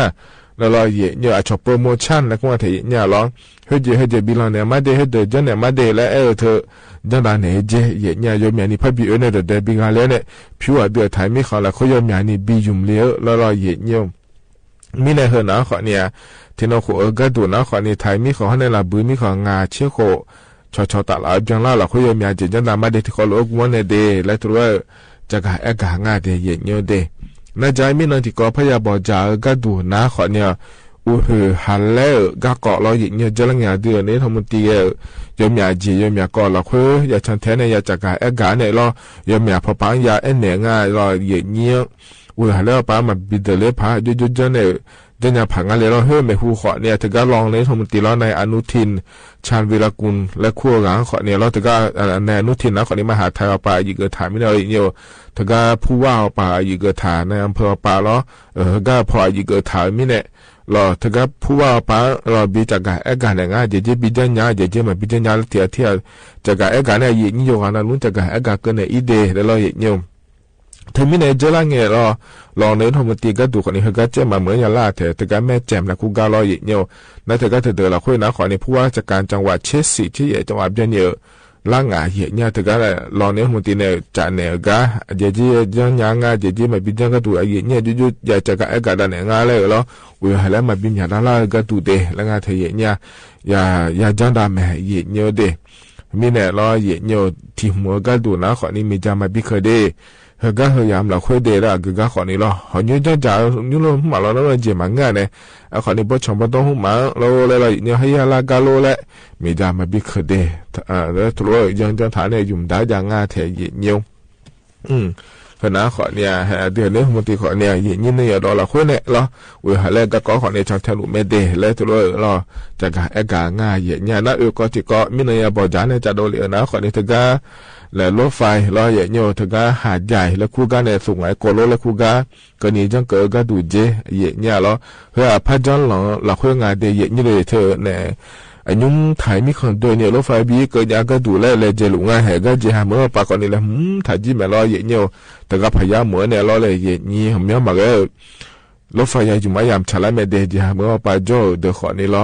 แล้ว ลอเยะเยียว อะ ชอโปรโมชั่น และคู่งาแถ เยะเยียว ลอ เฮอเจ เฮอเจ บิน ลอ แหน่ มาเด เฮอเจ จ้อน แหน่ มาเด แล้ว เอ๊ะ เถิง จ้อนดา แหน่ เฮอเจ เยะเยียว โยเมียนี่ พระบิน เออ แหน่ ดอแดง บิน งาเลย เนี่ย ผิว อะเดือไถ มีของ แล้ว ข้อยอเมียนี่ บิน หยุม เลย ลอ ลอเยะเยียว မ့ၢ်န့ၣ် ဟဲနာ်ခီန့ၣ် ထံၣ်နီၢ်ခိၣ်ဧၢ ကၢ်ဒိၣ်နာ်ခီန့ၣ် ထၢၣ်မံၣ်ဃီဟီၣ်န့ၣ် လၢ်ဘုမံၣ်ဃီ ငါးဆံဃိး ဆီဆီတးလၢအဘျီလၢ်လီၤ အဃိယမၤယဲၢ်ကၠီဒါမးဒဲး ထံၣ်ဃီလိာ်အိၣ်ကဝီၤန့ၣ်ဒဲး လၢတရူး ကၠီၤကၤအဲၣ်ကၤငါဒဲး ယဲၢ်ညိဒဲး နၤယါ မ့ၢ်နီၢ်ထံၣ်ကီး ဖးယၢ်ဘီၣ်ကၠၣ်ဧၢ ကၢ်ဒိၣ်နာ်ခီန့ၣ် အူဟၢၣ်ဟးလဲၣ်ဧၢ ကၢ်ကီးလီၤ ယဲၢ်ညိ ကၠီၤလၢညါဒုး န့ၣ်ထီၣ်မူတံၢ်ဧၢ ယမၤယဲၢ် ယမၤကီးလီၤ အဃိ ယဆၢထၢၣ်န့ၣ် ယကၠီၤကၤအဲၣ်ကၤန့ၣ်လီၤ ယမၤဖီဖး ယအဲၣ်နဲၣ်ငါလီၤ ယဲၢ်ညိ အူဟၢၣ်ဟးလဲၣ်အီၤပာ် မၤဘံဒၢးလၢဖး ယိယိယိန့ၣ် ကၠီၤညါဖးငါလဲၣ်လီၤ ဟဲမဲာ်ဟူဃီန့ၣ် တဂၤလီၤန့ၣ် ထီၣ်မူတံၢ်လီၤ နၤအနူထံၣ် ဆၣ်ဝံၤလးကူၣ် လၢခိၣ်ဂၤခီန့ၣ်လီၤ တဂၤ နၤအနူထံၣ်နာ်ခီန့ၣ် မၤဟးထၢၣ်အီၤပာ် ယံာ်ကၢၣ်ထၣ်မံၤန့ၣ်လီၤ ယဲၢ်ညိ တဂၤဖူဝါအီၤပာ် ယံာ်ကၢၣ်ထၣ် နၤအဖၢအီၤပာ်လီၤ တဂၤဖီၣ် ယံာ်ကၢၣ်ထၣ်မံၤန့ၣ်လီၤ တဂၤဖူဝါအီၤပာ်လီၤ ဘံကၠီၤကၤအဲၣ်ကၤန့ၣ် ငါယဲၢ်ကၠီ ဘံကၠီၤညါ ယဲၢ်ကၠီ မၤဘံကၠီၤညါလၢထံၣ်အထံၣ် ကၠီၤကၤအဲၣ်ကၤန့ၣ် ယဲၢ်ညိယိၤဂၤ နၤလူကၠီၤကၤအဲၣ်ကၤကၢၢ်န့ၣ်အံၤဒဲး လၢလီၤ ယဲၢ်ညိ တမံၤန့ၣ် ကၠီၤလၢညါလီၤ လီၤန့ၣ် ထီၣ်မူတံၢ်ကၢ်ဒိၣ်ခီန့ၣ် ဟဲကၠီၤမၤမုာ်ညါလၢထဲ တဂၤမဲာ်ကၠဲး လၢခိၣ်ဂၤလီၤ ယဲၢ်ညိ နၤတဂၤတဒၢးလီၤ အဃိန့ၣ်ခီန့ၣ် ဖူဝါကၠီၤကၤ ကၠီၤဝး ဆ့ဆံး ဆ့ယဲၢ် ကၠီၤဝးဘျီန့ၣ် လၢညါ ယဲၢ်ညိ တဂၤလီၤန့ၣ် ထီၣ်မူတံၢ်န့ၣ် ကၠီၤနဲၣ်အဂၤ ယဲၢ်ကၠီ ယဲၢ်ကၠီညါ ငါယဲၢ်ကၠီ မၤဘံကၠီၤကၢ်ဒိၣ် ယဲၢ်ညိ ယိယိ ယကၠီၤကၤအဲၣ်ကၤဒၣ်နဲၣ် ငါလၢလီၤ အူဟၢၣ်ဟးလဲၣ် မၤဘံမၠးဒၣ်လၢကၢ်ဒိၣ်ဒဲး လၢညါထဲ ယဲၢ်ညိ ယ ယကၠီၤဒၣ်မဲာ် ယဲၢ်ညိဒဲး မံၤန့ၣ်လီၤ ယဲၢ်ညိ ထံၣ်မူကၢ်ဒိၣ်နာ်ခီန့ၣ် မ့ၢ်ယၤမၤဘံခၢၣ်ဒဲး ဟဲကၠီၤဟဲယၤမၤလီၤဃုာ်ဒဲးလၢအဂုၤအဂၤခီန့ၣ်လီၤ ဟီၣ်ညိကၠီၤကၠၢ် ညိလိာ်မၤလီၤနီၢ်နီၢ် ယဲၢ်မၤငါန့ၣ် အဃီန့ၣ် ဘီၣ်ဆီဘီၣ်တီၢ် ဟူမးလီၤလၢလီၤ ယဲၢ်ညိ ဟဲယၤလၢကၢ်လိၤလၢ မ့ၢ်ယၤမၤဘံခၢၣ်ဒဲး လၢတရူး ယဲၢ်ကၠီၤထၣ်န့ၣ် ယုမ်ၢ်ဒါယၤငါထဲ ယဲၢ်ညိ ဟဲနာ်ခီန့ၣ် ဟဲဒုးန့ၣ် ထီၣ်မူတံၢ်ခီန့ၣ် ယဲၢ်ညိန့ၣ် ယဒီးလီၤဃုာ်န့ၣ်လီၤ အူဟၢၣ်ဟးလဲၣ် ကၢ်ကီခီန့ၣ် ဆီၣ်ထွဲလူၤမဲာ်ဒဲး လၢတရူးလီၤ ကၠီၤကၤအဲၣ်ကၤငါ ယဲၢ်ညိ နၢ်အုၣ်ကီၢ်ထံကီၢ် မံၤနီၢ်ယၤဘီၣ်ကၠၣ်န့ၣ် ကၠီၤဒိၣ်လံ နာ်ခီန့ၣ် တဂၤ လၢလိၣ်ဖဲလီၤ ယဲၢ်ညိ တဂၤ ဟးဒ်ယဲၢ် လၢခိၣ်ဂၤန့ၣ် သူၣ်ငါကိၤလိလၢခိၣ်ဂၤ ကနံၤကၠီၤကၢကၢ်ဒိၣ်ကၠ့ ယဲၢ်ညိ လီၤ ဟဲအဖးကၠီၤလီၤ လီၤဃုာ်ငါဒဲး ယဲၢ်ညိ လၢထဲန့ၣ် အညိထၢၣ်မံၤခီဒိၣ်န့ၣ် လိၣ်ဖဲဘံကၠီၤကၢ်ဒိၣ်လၢ လဲၤကၠဲးလူၤငါ ဟဲကၠီၤဟးမုာ်အီၤပာ်ခီန့ၣ် လဲၤ ဟွမ်ထၢၣ်ကၠံၣ်မဲာ်လီၤ ယဲၢ်ညိ တဂၤဖးယၢမုာ်န့ၣ်လီၤ လၢယဲၢ်ညိ မၢမၤဂ့ၤ လိၣ်ဖဲယၤယုမ်ၢ်မးယၤ မုၢ်ဆါလၢမဲာ်ဒဲး ကၠဲးဟးမုာ်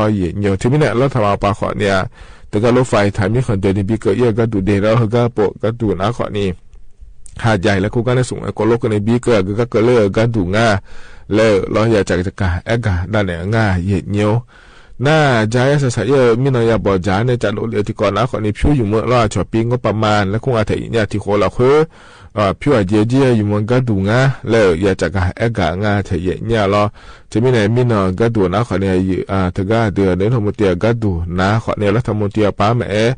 အီၤပာ်ကၠီၤဒၢးခီန့ၣ်လီၤ ယဲၢ်ညိ ထဲမံၤန့ၣ် လၢထးမၤပာ်ခီန့ၣ် တဂၤလိၣ်ဖဲထၢၣ်မံၤခီဒိၣ်န့ၣ် ဘံကၠီၤအီၤကၢ်ဒိၣ်ဒဲး လီၤ ဟဲကၠီၤပိာ်ကၠီၤဒိၣ်နာ်ခီန့ၣ် ဟးဒ်ယဲၢ် လၢခိၣ်ဂၤန့ၣ် သူၣ်ငါကိၤလိကန့ၣ် ဘံကၠီၤအီၤကၢ်ကၢ်လၢကၠီၤဒိၣ်ငါ လၢလီၤ ယကၠီၤကၤအဲၣ်ကၤဒၣ်နဲၣ်ငါ ယဲၢ်ညိ နၤယၤ ယဲၢ်စဲးစဲး ယဲၢ်မံၤနီၢ်ယၤဘီၣ်ယၤန့ၣ် ကၠီၤဒိၣ်လံ ထံကီၢ်နာ်ခီန့ၣ် ဖၠူယုမ်ၢ်လီၤ အဆီၣ်ပံ ငိုးပမၤ လၢခိၣ်ဂၤထဲ ယဲၢ်ညိ ထံၣ်ဃိလီၤဃုာ် ဖၠူအယဲၢ် ယဲၢ်ယုမ်ၢ်ကၠီၤဒိၣ်ငါ လၢယကၠီၤကၤအဲၣ်ကၤငါထဲ ယဲၢ်ညိလီၤ ထဲမံၤန့ၣ် မံၤနီၢ်ကၠီၤဒိၣ်နာ်ခီန့ၣ် တဂၤဒုးန့ၣ် ထီၣ်မူတံၢ်ကၠီၤဒိၣ်နာ်ခီန့ၣ် လၢထီၣ်မူတံၢ်အပၢ်မ့ၢ်အဲၣ်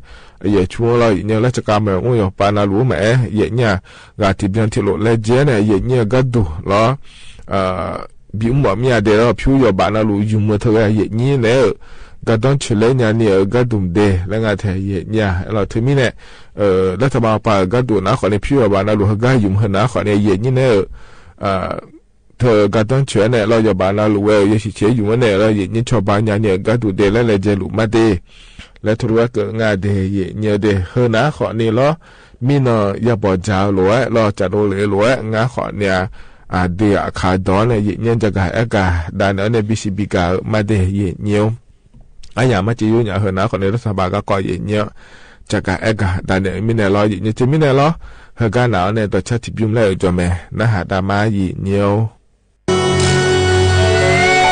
ယဲၢ်ဆူလီၤ ယဲၢ်ညိ လၢကၠီၤကၤမ့ၢ်အိၣ်ယီၤပၢ်နၤလူၤမ့ၢ်အဲၣ် ယဲၢ်ညိ ဂၤထံၣ်ဘျီထံၣ်လိာ်လၢကၠဲန့ၣ် ယဲၢ်ညိကၠီၤဒိၣ်လီၤ ဘံမီၢ်မံအဒဲးလီၤ ဖၠူယီၤဘၣ်နၤလူၤ ယုမ်ၢ်ထၢၣ်ဂၤ ယဲၢ်ညိန့ၣ် ကၠီၤဒိၣ်ဆၢလဲညါန့ၣ် ကၠီၤဒိၣ်ဒဲး လၢငါထဲ ယဲၢ်ညိလီၤ ထဲမံၤန့ၣ် လၢထးမၤပာ်ကၠီၤဒိၣ်နာ်ခီန့ၣ် ဖၠူယီၤဘၣ်နၤလူၤ ဟဲကၠီၤယုမ်ၢ်ဟဲနာ်ခီန့ၣ် ယဲၢ်ညိန့ၣ် ထၢၣ်ကၠီၤဒိၣ်ဆၢန့ၣ်လီၤ ယီၤဘၣ်နၤလူၤဝဲ ယဲၢ်ဆံးဆဲးယုမ်ၢ်ဝဲန့ၣ်လီၤ ယဲၢ်ညိဆီၣ်ဘၣ်ညါန့ၣ် ကၠီၤဒိၣ်ဒဲး လၢလဲၤကၠဲးလူၤမၤဒဲး လၢထီၣ်ဝဲကၠီၤကၤငါဒဲး ယဲၢ်ညိဒဲး ဟဲနာ်ခီန့ၣ်လီၤ မံၤနီၢ်ယၤဘီၣ်ယၤလိာ်ဝဲလီၤ ကၠီၤဒိၣ်လံလိာ်ဝဲ ငါခီန့ၣ် အဒုးအခါဒီးန့ၣ် ယဲၢ်ညိ ကၠီၤကၤအဲၣ်ကၤ ဒၣ်န့ၣ် အန့ၣ် ဘံၣ်စံၣ်ဘံၣ်ကၤ မၤဒဲး ယဲၢ်ညိ အယၤမၤစၢၤယိယၤ ဟဲနာ်ခီန့ၣ် လၢထးဘၣ်ကၠီၤကီး ယဲၢ်ညိ ကၠီၤကၤအဲၣ်ကၤ ဒၣ်န့ၣ် မံၤန့ၣ်လီၤ ယဲၢ်ညိ ထဲမံၤန့ၣ်လီၤ ဟဲကၠီၤနၤအီၤန့ၣ် ဒ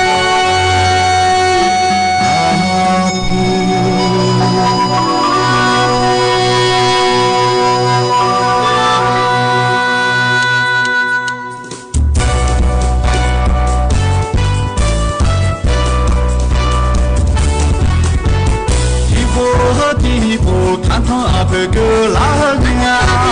ီးဆၢထံၣ်ဘျုးလၢအကၠီၤမဲာ် နဟးဒၣ်မး ယဲၢ်ညိ ထံဖိဟၢတံၢ်ဖိ ထါထီၣ်အဖၢကလါဟၢနံၤ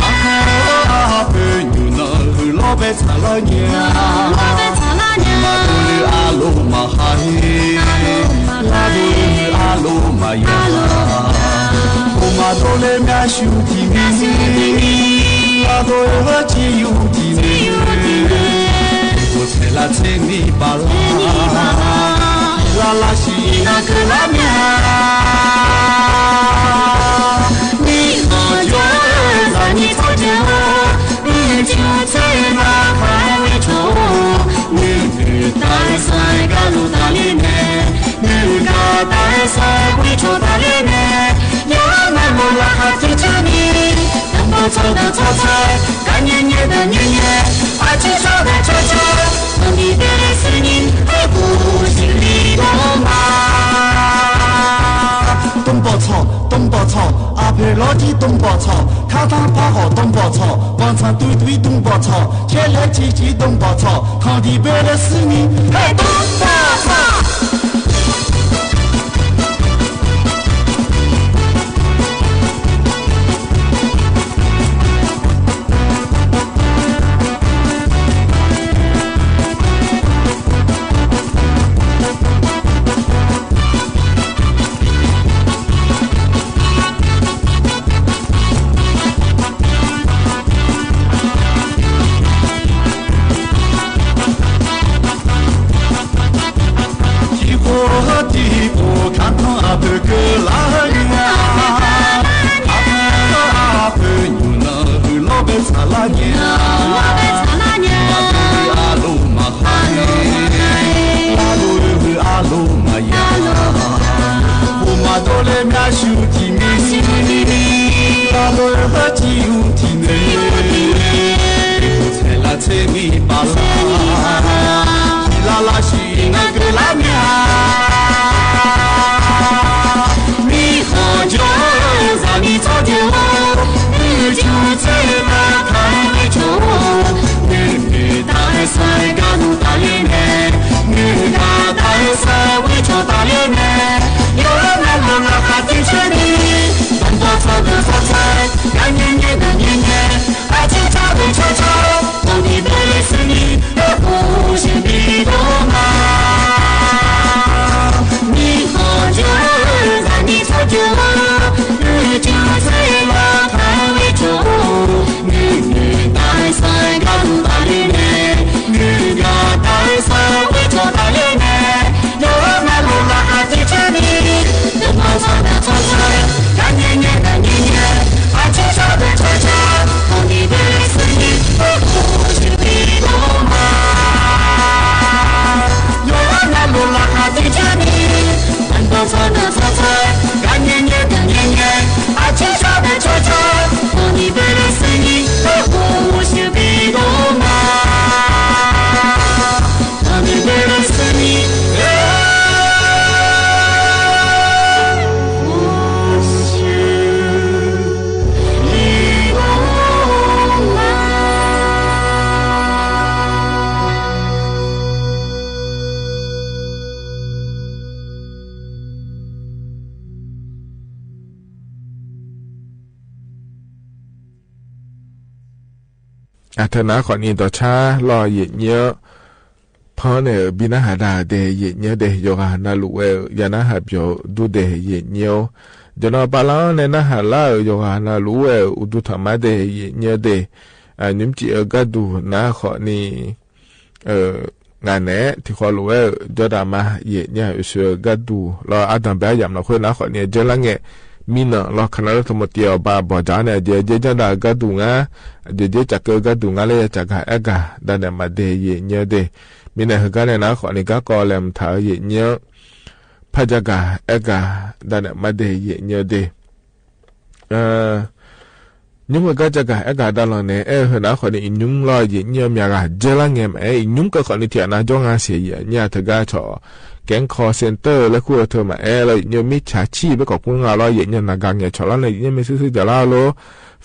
အဖၢအဖၢ ညိၣ်နီၢ်ဟုၣ်လီၤဘဲဆၣ်လီၤညါ မၤဒိၣ်လၢအလိၤမၤဟါဟ့ လၢဒိၣ်လၢအလိၤမၤယါ အိၣ်မၤဒိၣ်လၢမၠၣ်ဆူၣ်ထံနံၤ လၢဒိၣ်လၢဆံယူၢ်ထံနံၤ အိၣ်ထဲလၢဆ့နံၤပာ်လၢ လၢလၢဆံနၤကလါမ့ၢ်ဧါ နံၣ်နီၢ်ယွၤဧၢ လၢနံၣ်ထီၣ်ကဲဧိၤ နံၣ်ထီၣ်ဆဲးနၤခါဝဲထီၣ် နံၣ်တၢ်အဲၣ်စၢၣ်ကၤလိာ်တၢ်လံန့ၣ် နံၣ်ကတၢ်အဲၣ်စၢၣ်ကွံထီၣ်တၢ်လံန့ၣ် ယၤမၤလိလၢဟးထံဆၢနံၤ တၢ်ဘၣ်ထီၣ်ဒီးထီၣ်ဆၢ ကညဲညဲဒီးညဲညဲ အထံဆၢဒီးထီၣ်ဆၢ တၢ်မံ東坡草，東坡草，阿婆老的東坡草，卡當爬好東坡草，廣場堆堆東坡草，切來切去東坡草，看地背來是你，嘿，東坡草。 အတၢ်နာ်ဃိးနံၤဒီးဆါလီၤယံာ်ညိ ဖီန့ၣ် ဘံနၢ်ဟးဒၣ်ဒဲးယံာ်ညိဒဲး ယိၤဂၤနၢ်လူဝဲဧၢ ယၤနၢ်ဟးပၠီၤဒူဒဲးယံာ်ညိ ယနီၢ်ပၢ်လၢ်န့ၣ် နၢ်ဟးလၢ်ဧၢ ယိၤဂၤနၢ်လူဝဲဧၢ အိၣ်ဒူထီၣ်မးဒဲးယံာ်ညိဒဲး နံၣ်စံးဧၢ ကၢ်ဒူၣ်နၤဃိးနံၤ ငါန့ၣ် ထံၣ်ဃီလိာ်ဝဲဧၢ ယီၢ်ဒၣ်မး ယံာ်ညိ အိၣ်ဆူၣ်ဧၢ ကၢ်ဒူၣ် လီၤအါတၢ်ဘၣ်ယၤမနီၤဃိ နၤဃိးနံၤ အကၢလၢ်ငဲၤ မံနီၤ လီၤခနၢလၢထမတီၣ်အီၤဘၣ်ဘီၣ်ကၠၣ်န့ၣ် ယဲယဲယီၢ်ဒၣ်ကၢ်ဒူၣ်နၤ ယဲယဲကၢ်ကၢဒူၣ်နၤလၢယကၢ်ဂၤအဲၣ်ဂၤ ဒၣ်နဲၣ်မးဒဲးယံာ်ညိဒဲး မ့ၢ်န့ၣ် ဟဲကါန့ၣ် နၤဃိးနံၤ ကၢ်ကီလၢမထးဧၢ ယံာ်ညိ ဖးယကၢ်အဲၣ်ဂၤ ဒၣ်နဲၣ်မးဒဲးယံာ်ညိဒဲး ညုၣ်မ့ၢ်ကၢ်ကၢ်အဲၣ်ဂၤဒၣ်လီၤန့ၣ် အဲၣ်ဟၢနၤဃိးနံၤ အညုၣ်လီၤယံာ်ညိမ့ၢ်ဂၤ ကၢလၢ်ငဲၤမး အဲၣ်အညုၣ်ကၢ်ဃိးနံၤ ထံၣ်အနၤကၠီငါစ့ၢ် ယံာ်ညိ တဂၤဆီၣ် ကဲခီစ့ၣ်တၢၣ်လၢခိၣ်အထၢၣ်မး အဲၣ်လီၤယံာ်ညိ မ့ၢ်ဆါဆံၣ် ဘၣ်ကိးပူၤငါလီၤ ယံာ်ညိ နဂၤငဲၤဆီၣ်လီၤန့ၣ် ယံာ်ညိ မ့ၢ်စုစုကၠၣ်လၢ်လိၤ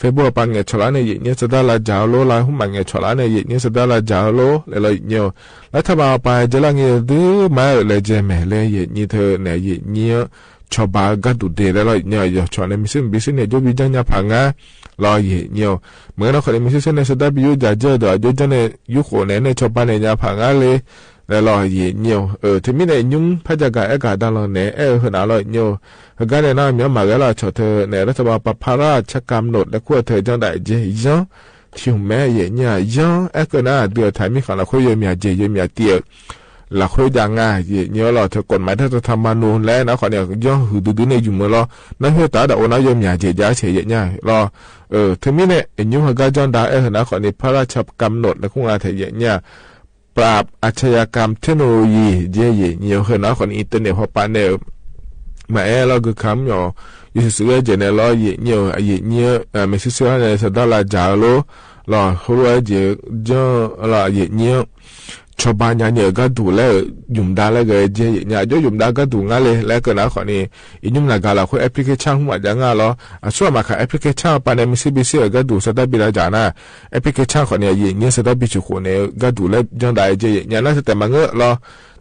Facebook ပာ်ငဲၤဆီၣ်လီၤန့ၣ် ယံာ်ညိ စဒါလၢ်ကၠၣ်လိၤ လၢဟူမးငဲၤဆီၣ်လီၤန့ၣ် ယံာ်ညိ စဒါလၢ်ကၠၣ်လိၤ လဲၤလီၤယံာ်ညိ လၢထးဘၣ်ပာ်ကၢလၢ်ငဲၤဒုးမး လဲၤကဲမဲာ်လၢယံာ်ညိ ထၢန့ၣ် ယံာ်ညိ ဆီၣ်ဘၣ်ကၢ်ဒူၣ်ဒဲးလၢလီၤယံာ်ညိ ယီၢ်ဆီၣ်န့ၣ် မ့ၢ်စုမ့ၢ်ဘၣ်စုန့ၣ် ကၠိဘံၣ်ကၠၣ်ညါဖးငါ လီၤယံာ်ညိ မ့ၢ်ဂ့ၤနၤဃိးနံၤ မ့ၢ်စုစုန့ၣ် စဒါဘံၣ်ယိၣ်ကၠၣ်ကၠၢၢ်ဒီး ကၠိကၠၢၢ်န့ၣ် ယုၢ်ဃိးန့ၣ် န့ၣ်ဆီၣ်ဘၣ်န့ၣ်ညါဖးငါလၢ လဲၤလီၤယံာ်ညိ ထံၣ်မံၤန့ၣ် ညုၣ်ဖးယကၢ်အဲၣ်ဂၤဒၣ်လီၤန့ၣ် အဲၣ်ဟၢနၤလီၤယံာ်ညိ ဟဲကါန့ၣ် နမ့ၢ်မၤဂဲၤလီၤဆီၣ်ထၢန့ၣ် ရသဘၣ်ပာ်ဖျါဆၢကမ်ၣ်နိး လၢခိၣ်အထၢၣ် ကၠီဒၣ်ယဲ ယီၢ် ထံၣ်မး ယံာ်ညိ ယီၢ် အဲၣ်ကၢနၤ ဒုးထါမံၤဃီလၢခိၣ် ယိာ်မးယဲ ယိာ်မးတံၢ် လၢခိၣ်ယါငါ ယံာ်ညိလီၤ ထၢကီၢ်မး ထၢထါမၤနိလၢနၤဃိးနံၤ ယီၢ်ဟုၣ်ဒုဒုန့ၣ် ယုၢ်မုာ်လီၤ နၢ်ဟၢတၢ်ဒၣ်အိၣ်နၤ ယိာ်မးယဲ ယါဆဲး ယံာ်ညိလီၤ ထံၣ်မံၤန့ၣ် ညုၣ်ဟဲကါကၠီဒၣ် အဲၣ်ဟၢနၤဃိးနံၤ ဖျါဆၢကမ်ၣ်နိး လၢခိၣ်ငါထဲ ယံာ်ညိ ပရာ် อาชญากรรมเทคโนโลยี ယဲ ယံာ်ညိ ဟၢနၤဃိးနံၤ အံၣ်တၢ်နဲၣ်ဖီပာ်န့ၣ် မၤအဲၣ်လီၤဂုၤခါမီၤ ယုၢ်စုးစုးဝဲယဲန့ၣ်လီၤ ယံာ်ညိ ယံာ်ညိ မ့ၢ်စုးစုးန့ၣ် စဒါလၢ်ကၠၣ်လိၤ လီၤ ဟိဝဲယဲ ကၠီ လီၤ ယံာ်ညိ ชอบาญานี่เอ๋อ กาดูและหยุมดาและเกยเจ๊เยียะเยียะ อะ โจ๊ะหยุมดากาดูงั่นเลย และเกิดนะ ขอนี้ อินยุมนาก๋าละ คุยแอปพลิเคชัน ฮู้หมาดยังอ่ะลอ อะ ส่วนมากค่ะ แอปพลิเคชันปาใน มิตซูบิชิ เอ๋อ กาดู สตาร์ทบิลาจ๋านะ แอปพลิเคชัน ขอนี้ เยียะเยียะ สตาร์ทบิล จุดหก เนี่ย กาดูและยังดาเจ๊เยียะเยียะ น่าจะแต่มาเงอะลอ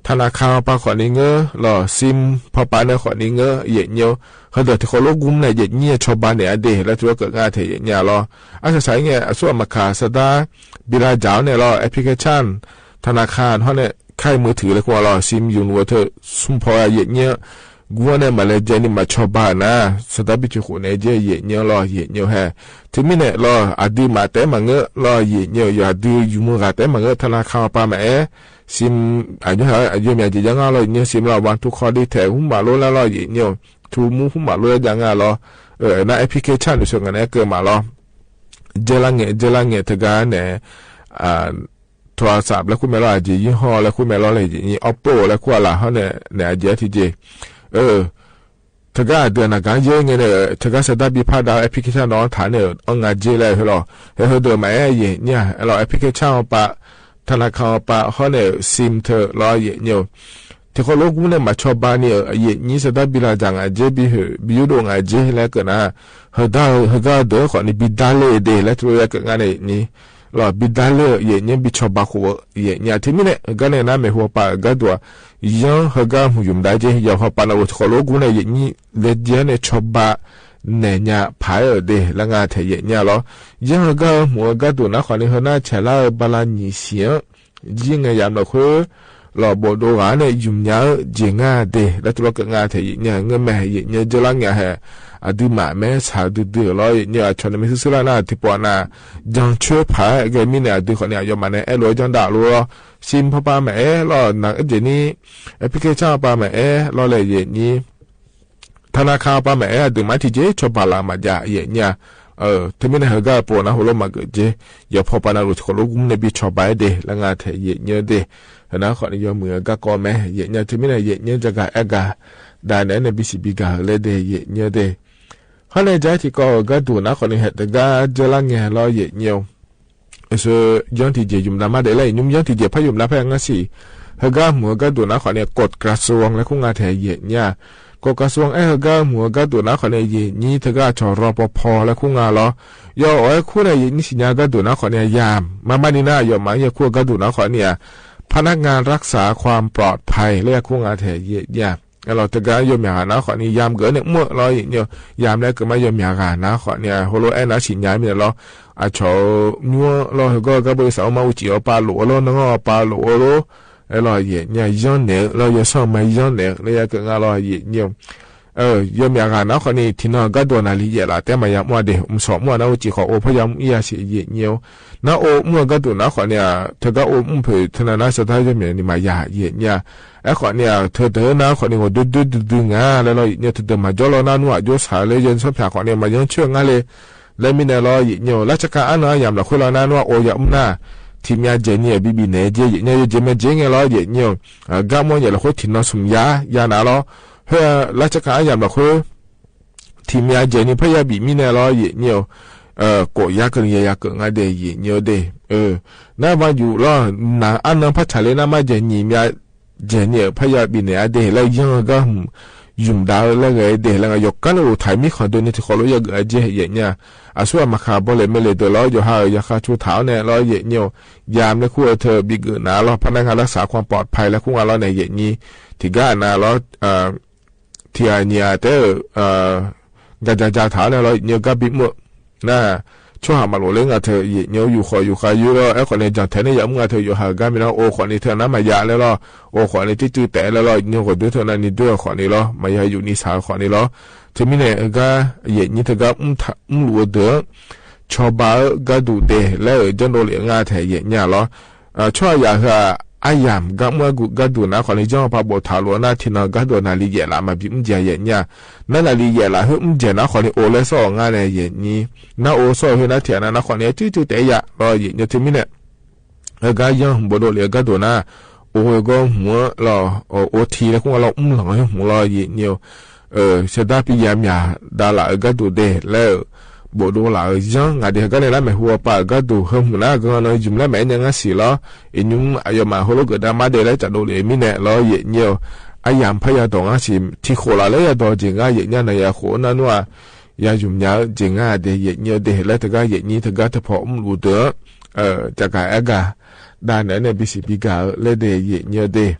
ธนาคารปา ขอนี้เงอะลอ ซิม พอปาใน ขอนี้เงอะ เยียะเยียะ เฮอเดินตี้เขาโลกกุมเนี่ย เยียะเยียะ ชอบาเนี่ย อะเด และถือว่าเกิดง่ายแท้ เยียะเยียะลอ อะ สายสายเนี่ย อะ ส่วนมากค่ะ สตาร์ทบิลาจ๋าเนี่ยลอ แอปพลิเคชัน ธนาคาร เฮาเนี่ย ใค่มือถือเลย กั๋วลอ ซิม ยูนิเวอร์แซล ซุมพอ เยียะเยียะ กั๋วเนี่ย มาเลเซียนี่ มาชอบานะ สตาร์ทบิล จุดหก เนี่ย เจ๊เยียะเยียะลอ เยียะเยียะแฮะ ถึงมี้เนี่ยลอ อะดื้อมาแต่มาเงอะลอ เยียะเยียะ อะดื้ออยู่เมืองกาแต่มาเงอะ ธนาคารปามาแอ ซิม อะ โย อะ โย เมียเจ๊ยังอ่ะลอ เยียะเยียะ ซิมลอ วันทูคอลดีแท็ก ฮู้หมาโลแล้วลอ เยียะเยียะ ทรูมูฟ ฮู้หมาโลยังอ่ะลอ เออ ในแอปพลิเคชัน ดูส่วนกันเนี่ย เกิดมาลอ เจ๊ละเงะ เจ๊ละเงะ เถิงกาเนี่ย อะ โทรศัพท์และคู่แม่ลอ อะเจ๊ยี่ห้อและคู่แม่ลอเลย เยียะเยียะ ออปโป้ และคู่อะหละ เฮาเนี่ย เนี่ย อะเจ๊ตี้เจ๊ เออ เถิงกาเดือนหน้าก๋าเย้ยไงเนี่ย เถิงกาสตาร์ทบิลพาดาว แอปพลิเคชันน้องถามเนี่ย เอางาเจ๊แล้วเหรอ เฮ้ย เฮอเดินมาแอ เยียะเยียะ ลอ แอปพลิเคชันปา ธนาคารปา เฮาเนี่ย ซิมเถอะลอ เยียะเยียะ ตี้เขาโลกกุมเนี่ย มาชอบาเนี่ย เยียะเยียะ สตาร์ทบิลาจ๋า อะเจ๊ บิลหื้อ บิลยูโดง อะเจ๊ และเกิดนะ เฮอดา เฮอกาเดิน ขอนี้ บิลดาเล่เด และถือว่าเกิดง่ายเนี่ย นี่ ลอ บิลดาเล่ เยียะเยียะ บิลชอบาโข เยียะเยียะ อะ ถึงมี้เนี่ย เฮอกาเนี่ยนะ แม่หัวปา เฮอกาตั๋ว ยังเฮอกาหมุนหยุมดาเจ๊ ยอมหัวปานะ โอ้ ตี้เขาโลกกุมเนี่ย เยียะเยียะ เล็ดเยียะเนี่ย ชอบา แหน่เยียะ ผายเอ๋อเด และง่ายแท้ เยียะเยียะลอ ยังเฮอกาหมุนเฮอกาตั๋วนะ ขอนี้ เฮอหน้าแฉะละ บาลาหนีเสียง ยิ่งไงยามลอ คือ ลอ บ่โดราเนี่ย หยุมเยียะ เจ๊ง่ายเด และถือว่าเกิดง่ายแท้ เยียะเยียะ เงอะแม่ เยียะเยียะ เจ๊ละเงอะแฮะ อะดื้อมาแม่ สาวดื้อๆ ลอ เยียะเยียะ อะ ชอบใน มิตซูบิชิ ละนะ ตี้ปอนา ยังช่วยผายเกยมี้เนี่ย อะดื้อ ขอนี้ อะ ยอมมาใน แอดโหลด ยังดาวน์โหลดลอ ซิมพอปามาแอ ลอ หนัง เอ๊ะ เดี๋ยวนี้ แอปพลิเคชันปามาแอ ลอ เลย เยียะเยียะ ธนาคารปามาแอ อะดื้อมาตี้เจ๊ ชอบาละมาเยียะเยียะ เออ ถึงมี้เนี่ย เฮอกาโปรนะ หัวโลกมาเกิดเจ๊ ยอมหัวปานะ โอ้ ตี้เขาโลกกุมเนี่ย บิลชอบาเด และง่ายแท้ เยียะเยียะเด เฮอนะ ขอนี้ ยอมมือเฮอกาก่อแม่ เยียะเยียะ ถึงมี้เนี่ย เยียะเยียะ จะกาแอ กาดาเนี่ย เนี่ย บิลซีบี กาเลยเด เยียะเยียะเด เฮาในใจ๋ตี้ก็เฮอกาตั๋วนะ ขอนี้ เฮอเถิงกาเจ๊ละเงอะลอ เยียะเยียะ เออ เซอ ยังตี้เจ๊หยุมดามาเด และหยุมยังตี้เจ๊ ผายหยุมดา ผายงาสี เฮอกาหมุนเฮอกาตั๋วนะ ขอนี้ กฎกระทรวง และคู่งาแท้ เยียะเยียะ กฎกระทรวง เอ๊ะ เฮอกาหมุนเฮอกาตั๋วนะ ขอนี้ เยียะเยียะ เถิงกา ชอ รอ ปอ ภอ และคู่งาลอ ยอม โอ้ย คู่เนี่ย เยียะเยียะ สัญญาเฮอกาตั๋วนะ ขอนี้ ยาม มาบ้านนี้นะ ยอมมา เยียะ คู่เฮอกาตั๋วนะ ขอนี้ พนักงานรักษาความปลอดภัย และคู่งาแท้ เยียะเยียะ ลอ เถิงกา ยอมยาหานะ ขอนี้ ยามเกิดเนี่ย มั่วลอ เยียะเยียะ ยามแล้วเกิดมา ยอมยาหานะ ขอนี้ หัวโลกแอ นะ สัญญามี้เนี่ยลอ อะ ชอ ยัวลอ เฮอกา กาบริษัท มาอุจิ เอาปาโหลดลอ น้องเอาปาโหลดลอ เออ ลอ เยียะเยียะ ยังเนี่ย ลอ ยอมซ่อมมา ยังเนี่ย และเกิดง่ายลอ เยียะเยียะ เออ ยอมยาหานะ ขอนี้ ตี้นอกาตั๋วนาลีเยียะละ แต่มายามั่วเด อุ้มสองมั่วนะ อุจิ ขอโอ พยายามเยียะสี เยียะเยียะ นะ โอ มั่วเฮอกาตั๋วนะ ขอนี้ เถิงกาโอ อุ้มเผย เถิงนานา สตาร์ท ยอมเยียะนี่ มายา เยียะเยียะ เอ๊ะ ขอนี้ เถิงเถิงนะ ขอนี้ โห ดื้อดื้อดื้อดื้องา และลอ เยียะเถิงเถิง มาจ้อลอ นานัว โยสา และเย็นซ้อนผา ขอนี้ มายังเชื่องาเลย และมี้เนี่ยลอ เยียะเยียะ ราชการอั้นเนอะ ยามละคุยลอ นานัว โอ ยาอุ้มนา ตี้เมียเจ๊เนี่ย บีบีเนี่ย เยียะเยียะเยียะ เย้เย้ แม่เจ๊ไงลอ เยียะเยียะ เออ กามั่วเยียะละคุย ตี้นอสุมยา ยานาลอ เฮ้อ ราชการอั้น ยามละคุย ตี้เมียเจ๊นี่ พยาบีมี้เนี่ยลอ เยียะเยียะ เออ โกะยาเกิน เยียะยาเกิน งาเด เยียะเยียะเด เออ นาบ้านอยู่ลอ หนังอั้นเนอะ พัดฉายเลยนะ มาเจ๊นี่ เมียเจ๊เนี่ย พยาบีเนี่ย อะเด และยังเฮอกาหมุนหยุมดาและเกยเด และงายกกัน โอ้ ไทยมีของเดินนี่ ตี้เขาโลกยาเกยเจ๊ เยียะเยียะ อะ ส่วนมากค่ะ บ่เลย ไม่เลย เดินลอ ยอหา ยาคาชูเท้าเนี่ยลอ เยียะเยียะ ยามและคู่เถิง บิเกิดนาลอ พนักงานรักษาความปลอดภัย และคู่งาลอเนี่ย เยียะเยียะ ตี้กานาลอ เออ ตี้อะเนี่ย แต่ เออ กาจาจาเท้าเนี่ยลอ เยียะเยียะ กาบิมั่ว นะ ช่วยหามาโหลดเล่นงาเถิง เยียะเยียะ อยู่ขออยู่คาอยู่ลอ เอ๊ะ ขอนี้ จังแท้เนี่ย ยามั่วเถิง ยอหากามี้นะ โอ ขอนี้ เถิงนา มายาแล้วลอ โอ ขอนี้ ตี้จื้อแต่แล้วลอ เยียะเยียะ ขอดื้อเถิงนา นี่ดื้อ ขอนี้ลอ มายาอยู่นี่สา ขอนี้ลอ เถิงมี้เนี่ย เออ กา เยียะเยียะ เถิงกา อุ้มทะ อุ้มหลัวเดิน ชอบา เออ กาดูเด และ เออ จันโดเหลียงงาแท้ เยียะเยียะลอ เออ ช่วยยาเฮอ อะ ยาม กามั่วกู กาดูนะ ขอนี้ ยังปาบ่ถาหลัวนา ตี้นอกาตั๋วนาลีเยียะละ มาบีอุ้มเจ๊ เยียะเยียะ นานาลีเยียะละ เฮ้อ อุ้มเจ๊นะ ขอนี้ โอ และซ่องาเนี่ย เยียะเยียะ นาโอ ซ่อเฮอ นาเถียนะ นา ขอนี้ จื้อจื้อแต่ยาลอ เยียะเยียะ เถิงมี้เนี่ย เออ กายังบ่โดดเหลียงกาตั๋วนา โอ เฮอกาหมุนลอ โอ โอที และคู่งาลอ อุ้มหลังเฮอหมุนลอ เยียะเยียะ เออ เสด็จปี้ยามยาดาละ เออ กาตั๋วเด และ เออ ဗိုလ်ဒိုလၣ်ဧိၤ ယင်း ငါဒဲး ဟဲကါန့ၣ်လၢ မ့ၢ်ဟူဝဲပာ်ဂ့ၢ်ဒိၣ် ဟဲမုၢ်နၤဂီၤနီၤ ယုမ်ၢ်လၢမ့ၢ်အဲၣ်ညါငါစံးလီၤ. အံၤ ညုမ်ၣ်အယီၤမး ဟိလိာ်ကဒါမါဒဲးလၢ ကၠးဒိၣ်လံမံန့ၣ်လီၤ ယဲၢ်ညိၣ်ဧိၤ. အယၣ် ဖဲယၤဒိး ငါစံး ထံၣ်ဃိးလၢ်လၢယၤဒိး ကၠ့ၣ်ငါ ယဲၢ်ညိၣ် နၤယၤဃိးနၢ်နွံ ယၤယုမ်ၢ်ညါ ကၠ့ၣ်ငါဒဲး ယဲၢ်ညိၣ်ဧိၤဒဲး လၢတဂၤယဲၢ်ညိၣ် တဂၤတဖိး မုၢ်လူၤတၢၢ် အၢ ကၠးကၤအဲၣ်ကၤ ဒၣ်နဲန့ၣ် ဘံစံးဘံကၤဧိၤ လၢဒဲး ယဲၢ်ညိၣ်ဧိၤဒဲး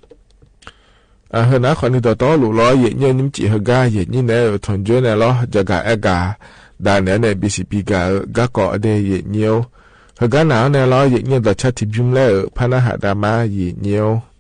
အၢ ဟဲနၤ ခီနံၤဒီးတီလိာ်လီၤ ယဲၢ်ညိၣ် နံၣ်မကံၣ်ဟဲကါ ယဲၢ်ညိၣ်န့ၣ် ထီၣ်ကၠိန့ၣ်လီၤ ကၠးကၤအဲၣ်ကၤ ဒၣ်နဲန့ၣ် ဘံစံးဘံကၤဧိၤ ကၢ်ကီးဒဲး ယဲၢ်ညိၣ်ဧိၤ. ဟဲကါနၤန့ၣ်လီၤ ယဲၢ်ညိၣ် ဒီးဆါထံဘျုးလၢ ဖးနါဟးဒါမါ ယဲၢ်ညိၣ်ဧိၤ.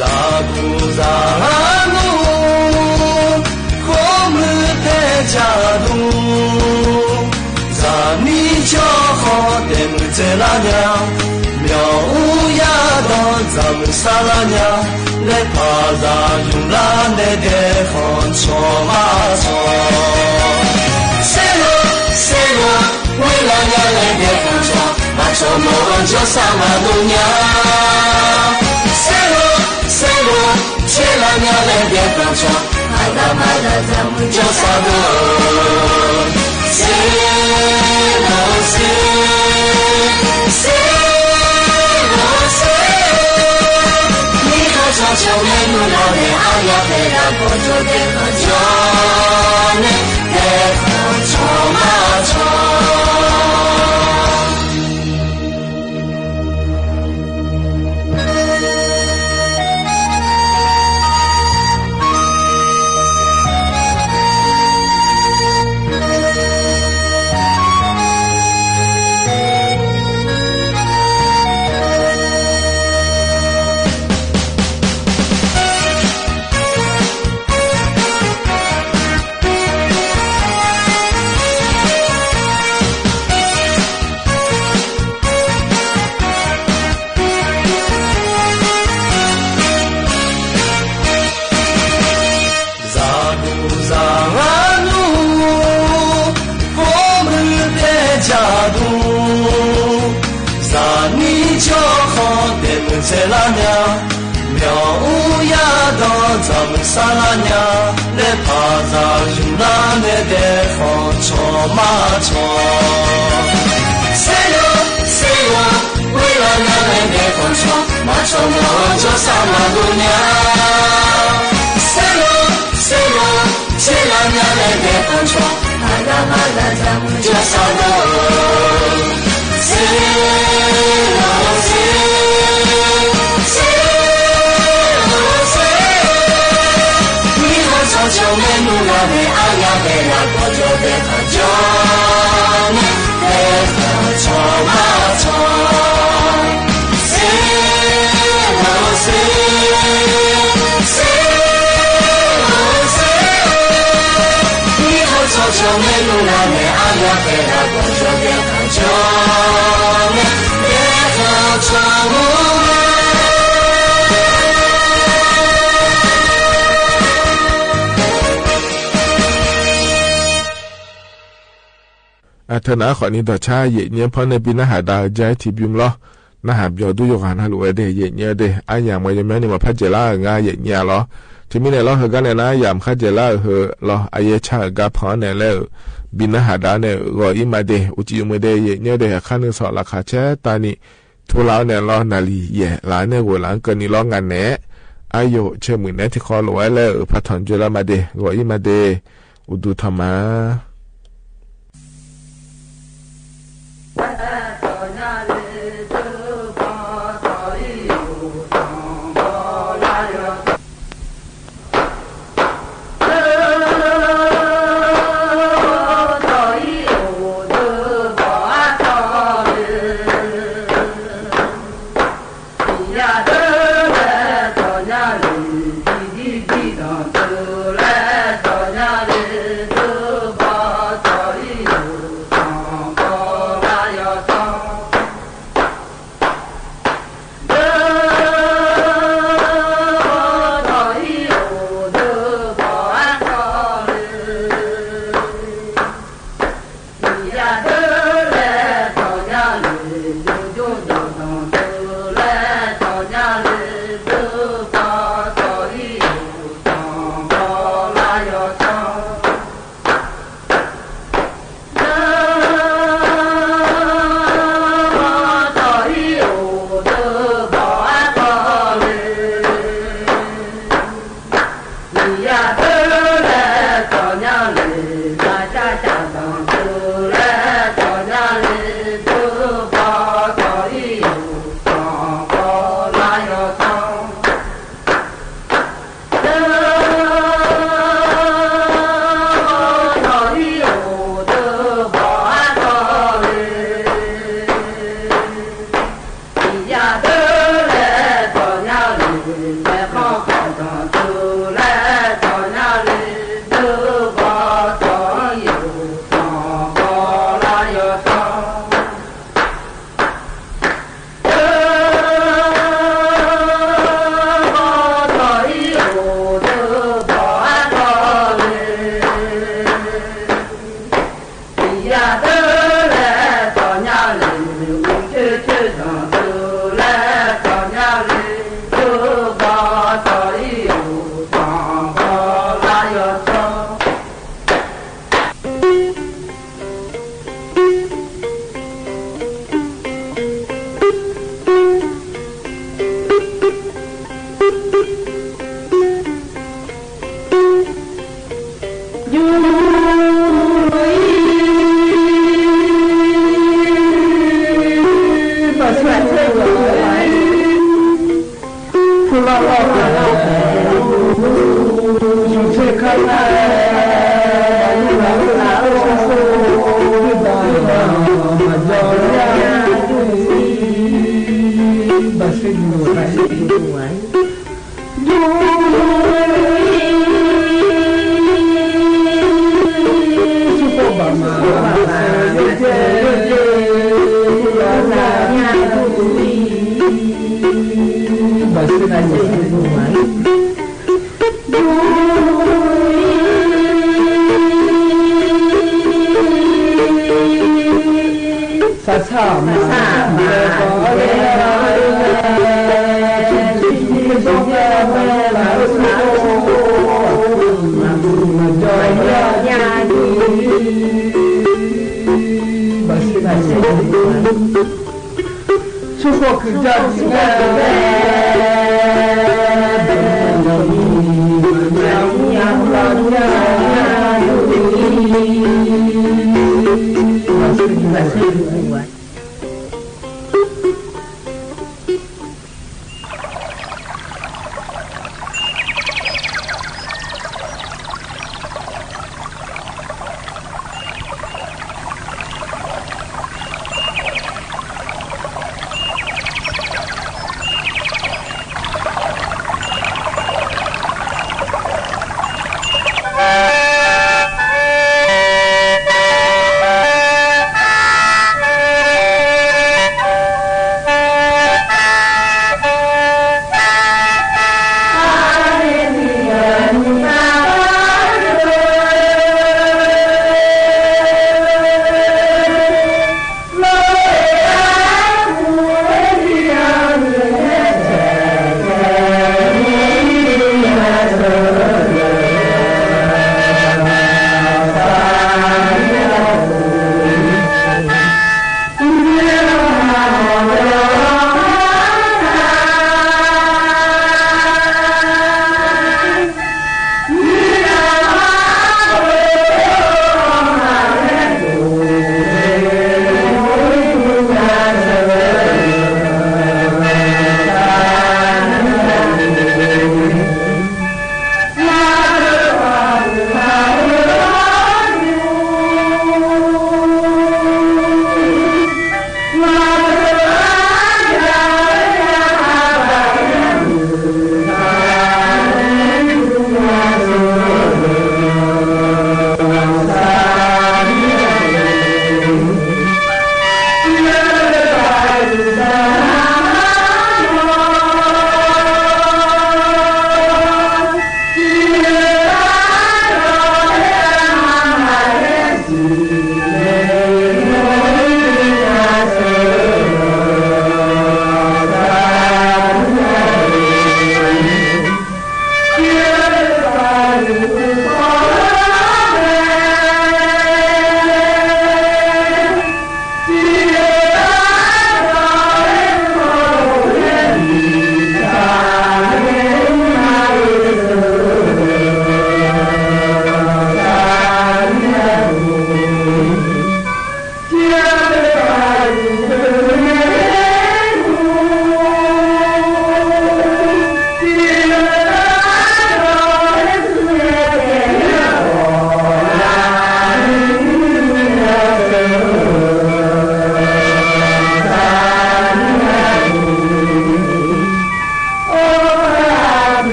ဇာပူၤဇာနူ ခိၣ်မုၢ်တဲကၠးဒူ ဇာနံၣ်ကၠီဃီတဲမုၢ်စၢၤလါညါ မၠီၤအူယၤဒီး ဇာမုၢ်စၢ်လါညါ လဲၤဖးစၢ်ယုၢ်လါနဲဒဲး ခီၣ်ဆီမါဆီ စဲလိာ် စဲလိာ် ဝဲလါညါလဲၤဒဲး ခီၣ်ဆီ မါဆီမီၤ ကၠီစၢ်မၤဒိၣ်ညါ စဲလိာ် စဲလိာ် ဆဲလါညါလဲၤဒဲး ခီၣ်ဆီ ဟးဂၤမၤလၢ်တၢ်မုၢ် ကၠီစၢ်ဒိၣ် စဲလိာ်စဲ စဲလိာ်စဲ မ့ၢ်ခီၣ်ဆီဆီ မ့ၢ်နူလၢ်န့ၣ် အါယၤဖဲဒၣ် ကီၢ်ကၠီဒဲး ခီၣ်ဆီန့ၣ် ဒဲး ခီၣ်ဆီမါဆီ ဇာပူၤဇာနူ ခိၣ်မုၢ်တဲကၠးဒူ ဇာနံၣ်ကၠီဃီတဲမုၢ်စၢၤလါညါ မၠီၤအူယၤဒီး ဇာမုၢ်စၢ်လါညါ လဲၤဖးစၢ်ယုၢ်လါနဲဒဲး ခီၣ်ဆီမါဆီ စဲလိာ် စဲလိာ် ဝဲလါညါလဲၤဒဲး ခီၣ်ဆီ မါဆီမီၤ ကၠီစၢ်မၤဒိၣ်ညါ စဲလိာ် စဲလိာ် ဆဲလါညါလဲၤဒဲး ခီၣ်ဆီ ဟးဂၤမၤလၢ်တၢ်မုၢ် ကၠီစၢ်ဒိၣ် စဲလိာ်စဲ စဲလိာ်စဲ မ့ၢ်ခီၣ်ဆီဆီ မ့ၢ်နူလၢ်န့ၣ် အါယၤဖဲဒၣ် ကီၢ်ကၠီဒဲး ခီၣ်ဆီန့ၣ် ဒဲး ခီၣ်ဆီမါဆီ စဲလိာ်စဲ စဲလိာ်စဲ မ့ၢ်ခီၣ်ဆီဆီ မ့ၢ်နူလၢ်န့ၣ် အါယၤဖဲဒၣ် ကီၢ်ကၠီဒဲး ခီၣ်ဆီန့ၣ် ဒဲး ခီၣ်ဆီမါ အထၢၣ်နၤ ခီၣ်နံၤဒီးဆါ ယဲၢ်ညိၣ်ဖီန့ၣ် ဘံနၢ်ဟးဒါ ကၠဲထံဘျုးလီၤ. နၢ်ဟးဘျီဒုးယိၤဂၤနၢ်လိာ်ဝဲဒဲး ယဲၢ်ညိၣ်ဒဲး အါယၤမွဲယမဲန့ၣ် မၤဖးယဲၢ်လါ ငါယဲၢ်ညိၣ်လီၤ. တမံၤန့ၣ်လီၤ ဟဲကါန့ၣ်နၤ ယၤမၤဖးယဲၢ်လါဧိၤလီၤ. အယဲၢ်ဆါဧိၤကါဖီန့ၣ်လဲၣ်ဧိၤ ဘံနၢ်ဟးဒါန့ၣ် ဂီၤအံၤမးဒဲး အိၣ်ကံယုၢ်မွဲဒဲး ယဲၢ်ညိၣ်ဒဲး ဟဲခါနုာ်စီၤလၢခါ ဆဲးတၢ်နံၣ် ထူလၢန့ၣ်လီၤ နၤလံယဲၢ်လါန့ၣ် ဂီၤလၢကနံၤလီၤ ငါနဲ အယိၣ်ဆဲးမုၢ်နဲ ထံၣ်ခီလိာ်ဝဲလဲၣ်ဧိၤ ဖးထီၣ်ကၠိလၢမးဒဲး ဂီၤအံၤမးဒဲး ဘူးတူးထီၣ်မး.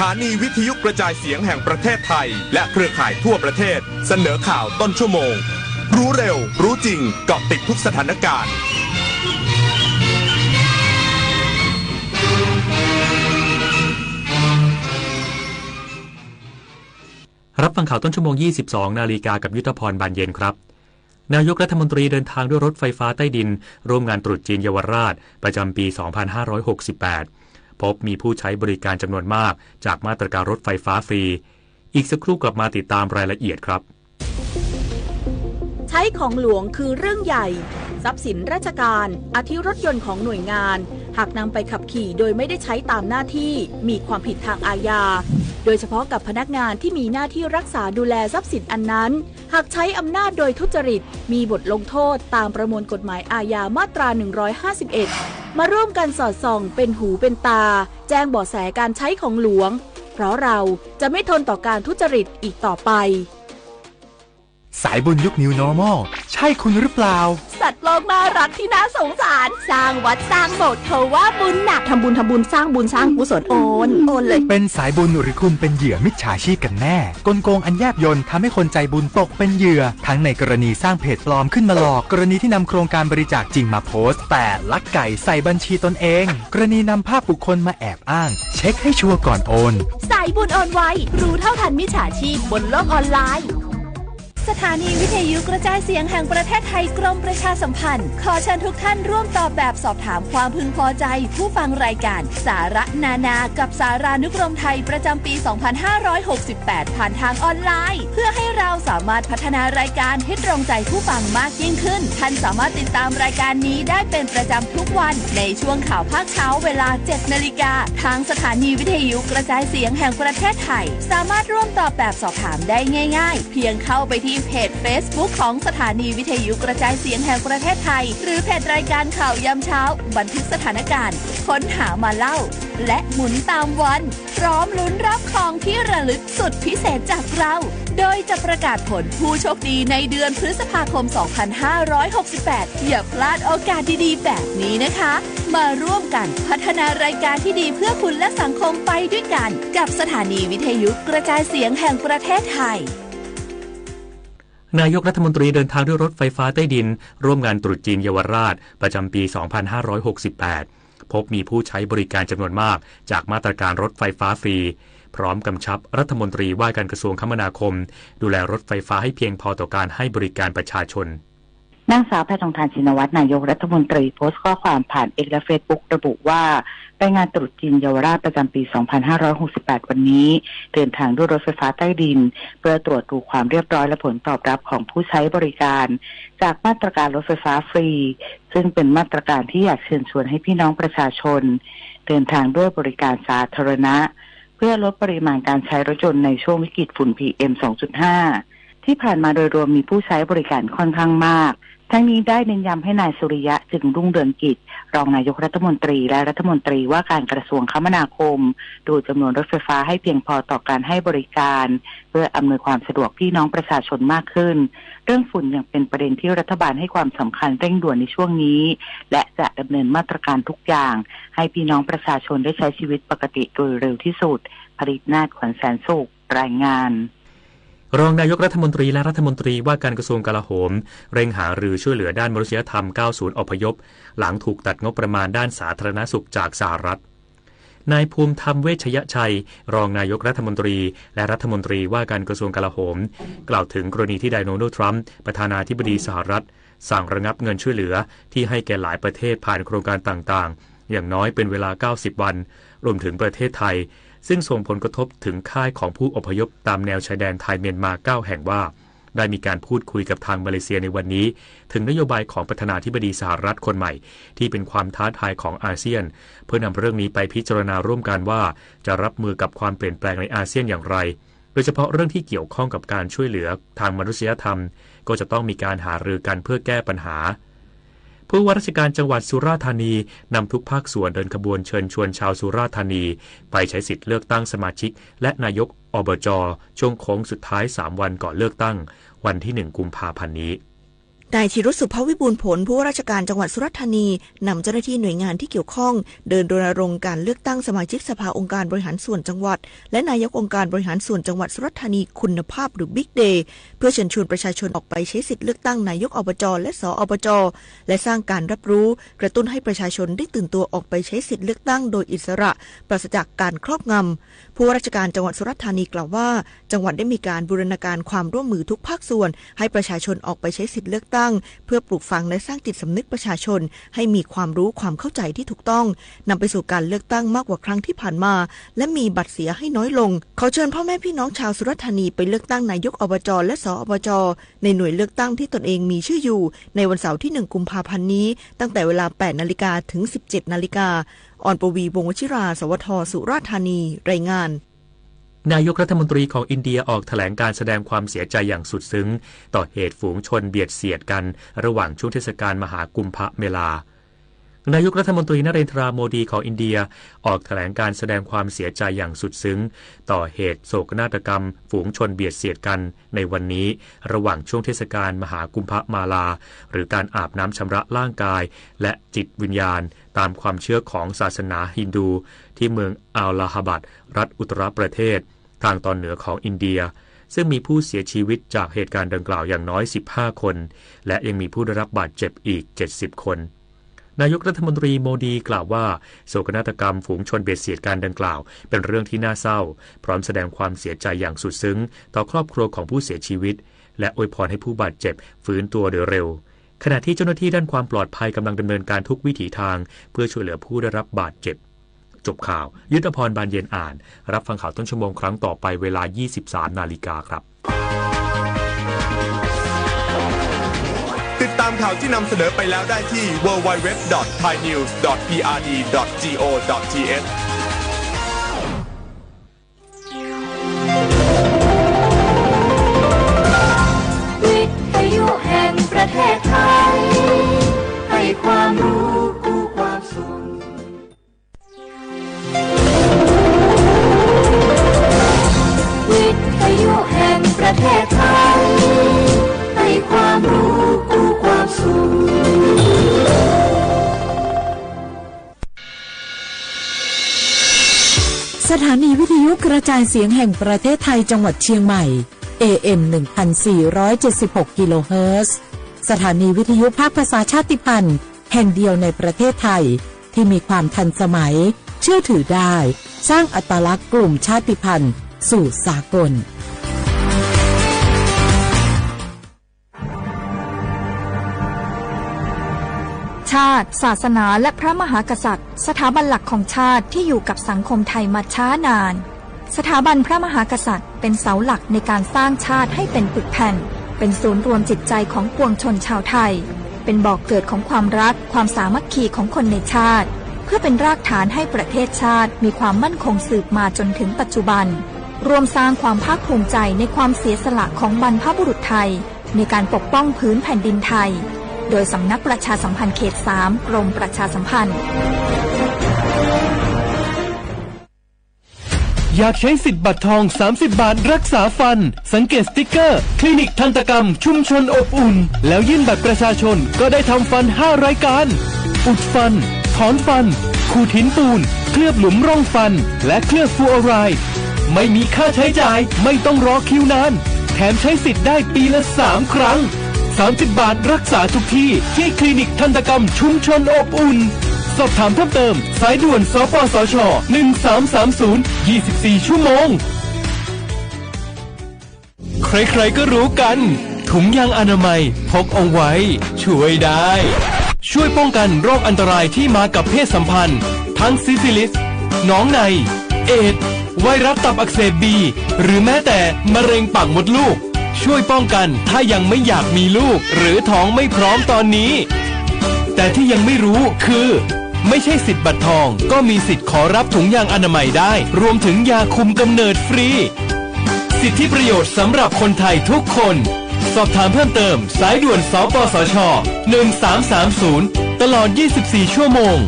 ถานีวิทยุกระจายเสียงแห่งประเทศไทย และเครือข่ายทั่วประเทศ เสนอข่าวต้นชั่วโมง รู้เร็ว รู้จริง เกาะติดทุกสถานการณ์ รับฟังข่าวต้นชั่วโมง ยี่สิบสองนาฬิกา กับยุทธพร บานเย็นครับ นายกรัฐมนตรีเดินทางด้วยรถไฟฟ้าใต้ดิน ร่วมงานตรุษจีนเยาวราช ประจำปี สองพันห้าร้อยหกสิบแปด พบมีผู้ใช้บริการจำนวนมาก จากมาตรการรถไฟฟ้าฟรี อีกสักครู่กลับมาติดตามรายละเอียดครับ ใช้ของหลวงคือเรื่องใหญ่ ทรัพย์สินราชการ อาทิรถยนต์ของหน่วยงาน หากนำไปขับขี่โดยไม่ได้ใช้ตามหน้าที่ มีความผิดทางอาญา โดยเฉพาะกับพนักงานที่มีหน้าที่รักษาดูแลทรัพย์สินอันนั้น หากใช้อำนาจโดยทุจริต มีบทลงโทษตามประมวลกฎหมายอาญามาตรา หนึ่งร้อยห้าสิบเอ็ด มาร่วมกันสอดส่องเป็นหูเป็นตา แจ้งเบาะแสการใช้ของหลวง เพราะเราจะไม่ทนต่อการทุจริตอีกต่อไป สายบุญยุค New Normal ใช่คุณหรือเปล่า สัตว์โลกน่ารักที่น่าสงสาร สร้างวัดสร้างโบสถ์ เขาว่าบุญหนัก ทำบุญ ทำบุญ สร้างบุญ สร้างกุศล โอน โอนเลย เป็นสายบุญหรือคุณเป็นเหยื่อมิจฉาชีพกันแน่ กลโกงอันแยบยลทำให้คนใจบุญตกเป็นเหยื่อ ทั้งในกรณีสร้างเพจปลอมขึ้นมาหลอก กรณีที่นำโครงการบริจาคจริงมาโพสต์ แต่ลักไก่ใส่บัญชีตนเอง กรณีนำภาพบุคคลมาแอบอ้าง เช็คให้ชัวร์ก่อนโอน สายบุญโอนไว รู้เท่าทันมิจฉาชีพบนโลกออนไลน์ สถานีวิทยุกระจายเสียงแห่งประเทศไทย กรมประชาสัมพันธ์ ขอเชิญทุกท่านร่วมตอบแบบสอบถามความพึงพอใจผู้ฟังรายการสาระนานากับสารานุกรมไทยประจำปี สองพันห้าร้อยหกสิบแปด ผ่านทางออนไลน์ เพื่อให้เราสามารถพัฒนารายการให้ตรงใจผู้ฟังมากยิ่งขึ้น ท่านสามารถติดตามรายการนี้ได้เป็นประจำทุกวันในช่วงข่าวภาคเช้าเวลา เจ็ดนาฬิกา ทางสถานีวิทยุกระจายเสียงแห่งประเทศไทย สามารถร่วมตอบแบบสอบถามได้ง่ายๆ เพียงเข้าไปที่เพจ Facebook ของสถานีวิทยุกระจายเสียงแห่งประเทศไทย หรือเพจรายการข่าวยามเช้า บันทึกสถานการณ์ ค้นหามาเล่า และหมุนตามวัน พร้อมลุ้นรับของที่ระลึกสุดพิเศษจากเรา โดยจะประกาศผลผู้โชคดีในเดือนพฤษภาคม สองพันห้าร้อยหกสิบแปด อย่าพลาดโอกาสดีๆ แบบนี้นะคะ มาร่วมกันพัฒนารายการที่ดีเพื่อคุณและสังคมไปด้วยกัน กับสถานีวิทยุกระจายเสียงแห่งประเทศไทย นายกรัฐมนตรีเดินทางด้วยรถไฟฟ้าใต้ดิน ร่วมงานตรุษจีนเยาวราช ประจำปี สองพันห้าร้อยหกสิบแปด พบมีผู้ใช้บริการจำนวนมาก จากมาตรการรถไฟฟ้าฟรี พร้อมกำชับรัฐมนตรีว่าการกระทรวงคมนาคม ดูแลรถไฟฟ้าให้เพียงพอต่อการให้บริการประชาชน นางสาวแพทองธาร ชินวัตร นายกรัฐมนตรี โพสต์ข้อความผ่าน X และ Facebook ระบุว่า ไปงานตรุษจีนเยาวราชประจำปี สองพันห้าร้อยหกสิบแปด วันนี้ เดินทางด้วยรถไฟฟ้าใต้ดิน เพื่อตรวจดูความเรียบร้อยและผลตอบรับของผู้ใช้บริการ จากมาตรการรถไฟฟ้าฟรี ซึ่งเป็นมาตรการที่อยากเชิญชวนให้พี่น้องประชาชน เดินทางด้วยบริการสาธารณะ เพื่อลดปริมาณการใช้รถยนต์ในช่วงวิกฤตฝุ่น พีเอ็ม สองจุดห้า ที่ผ่านมาโดยรวมมีผู้ใช้บริการค่อนข้างมาก ทั้งนี้ได้เน้นย้ำให้นายสุริยะ จึงรุ่งเรืองกิจ รองนายกรัฐมนตรี และรัฐมนตรีว่าการกระทรวงคมนาคม ดูจำนวนรถไฟฟ้าให้เพียงพอต่อการให้บริการ เพื่ออำนวยความสะดวกพี่น้องประชาชนมากขึ้น เรื่องฝุ่นยังเป็นประเด็นที่รัฐบาลให้ความสำคัญเร่งด่วนในช่วงนี้ และจะดำเนินมาตรการทุกอย่าง ให้พี่น้องประชาชนได้ใช้ชีวิตปกติโดยเร็วที่สุด ผลิตนาถ ขวัญแสนสุข รายงาน รองนายกรัฐมนตรีและรัฐมนตรีว่าการกระทรวงกลาโหม เร่งหารือช่วยเหลือด้านมนุษยธรรม เก้าศูนย์ อพยพ หลังถูกตัดงบประมาณด้านสาธารณสุขจากสหรัฐ นายภูมิธรรม เวชยชัย รองนายกรัฐมนตรี และรัฐมนตรีว่าการกระทรวงกลาโหม กล่าวถึงกรณีที่นายโดนัลด์ ทรัมป์ ประธานาธิบดีสหรัฐ สั่งระงับเงินช่วยเหลือที่ให้แก่หลายประเทศผ่านโครงการต่างๆ อย่างน้อยเป็นเวลา เก้าสิบวัน รวมถึงประเทศไทย ซึ่งส่งผลกระทบถึงค่ายของผู้อพยพตามแนวชายแดนไทยเมียนมา เก้าแห่งว่า ได้มีการพูดคุยกับทางมาเลเซียในวันนี้ ถึงนโยบายของประธานาธิบดีสหรัฐคนใหม่ ที่เป็นความท้าทายของอาเซียน เพื่อนำเรื่องนี้ไปพิจารณาร่วมกันว่าจะรับมือกับความเปลี่ยนแปลงในอาเซียนอย่างไร โดยเฉพาะเรื่องที่เกี่ยวข้องกับการช่วยเหลือทางมนุษยธรรม ก็จะต้องมีการหารือกันเพื่อแก้ปัญหา ผู้ว่าราชการจังหวัดสุราษฎร์ธานี นำทุกภาคส่วนเดินขบวนเชิญชวนชาวสุราษฎร์ธานี ไปใช้สิทธิ์เลือกตั้งสมาชิก และนายก อบจ ช่วงโค้งสุดท้าย สามวันก่อนเลือกตั้ง วันที่ หนึ่ง กุมภาพันธ์นี้ นายธีรุต สุภวิบูลย์ผล ผู้ว่าราชการจังหวัดสุราษฎร์ธานี นำเจ้าหน้าที่หน่วยงานที่เกี่ยวข้อง เดินรณรงค์การเลือกตั้งสมาชิกสภาองค์การบริหารส่วนจังหวัด และนายกองค์การบริหารส่วนจังหวัดสุราษฎร์ธานีคุณภาพหรือ Big Day เพื่อเชิญชวนประชาชนออกไปใช้สิทธิ์เลือกตั้งนายก อบจ และ ส อบจ และสร้างการรับรู้ กระตุ้นให้ประชาชนได้ตื่นตัวออกไปใช้สิทธิ์เลือกตั้งโดยอิสระ ปราศจากการครอบงำ ผู้ว่าราชการจังหวัดสุราษฎร์ธานีกล่าวว่า จังหวัดได้มีการบูรณาการความร่วมมือทุกภาคส่วน ให้ประชาชนออกไปใช้สิทธิ์เลือกตั้ง เพื่อปลูกฝังและสร้างจิตสำนึกประชาชน ให้มีความรู้ความเข้าใจที่ถูกต้อง นำไปสู่การเลือกตั้งมากกว่าครั้งที่ผ่านมา และมีบัตรเสียให้น้อยลง ขอเชิญพ่อแม่พี่น้องชาวสุราษฎร์ธานีไปเลือกตั้งนายก อบจ และ ส อบจ ในหน่วยเลือกตั้งที่ตนเองมีชื่ออยู่ ในวันเสาร์ที่ หนึ่ง กุมภาพันธ์นี้ ตั้งแต่เวลา แปด นาฬิกา ถึง สิบเจ็ด นาฬิกา ออนปวี วงศ์วชิรา สวท สุราษฎร์ธานี รายงาน นายกรัฐมนตรีของอินเดียออกแถลงการแสดงความเสียใจอย่างสุดซึ้ง ต่อเหตุฝูงชนเบียดเสียดกันระหว่างช่วงเทศกาลมหากุมภเมลา นายกรัฐมนตรีนเรนทรา โมดีของอินเดีย ออกแถลงการแสดงความเสียใจอย่างสุดซึ้ง ต่อเหตุโศกนาฏกรรมฝูงชนเบียดเสียดกันในวันนี้ ระหว่างช่วงเทศกาลมหากุมภมาลา หรือการอาบน้ำชำระร่างกาย และจิตวิญญาณ ตามความเชื่อของศาสนาฮินดู ที่เมืองอัลลาฮาบัด รัฐอุตตรประเทศ ทางตอนเหนือของอินเดีย ซึ่งมีผู้เสียชีวิตจากเหตุการณ์ดังกล่าวอย่างน้อย สิบห้า คน และยังมีผู้ได้รับบาดเจ็บอีก เจ็ดสิบ คน นายกรัฐมนตรีโมดีกล่าวว่า โศกนาฏกรรมฝูงชนเบียดเสียดกันดังกล่าว เป็นเรื่องที่น่าเศร้า พร้อมแสดงความเสียใจอย่างสุดซึ้ง ต่อครอบครัวของผู้เสียชีวิต และอวยพรให้ผู้บาดเจ็บฟื้นตัวโดยเร็ว ขณะที่เจ้าหน้าที่ด้านความปลอดภัยกำลังดำเนินการทุกวิถีทาง เพื่อช่วยเหลือผู้ได้รับบาดเจ็บ จบข่าว ยุทธพร บานเย็นอ่าน รับฟังข่าวต้นชั่วโมงครั้งต่อไปเวลา ยี่สิบสาม นาฬิกาครับ ติดตามข่าวที่นำเสนอไปแล้วได้ที่ ดับเบิลยู ดับเบิลยู ดับเบิลยู ดอท ไทยนิวส์ ดอท พีอาร์ดี ดอท จีโอ ดอท ทีเอช วิทยุแห่งประเทศไทย ให้ความรู้คู่ความสุข วิทยุแห่งประเทศไทย ให้ความรู้คู่ความสุข สถานีวิทยุกระจายเสียงแห่งประเทศไทยจังหวัดเชียงใหม่ เอเอ็ม หนึ่งพันสี่ร้อยเจ็ดสิบหก กิโลเฮิรตซ์ สถานีวิทยุภาคภาษาชาติพันธุ์แห่งเดียวในประเทศไทย ที่มีความทันสมัย เชื่อถือได้ สร้างอัตลักษณ์กลุ่มชาติพันธุ์สู่สากล ชาติ ศาสนา และพระมหากษัตริย์ สถาบันหลักของชาติที่อยู่กับสังคมไทยมาช้านาน สถาบันพระมหากษัตริย์เป็นเสาหลักในการสร้างชาติให้เป็นปึกแผ่น เป็นศูนย์รวมจิตใจของปวงชนชาวไทย เป็นบ่อกเกิดของความรัก ความสามัคคีของคนในชาติ เพื่อเป็นรากฐานให้ประเทศชาติมีความมั่นคงสืบมาจนถึงปัจจุบัน ร่วมสร้างความภาคภูมิใจในความเสียสละของบรรพบุรุษไทย ในการปกป้องผืนแผ่นดินไทย โดยสำนักประชาสัมพันธ์เขตสาม กรมประชาสัมพันธ์ อยากใช้สิทธิ์บัตรทอง สามสิบ บาทรักษาฟัน สังเกตสติ๊กเกอร์ คลินิกทันตกรรมชุมชนอบอุ่น แล้วยื่นบัตรประชาชน ก็ได้ทำฟัน ห้า รายการ อุดฟัน ถอนฟัน ขูดหินปูน เคลือบหลุมร่องฟัน และเคลือบฟลูออไรด์ ไม่มีค่าใช้จ่าย ไม่ต้องรอคิวนาน แถมใช้สิทธิ์ได้ปีละ สาม ครั้ง สามสิบ บาทรักษาทุกที่ ที่คลินิกทันตกรรมชุมชนอบอุ่น สอบถามเพิ่มเติม สายด่วน สปสช หนึ่งสามสามศูนย์ ยี่สิบสี่ ชั่วโมง ใครๆ ก็รู้กัน ถุงยางอนามัยพกเอาไว้ ช่วยได้ ช่วยป้องกันโรคอันตรายที่มากับเพศสัมพันธ์ ทั้งซิฟิลิส หนองใน เอดส์ ไวรัสตับอักเสบบี หรือแม้แต่มะเร็งปากมดลูก ช่วยป้องกันถ้ายังไม่อยากมีลูก หรือท้องไม่พร้อมตอนนี้ แต่ที่ยังไม่รู้คือ ไม่ใช่สิทธิ์บัตรทอง ก็มีสิทธิ์ขอรับถุงยางอนามัยได้ รวมถึงยาคุมกำเนิดฟรี สิทธิประโยชน์สำหรับคนไทยทุกคน สอบถามเพิ่มเติม สายด่วน สปสช หนึ่งสามสามศูนย์ ตลอด ยี่สิบสี่ ชั่วโมง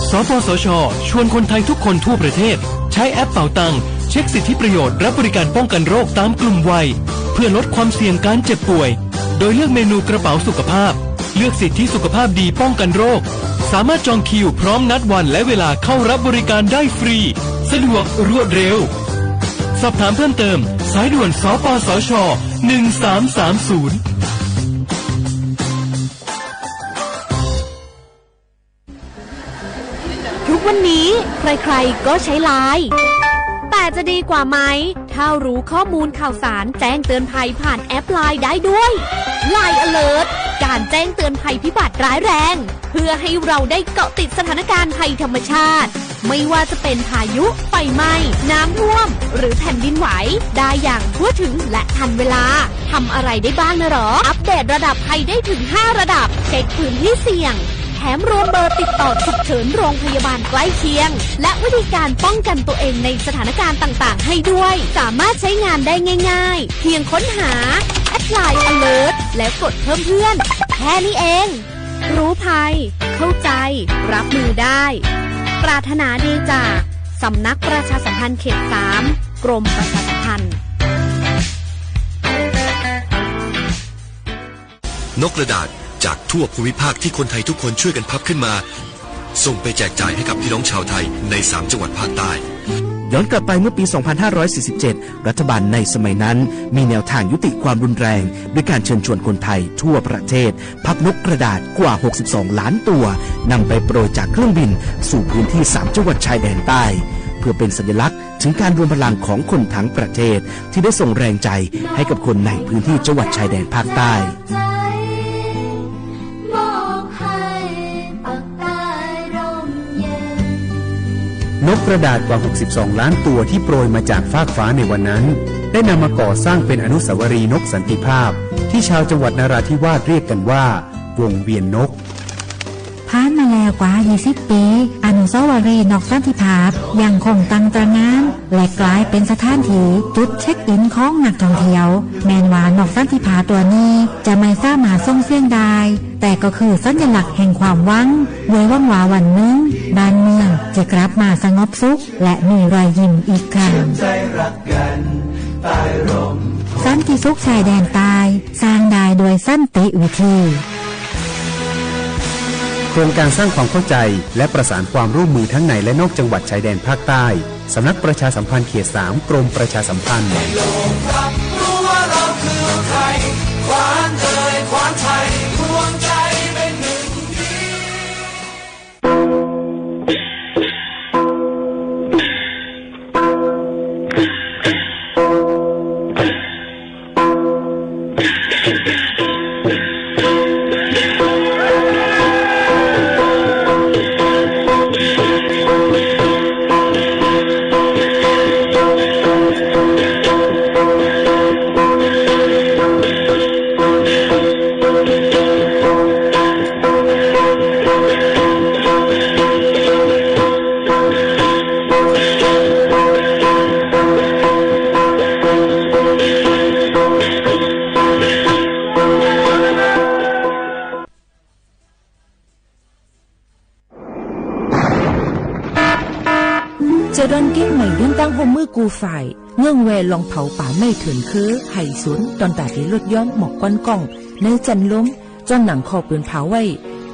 สปสช ชวนคนไทยทุกคนทั่วประเทศ ใช้แอปเป๋าตัง เช็คสิทธิประโยชน์รับบริการป้องกันโรคตามกลุ่มวัย เ เพื่อลดความเสี่ยงการเจ็บป่วย โดยเลือกเมนูกระเป๋าสุขภาพ เลือกสิทธิสุขภาพดีป้องกันโรค สามารถจองคิวพร้อมนัดวันและเวลาเข้ารับบริการได้ฟรี สะดวกรวดเร็ว สอบถามเพิ่มเติม สายด่วน สปสช หนึ่งสามสามศูนย์ ทุกวันนี้ใครๆ ก็ใช้ไลน์ แต่จะดีกว่าไหม ถ้ารู้ข้อมูลข่าวสารแจ้งเตือนภัยผ่านแอปไลน์ได้ด้วย ไลน์ Alert การแจ้งเตือนภัยพิบัติร้ายแรง เพื่อให้เราได้เกาะติดสถานการณ์ภัยธรรมชาติ ไม่ว่าจะเป็นพายุ ไฟไหม้ น้ำท่วม หรือแผ่นดินไหว ได้อย่างทั่วถึงและทันเวลา ทำอะไรได้บ้างนะหรอ อัปเดตระดับภัยได้ถึงห้าระดับ เช็คพื้นที่เสี่ยง แถมรวมเบอร์ติดต่อฉุกเฉินโรงพยาบาลใกล้เคียง และวิธีการป้องกันตัวเองในสถานการณ์ต่างๆ ให้ด้วย สามารถใช้งานได้ง่ายๆ เพียงค้นหา แอดไลน์ Alert แล้วกดเพิ่มเพื่อน แค่นี้เอง รู้ภัย เข้าใจ รับมือได้ ปรารถนาดีจากสำนักประชาสัมพันธ์เขตสาม กรมประชาสัมพันธ์ นกกระดาษจากทั่วภูมิภาคที่คนไทยทุกคนช่วยกันพับขึ้นมา ส่งไปแจกจ่ายให้กับพี่น้องชาวไทยในสามจังหวัดภาคใต้ ย้อนกลับไปเมื่อปี สองพันห้าร้อยสี่สิบเจ็ด รัฐบาลในสมัยนั้นมีแนวทางยุติความรุนแรง ด้วยการเชิญชวนคนไทยทั่วประเทศ พับนกกระดาษกว่า หกสิบสองล้านตัว นำไปโปรยจากเครื่องบินสู่พื้นที่สามจังหวัดชายแดนใต้ เพื่อเป็นสัญลักษณ์ถึงการรวมพลังของคนทั้งประเทศ ที่ได้ส่งแรงใจให้กับคนในพื้นที่จังหวัดชายแดนภาคใต้ นกกระดาษกว่า หกสิบสองล้านตัวที่โปรยมาจากฟากฟ้าในวันนั้น ได้นำมาก่อสร้างเป็นอนุสาวรีย์นกสันติภาพ ที่ชาวจังหวัดนราธิวาสเรียกกันว่า วงเวียนนก ผ่านมาแล้วกว่า ยี่สิบ ปี อนุสาวรีย์นกสันติภาพยังคงตั้งตระหง่าน และกลายเป็นสถานที่จุดเช็คอินของนักท่องเที่ยว แม้นว่านกสันติภาพตัวนี้จะไม่สามารถส่งเสียงได้ แต่ก็คือสัญลักษณ์แห่งความหวัง ด้วยหวังว่าวันหนึ่งบ้านเมืองจะกลับมาสงบสุข และมีรอยยิ้มอีกครั้ง สันติสุขชายแดนใต้ สร้างได้ด้วยสันติวิธี โครงการสร้างความเข้าใจและประสานความร่วมมือทั้งในและนอกจังหวัดชายแดนภาคใต้ สำนักประชาสัมพันธ์เขตสาม กรมประชาสัมพันธ์ จะดอนเก๊งใหม่เดียวตั้งร่วมมือกู้ฝ่าย เงื่อนแวล่องเผาป่าไม้เถินเครือ ไห่สน ตอนต๋าเตลดย้อมหมอกควันก้อง ในจั้นลม จ้อนหนังข้อปืนเผาไว้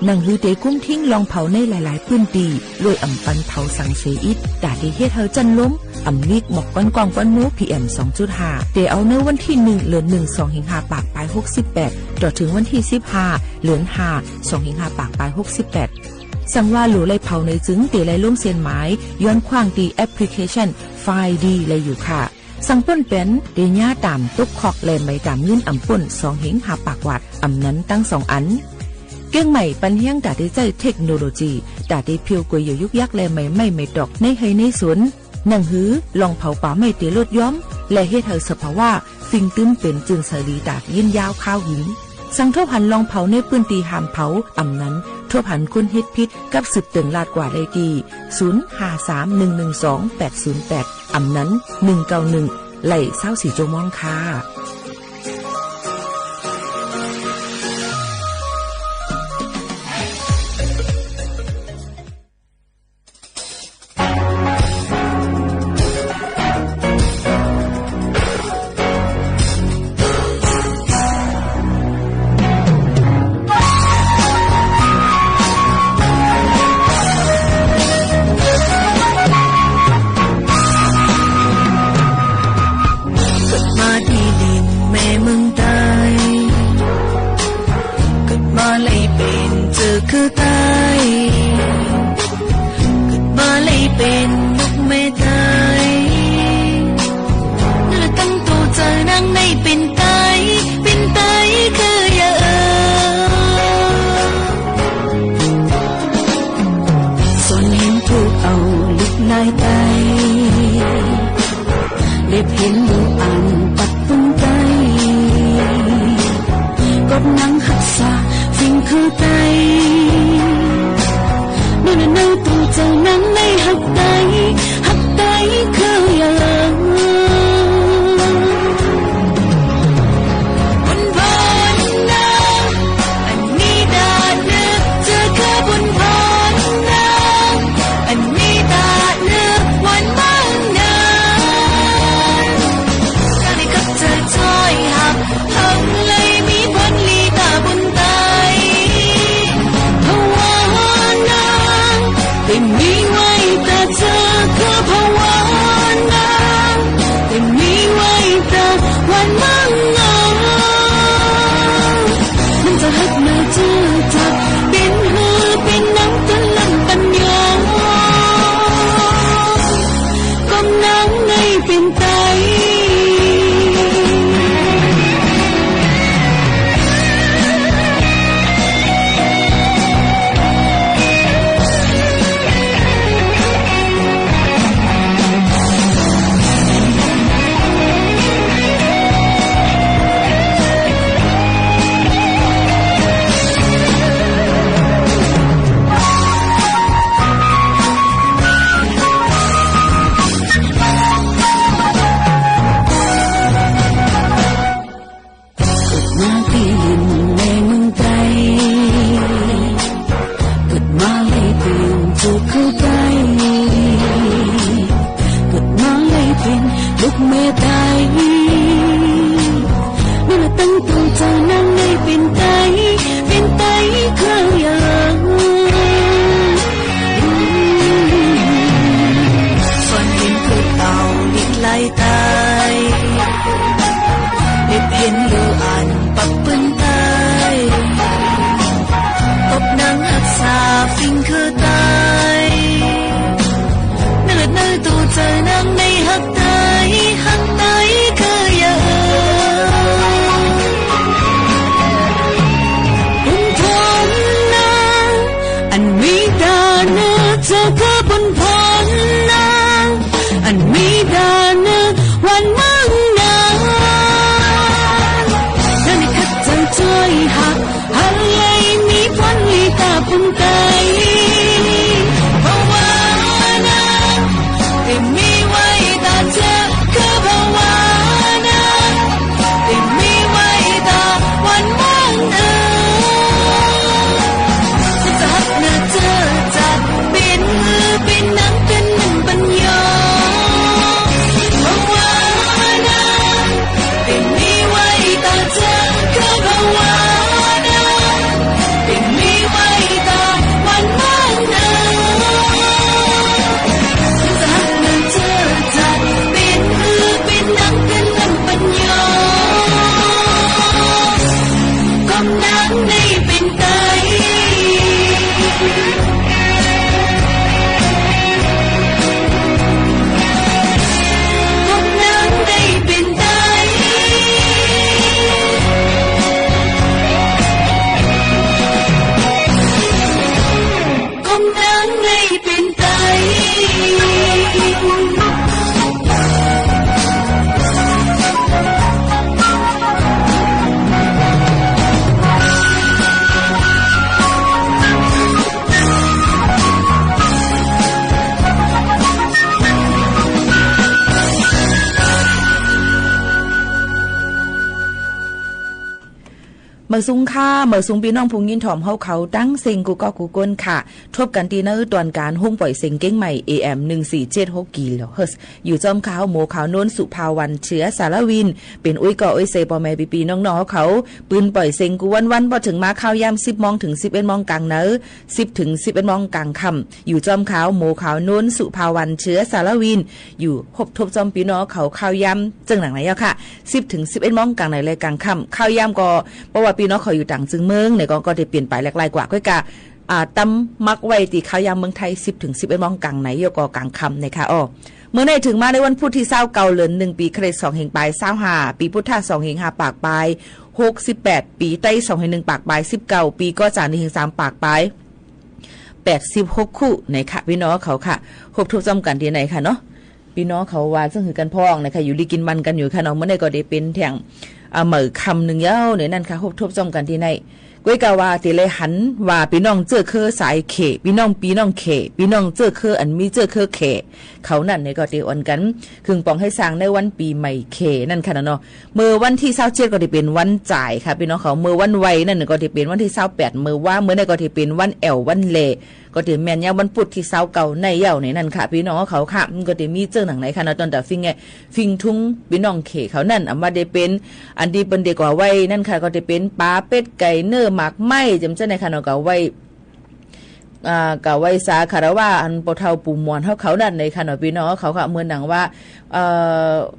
หนังหื้อเตกุมทิ้งล่องเผาในหลายๆ ปื้นตี้ โดยอ่ำปันเผาสังเสียอิด ต๋าเตเฮ็ดหื้อจั้นลม อ่ำมีกหมอกควันก้องควันมูก PM สองจุดห้า เต๋อเอาในวันตี้หนึ่ง เดือนหนึ่ง สองเหียงห้าปากปายหกสิบแปด ต่อเถิงวันตี้สิบห้า เดือนห้า สองเหียงห้าปากปายหกสิบแปด สังว่าหลู่ไล่เผาในจึงเต๋อไล่ลงเส้นหมาย ย้อนขว้างตี้แอปพลิเคชัน ไฟดี ไล่อยู่ค่ะ สังป้นแป๋น เต๋อหญ้าต๋ามตกคอกและไหมต๋ามเงินอ่ำป้น สองเหียงห้าปากวาท อ่ำนั้นตังสองอัน เก๊งใหม่ปันแฮงต๋าเตใจ๊เทคโนโลยี ต๋าเตเผียวก๋วยเหยี่ยวยุกยักและใบไม้ใบตอกในไฮ่ในสน หนังหื้อล่องเผาป่าไม้เตลดย้อม และเฮ็ดหื้อสภาวะ ฟิงตึมเป๋นจื้นใสดีต๋าบยืนยาวคาวหึง สังทบหันล่องเผาในปื้นตี้ห้ามเผา อ่ำนั้น ทบหันคนเฮ็ดผิดกับสืบเติ่งลาดกว่าได้ตี้ ศูนย์ ห้า สาม หนึ่ง หนึ่ง สอง แปด ศูนย์ แปด อ่ำนั้น หนึ่ง เก้า หนึ่ง ไล่ ซาวสี่ จั่วโมงค่ะ นางฮักษาฟิงคือไต เมื่อเนินเนินตู่เจ้านางในฮักไต ฮักไตคือเยอะ บุญพรนาง อันมีต๋าเนื้อเจ้าคือบุญพรนาง อันมีต๋าเนื้อวันมังนาง นางได้ขัดใจ๋จ้อยฮัก หังเลยมีผลลีต๋าบุญไต ภาวนาง เต็มมีไว้ต๋าเจ้าคือภาวนาง เต็มมีไว้ต๋าวันมังนาง มันจะฮักเน่อเจ้าจัก เป๋นหื้อเป๋นนางเปิ้นลำปัญญา ก้อมนางในเป๋นไต เกิดมาตี้ลินในเมืองไต เกิดมาเลยเป๋นเจ้าคือไต เกิดมาเลยเป๋นลูกแม่ไต เมื่อตั้งตู่เจ้านางในเป๋นไต เป๋นไตคือเยอะ ก่อนเป๋นคือเต่าลิดไหลไต เด็ดเห็นเลืออันปักปืนไต ปบนางฮักษาฟิงคือไต เนิดเนินตู่เจ้านางในฮักไต ฮักไตคือเยอะ บุญพรนาง อันมีต๋าเนื้อเจ้าคือบุญพรนาง อันมีต๋าเนื้อวันมังนาง นางได้ขัดใจ๋จ้อยฮัก หังเลยมีผลลีต๋าบุญไต ภาวนาง เต็มมีไว้ต๋าเจ้าคือภาวนาง เต็มมีไว้ต๋าวันมังนาง จะฮักเน่อเจ้าจัก เป๋นหื้อเป๋นนางเปิ้นลำปัญญา ภาวนาง เต็มมีไว้ต๋าเจ้าคือภาวนาง เต็มมีไว้ต๋าวันมังนาง จะฮักเน่อเจ้าจัก เป๋นหื้อเป๋นนางเปิ้นลำปัญญา ก้อมนางในเป๋นไต ก้อมนางในเป๋นไต ก้อมนางในเป๋นไต เมิดสุงค่ะ เมิดสุงปี้น้องผู้ยินถ่อมเฮาเขาตังเซ็งกู้ก๊อกกู้ก้นค่ะ ทบกั๋นตี้ในตอนก๋านห้องป่อยเสียงเกียงใหม่ เอ เอ็ม หนึ่งสี่เจ็ดหก กิโลเฮิรตซ์ อยู่จ้อมข้า หมอขาว โนนสุภาวัน เชื้อสารวิน เป๋นอุ้ยก่ออุ้ยเซ ป้อแม่ปี้ๆ น้องๆ เฮาเขา ปืนป่อยเสียงกู้วันๆ พอเถิงมาข้าวยามสิบโมงเถิงสิบเอ็ดโมงก๋างใน สิบเถิงสิบเอ็ดโมงก๋างค่ำ อยู่จ้อมข้า หมอขาว โนนสุภาวัน เชื้อสารวิน อยู่ฮบทบจ้อมปี้น้องเขาข้าวยามเจิ่งหนังไหนเย้าค่ะ สิบเถิงสิบเอ็ดโมงก๋างในและก๋างค่ำ ข้าวยามก็ เพราะว่าปี้น้องเขาอยู่ต่างจึงเมืองเนี่ยก็ ก็ได้เปลี่ยนไปหลากหลายกว่า ก้อยก่า อ่า ตำหมักไว้ตี้ข้าวยามเมืองไทย สิบเถิงสิบเอ็ดโมงก๋างใน แล้วก็ก๋างค่ำเนี่ยค่ะ อ้อ เมื่อในเถิงมาในวันพุธตี้ซาวเก้า เดือนหนึ่ง ปีคริสต์ สองเฮงปายซาวห้า ปีพุทธะ สองเฮงห้าปากปาย หกสิบแปด ปีไต สองเฮงหนึ่งปากปาย สิบเก้า ปีก็จ๋า หนึ่งเฮงสามปากปาย แปดสิบหกคู่นะคะ ปี้น้องเขาค่ะ ฮบทบจ้อมกั๋นตี้ไหนค่ะเนาะ ปี้น้องเขาว่าเซิ่งหื้อกั๋นพ่องนะคะ อยู่ดีกิ๋นมันกั๋นอยู่ค่ะเนาะ เมื่อในก็ได้เป๋นแท่ง อ่า เหมาะค่ำนึ่งเย้าในนั้นค่ะ ฮบทบจ้อมกั๋นตี้ไหน ก้อยกาว่าตี้แลหันว่าปี้น้องเจ้าเค้อสายเข ปี้น้อง ปี้น้องเข ปี้น้องเจ้าเค้ออันมีเจ้าเค้อเขเขานั้นเนี่ยก็ตี้อ่อนกั๋น เคืองป๋องเฮ็ดสร้างในวันปี๋ใหม่เขนั้นค่ะเนาะ เมื่อวันตี้ซาวเจ็ดก็ตี้เป๋นวันจ่ายค่ะปี้น้องเขา เมื่อวันไหว้นั้นก็ตี้เป๋นวันตี้ซาวแปด เมื่อวา เมื่อนี้ก็ตี้เป๋นวันแอ่ววันแหล่ ก็ตี้แม่นยามวันปุ๊ดตี้ซาวเก้าในเย้าในนั้นค่ะ ปี้น้องเขาค่ะ มันก็ตี้มีเจ้าหนังไหนค่ะเนาะ ตอนตาฟิงแง ฟิงทุงปี้น้องเขเขานั้น อำว่าตี้เป๋น อันตี้เปิ้นตี้ก่อไหว้นั้นค่ะ ก็ตี้เป๋นป๋าเป็ดไก่เนื้อหมากไม้ จำเจ้าในค่ะเนาะ ก่อไหว้ อ่า ก่อไหว้สาคารวะอันป้อเฒ่าปู่หมอนเฮาเขานั้นในค่ะเนาะ ปี้น้องเขาค่ะ เหมือนดังว่า เอ่อ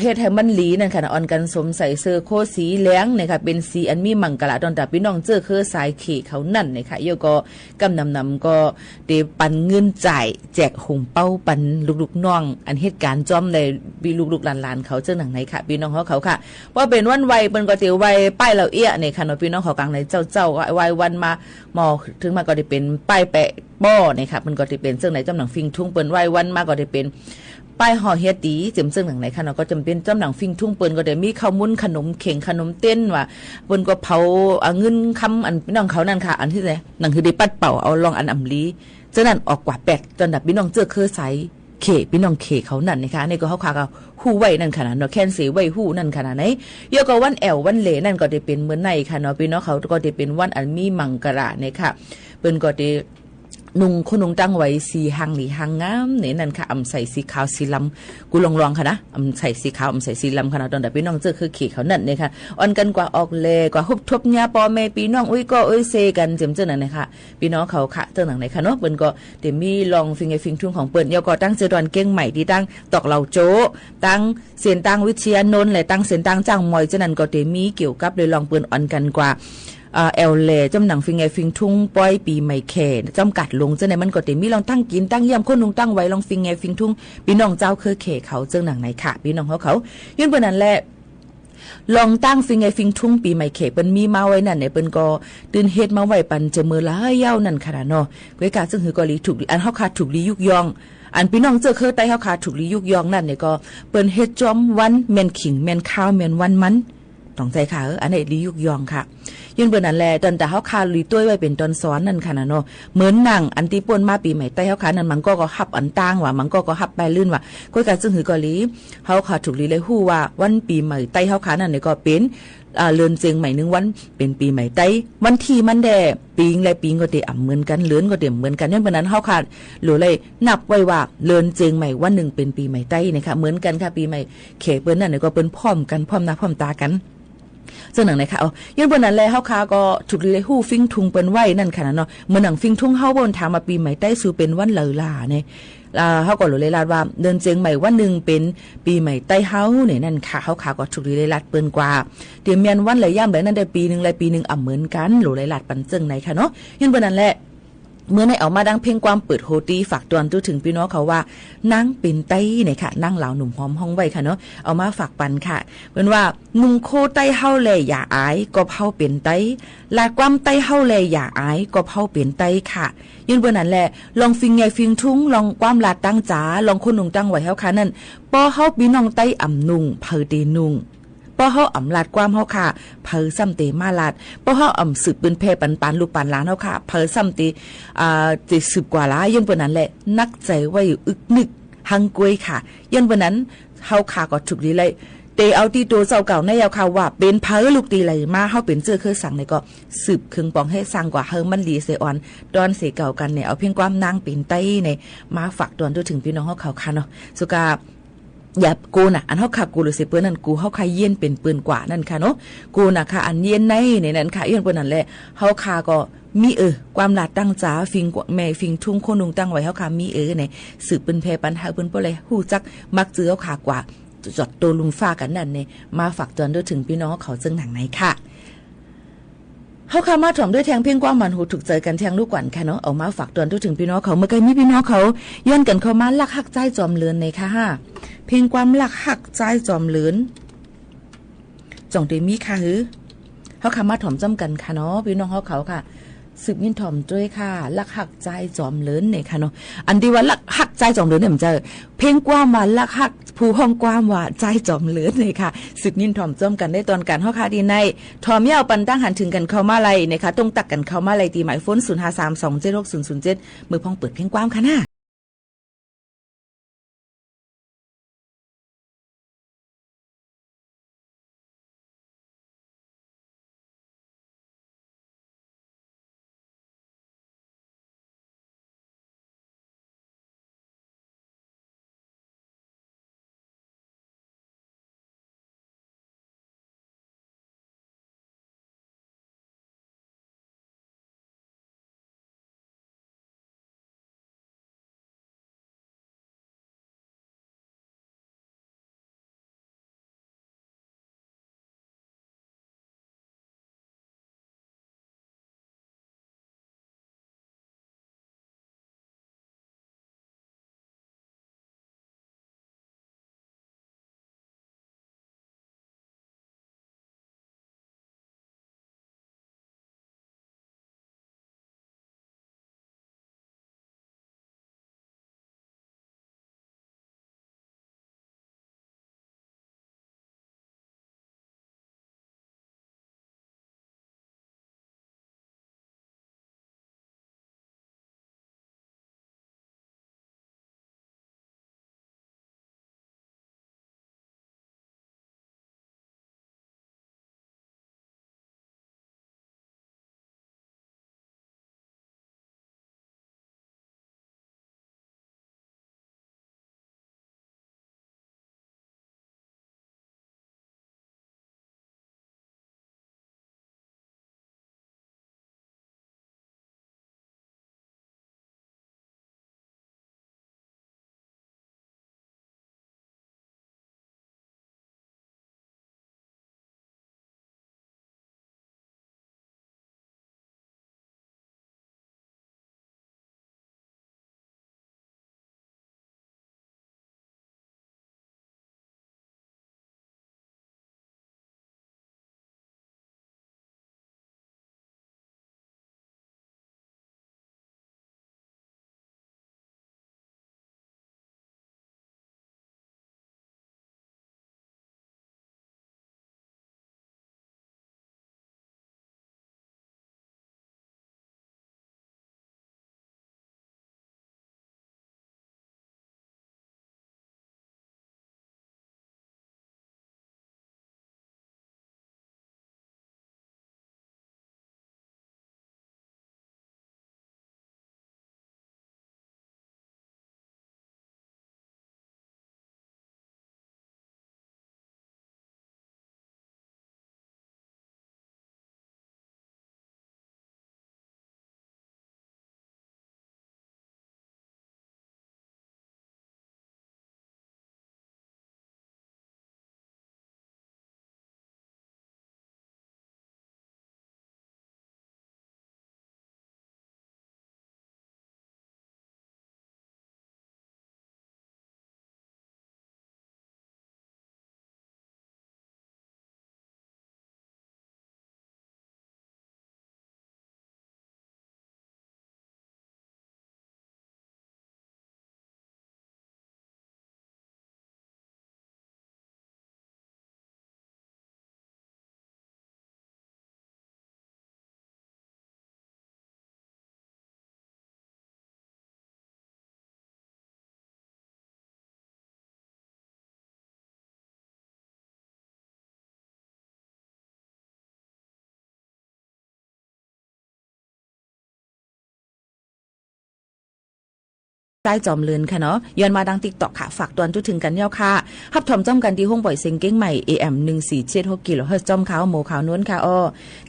เฮ็ดหื้อมันดีนั้นค่ะเนาะ อ่อนกั๋นสวมใส่เสื้อโค้ทสีแหลงเนี่ยค่ะ เป๋นสีอันมีมังกระตอนตาปี้น้องเจ้าเค้อสายเขเขานั้นเนี่ยค่ะ เย้าก็ กำนำนำก็ตี้ปันเงินจ่ายแจกหงเปาปันลูกๆน้อง อันเฮ็ดก๋านจ้อมในปี้ลูกๆหลานๆเขาเจ้าหนังไหนค่ะ ปี้น้องเขาเขาค่ะ ว่าเป๋นวันไหว้เปิ้นก็ตี้ไหว้ป้ายเหล่าเอี้ยเนี่ยค่ะเนาะ ปี้น้องเขากลางในเจ้าเจ้า ไหว้วันมา หมอเถิงมาก็ตี้เป๋นป้ายแปะป้อเนี่ยค่ะ เปิ้นก็ตี้เป๋นเจ้าไหน จ้อมหนังฟิงทุงเปิ้นไหว้วันมาก็ตี้เป๋น ป้ายห่อเฮียตี๋ เจิมเจ้าหนังไหนค่ะเนาะ ก็จำเป๋นจ้อมหนังฟิงทุงเปิ้นก็ตี้มีข้าวมุ้นขนมเข็งขนมเต้นว่า เปิ้นก็เผา อ่า เงินคำอันปี้น้องเขานั้นค่ะ อันตี้ไหน หนังหื้อได้ปัดเป่าเอาลองอันอ่ำลี เจ้านั้นออกกว่าแปด ตอนตาปี้น้องเจ้าเค้อสายเข ปี้น้องเขเขานั้นนะคะ อันนี้ก็เขาค่ะก็ฮู้ไว้นั้นค่ะเนาะ แค่นเสไว้ฮู้นั้นค่ะไหน เย้าก็วันแอ่ววันแหล่นั้นก็ตี้เป๋นเมื่อไหนค่ะเนาะ ปี้น้องเขาก็ตี้เป๋นวันอันมีมังกระเนี่ยค่ะ เปิ้นก็ตี้ นุ่งโค้ทนุ่งตั้งไหวสีหางหลีหางงามในนั้นค่ะ อำใส่สีขาวสีลำ กูลองๆค่ะนะ อำใส่สีขาว อำใส่สีลำค่ะเนาะ ตอนตาปี้น้องเจ้าเค้อเขเขานั้นเนี่ยค่ะ อ่อนกั๋นกว่าออกแหล่ กว่าฮบทบญาป้อแม่ปี้น้อง อุ้ยก้ออุ้ยเซกั๋น เจิมเจ้าหนังไหนค่ะ ปี้น้องเขาค่ะ เจ้าหนังไหนค่ะเนาะ เปิ้นก็ตี้มีลองฟิงแงฟิงทุงของเปิ้น เย้าก็ตั้งเจดอนเกียงใหม่ตี้ตั้งตอกเหล่าโจ๊ะ ตั้งเส้นตางวิทยานนท์และตั้งเส้นตางจ้างมอย เจ้านั้นก็ตี้มีเกี่ยวกับโดยลองเปิ้นอ่อนกั๋นกว่า เอ่อ แอ่วแหล่ จ้อมหนังฟิงแงฟิงทุงป้อยปี๋ใหม่เข จ้อมก๋าดหลง เจ้านั้นมันก็ตี้มีลองตั้งกิ๋นตั้งเยี่ยม โค้ทนุ่งตั้งไหว ลองฟิงแงฟิงทุง ปี้น้องเจ้าเค้อเขเขา เจ้าหนังไหนค่ะ ปี้น้องเขาเขา ย้อนเปิ้นนั้นแหละ ลองตั้งฟิงแงฟิงทุงปี๋ใหม่เขเปิ้นมีมาไว้นั้นเนี่ย เปิ้นก็ตื่นเฮ็ดมาไว้ปันเจอเมื่อหลายเย้านั้นค่ะเนาะ ก้อยกาซึ่งหื้อก็ดีถูกดี อันเขาค่ะถูกดียุกยอง อันปี้น้องเจ้าเค้อใต้เขาค่ะถูกดียุกยองนั้นเนี่ยก็ เปิ้นเฮ็ดจ้อมวันแม่นขิงแม่นคาวแม่นวันมัน ต้องใจ้ค่ะ เออ อันนี้ดียุกยองค่ะ ย้อนเปิ้นนั้นแหละ ตอนตาเขาค่ะดีต้วยไว้เป๋นตอนสอนนั้นค่ะเนาะ เหมือนหนังอันตี้ป้นมาปี๋ใหม่ใต้เขาค่ะนั้น บางก้อก็ฮับอันต่างว่า บางก้อก็ฮับป้ายลื่นว่า ก้อยกาซึ่งหื้อก็ดี เขาค่ะถูกดีเลยฮู้ว่าวันปี๋ใหม่ใต้เขาค่ะนั้นเนี่ยก็เป๋น อ่า เลินเจียงใหม่นึ่งวันเป๋นปี๋ใหม่ใต้ วันตี้มันแด่ ปี๋และปี๋ก็ตี้อ่ำเหมือนกั๋น เลินก็ตี้อ่ำเหมือนกั๋น ย้อนเปิ้นนั้นเขาค่ะ หลูเลยนับไว้ว่าเลินเจียงใหม่วันนึ่งเป๋นปี๋ใหม่ใต้เนี่ยค่ะ เหมือนกั๋นค่ะ ปี๋ใหม่เขเปิ้นนั้นเนี่ยก็เปิ้นพร้อมกั๋น พร้อมหน้าพร้อมต๋ากั๋น เจ้าหนังไหนค่ะ เอา ย้อนเปิ้นนั้นแหละ เขาค่ะก็ถูกเลยฮู้ฟิงทุงเปิ้นไว้นั้นค่ะเนาะ เหมือนหนังฟิงทุงเขาเปิ้นถามว่าปี๋ใหม่ใต้สูเป๋นวันไหนล่ะเนี่ย อ่า เขาก็หลูเลยลาดว่าเลินเจียงใหม่วันนึ่งเป๋นปี๋ใหม่ใต้เขาเนี่ยนั้นค่ะ เขาค่ะก็ถูกเลยลาดเปิ้นกว่า ตี้แม่นวันไหนย่ำไหนนั้นแด่ ปี๋นึ่งและปี๋นึ่งอ่ำเหมือนกั๋น หลูเลยลาดปันเจ้าหนังไหนค่ะเนาะ ย้อนเปิ้นนั้นแหละ เมื่อในเอามาดังเพลงความเปิดโฮตี้ ฝากตวนตู้เถิงปี้น้องเขาว่า นางเป๋นไต้เนี่ยค่ะ นางลาวหนุ่มหอมฮ้องไว้ค่ะเนาะ เอามาฝากปันค่ะ เปิ้นว่า นุ่งโค้ทไต้เฮาแลอย่าอาย ก็เพราะเฮาเป๋นไต้ ลาดความไต้เฮาแลอย่าอาย ก็เพราะเฮาเป๋นไต้ค่ะ ย้อนเปิ้นนั้นแหละ ลองฟิงแงฟิงทุง ลองความลาดตั้งจ๋า ลองโค้ทนุ่งตั้งไหวเฮาค่ะนั้น ป้อเฮาปี้น้องไต้อ่ำนุ่ง ใผเตนุ่ง ป้อเฮาอ่ำลาดความเฮาค่ะ ใผซ้ำเตมาลาด ป้อเฮาอ่ำสืบปืนแผ่ปันปานลูกปานหลานเฮาค่ะ ใผซ้ำเต อ่า เตสืบกว่าลา ย้อนเปิ้นนั้นแหละ นักใจ๋ไว้อึกนึกหังก๊วยค่ะ ย้อนเปิ้นนั้น เฮาค่ะก็ถูกดีเลย เตเอาตี้ตั๋วเจ้าเก่าในเย้าค่ะว่า เป๋นใผลูกตี้ไหนมา เฮาเป๋นเจ้าเค้อสังไหนก็ สืบเคืองป๋องเฮ็ดสร้างกว่าหื้อมันดีเสียอ่อน ตอนเสียเก่ากั๋นเนี่ย เอาเพลงความนางเป๋นไต้เนี่ย มาฝากตวนตู้เถิงปี้น้องเฮาเขาค่ะเนาะ สุกา อย่าโกนน่ะ อันเฮาค่ะโกนหรือเสียเปิ้นนั้น กูเฮาค่ะเยียนเป๋นเปิ้นกว่านั้นค่ะเนาะ โกนน่ะค่ะ อันเยียนในในนั้นค่ะ ย้อนเปิ้นนั้นแหละ เฮาค่ะก็มีเออ ความลาดตั้งจ๋า ฟิงกว่าแม่ ฟิงทุงโค้ทนุ่งตั้งไหวเฮาค่ะ มีเออเนี่ย สืบปืนแผ่ปันหื้อเปิ้นป้อแลฮู้จัก มักจื้อเฮาค่ะกว่า จอดโตลุมฟ้ากั๋นนั้นเนี่ย มาฝากตวนตู้เถิงปี้น้องเฮาเขาเจ้าหนังไหนค่ะ เฮาค่ะมาถ่อมด้วยแทงเพลงความหมันหูถูกใจ๋กั๋นแทงลูกกวันค่ะเนาะ เอามาฝากตวนตู้เถิงปี้น้องเขา เมื่อไกลมีปี้น้องเขา ย้อนกั๋นเข้ามา ลักฮักจายจอมเลินในค่ะ เพลงความลักฮักจายจอมเลิน จ่องเตมีค่ะหื้อ เฮาค่ะมาถ่อมจ้อมกั๋นค่ะเนาะ ปี้น้องเฮาเขาค่ะ สืบยินถ่อมตวยค่ะ ลักฮักจายจ๋อมเหลินเนี่ยค่ะเนาะ อันตี้ว่าลักฮักจายจ๋อมเหลินเนี่ยมันจะ เพลงความว่าลักฮัก ผู้ฮ้องความว่าจายจ๋อมเหลินเนี่ยค่ะ สืบยินถ่อมจ้อมกั๋นได้ตอนก๋านฮ้อค่ะ ตี้ใน ถ่อมเย้าปันตางหันเถิงกั๋นเข้ามาลัยเนี่ยค่ะ ต้องตั๊กกั๋นเข้ามาลัยตี้หมายโฟน ศูนย์ห้าสาม สองเจ็ดหก ศูนย์ศูนย์เจ็ด เมื่อพ้องเปิดเพลงความค่ะนา จายจ๋อมเหลินค่ะเนาะ ย้อนมาตางติ๊กต็อกค่ะ ฝากตวนจุเถิงกั๋นเย้าค่ะ ฮับถอมจ้อมกั๋นตี้ห้องป่อยเสียงเก้งใหม่ เอเอ็ม หนึ่งสี่เจ็ดหก กิโลเฮิรตซ์ จ้อมค่ะ หมู่ขาวโน้นค่ะอ้อ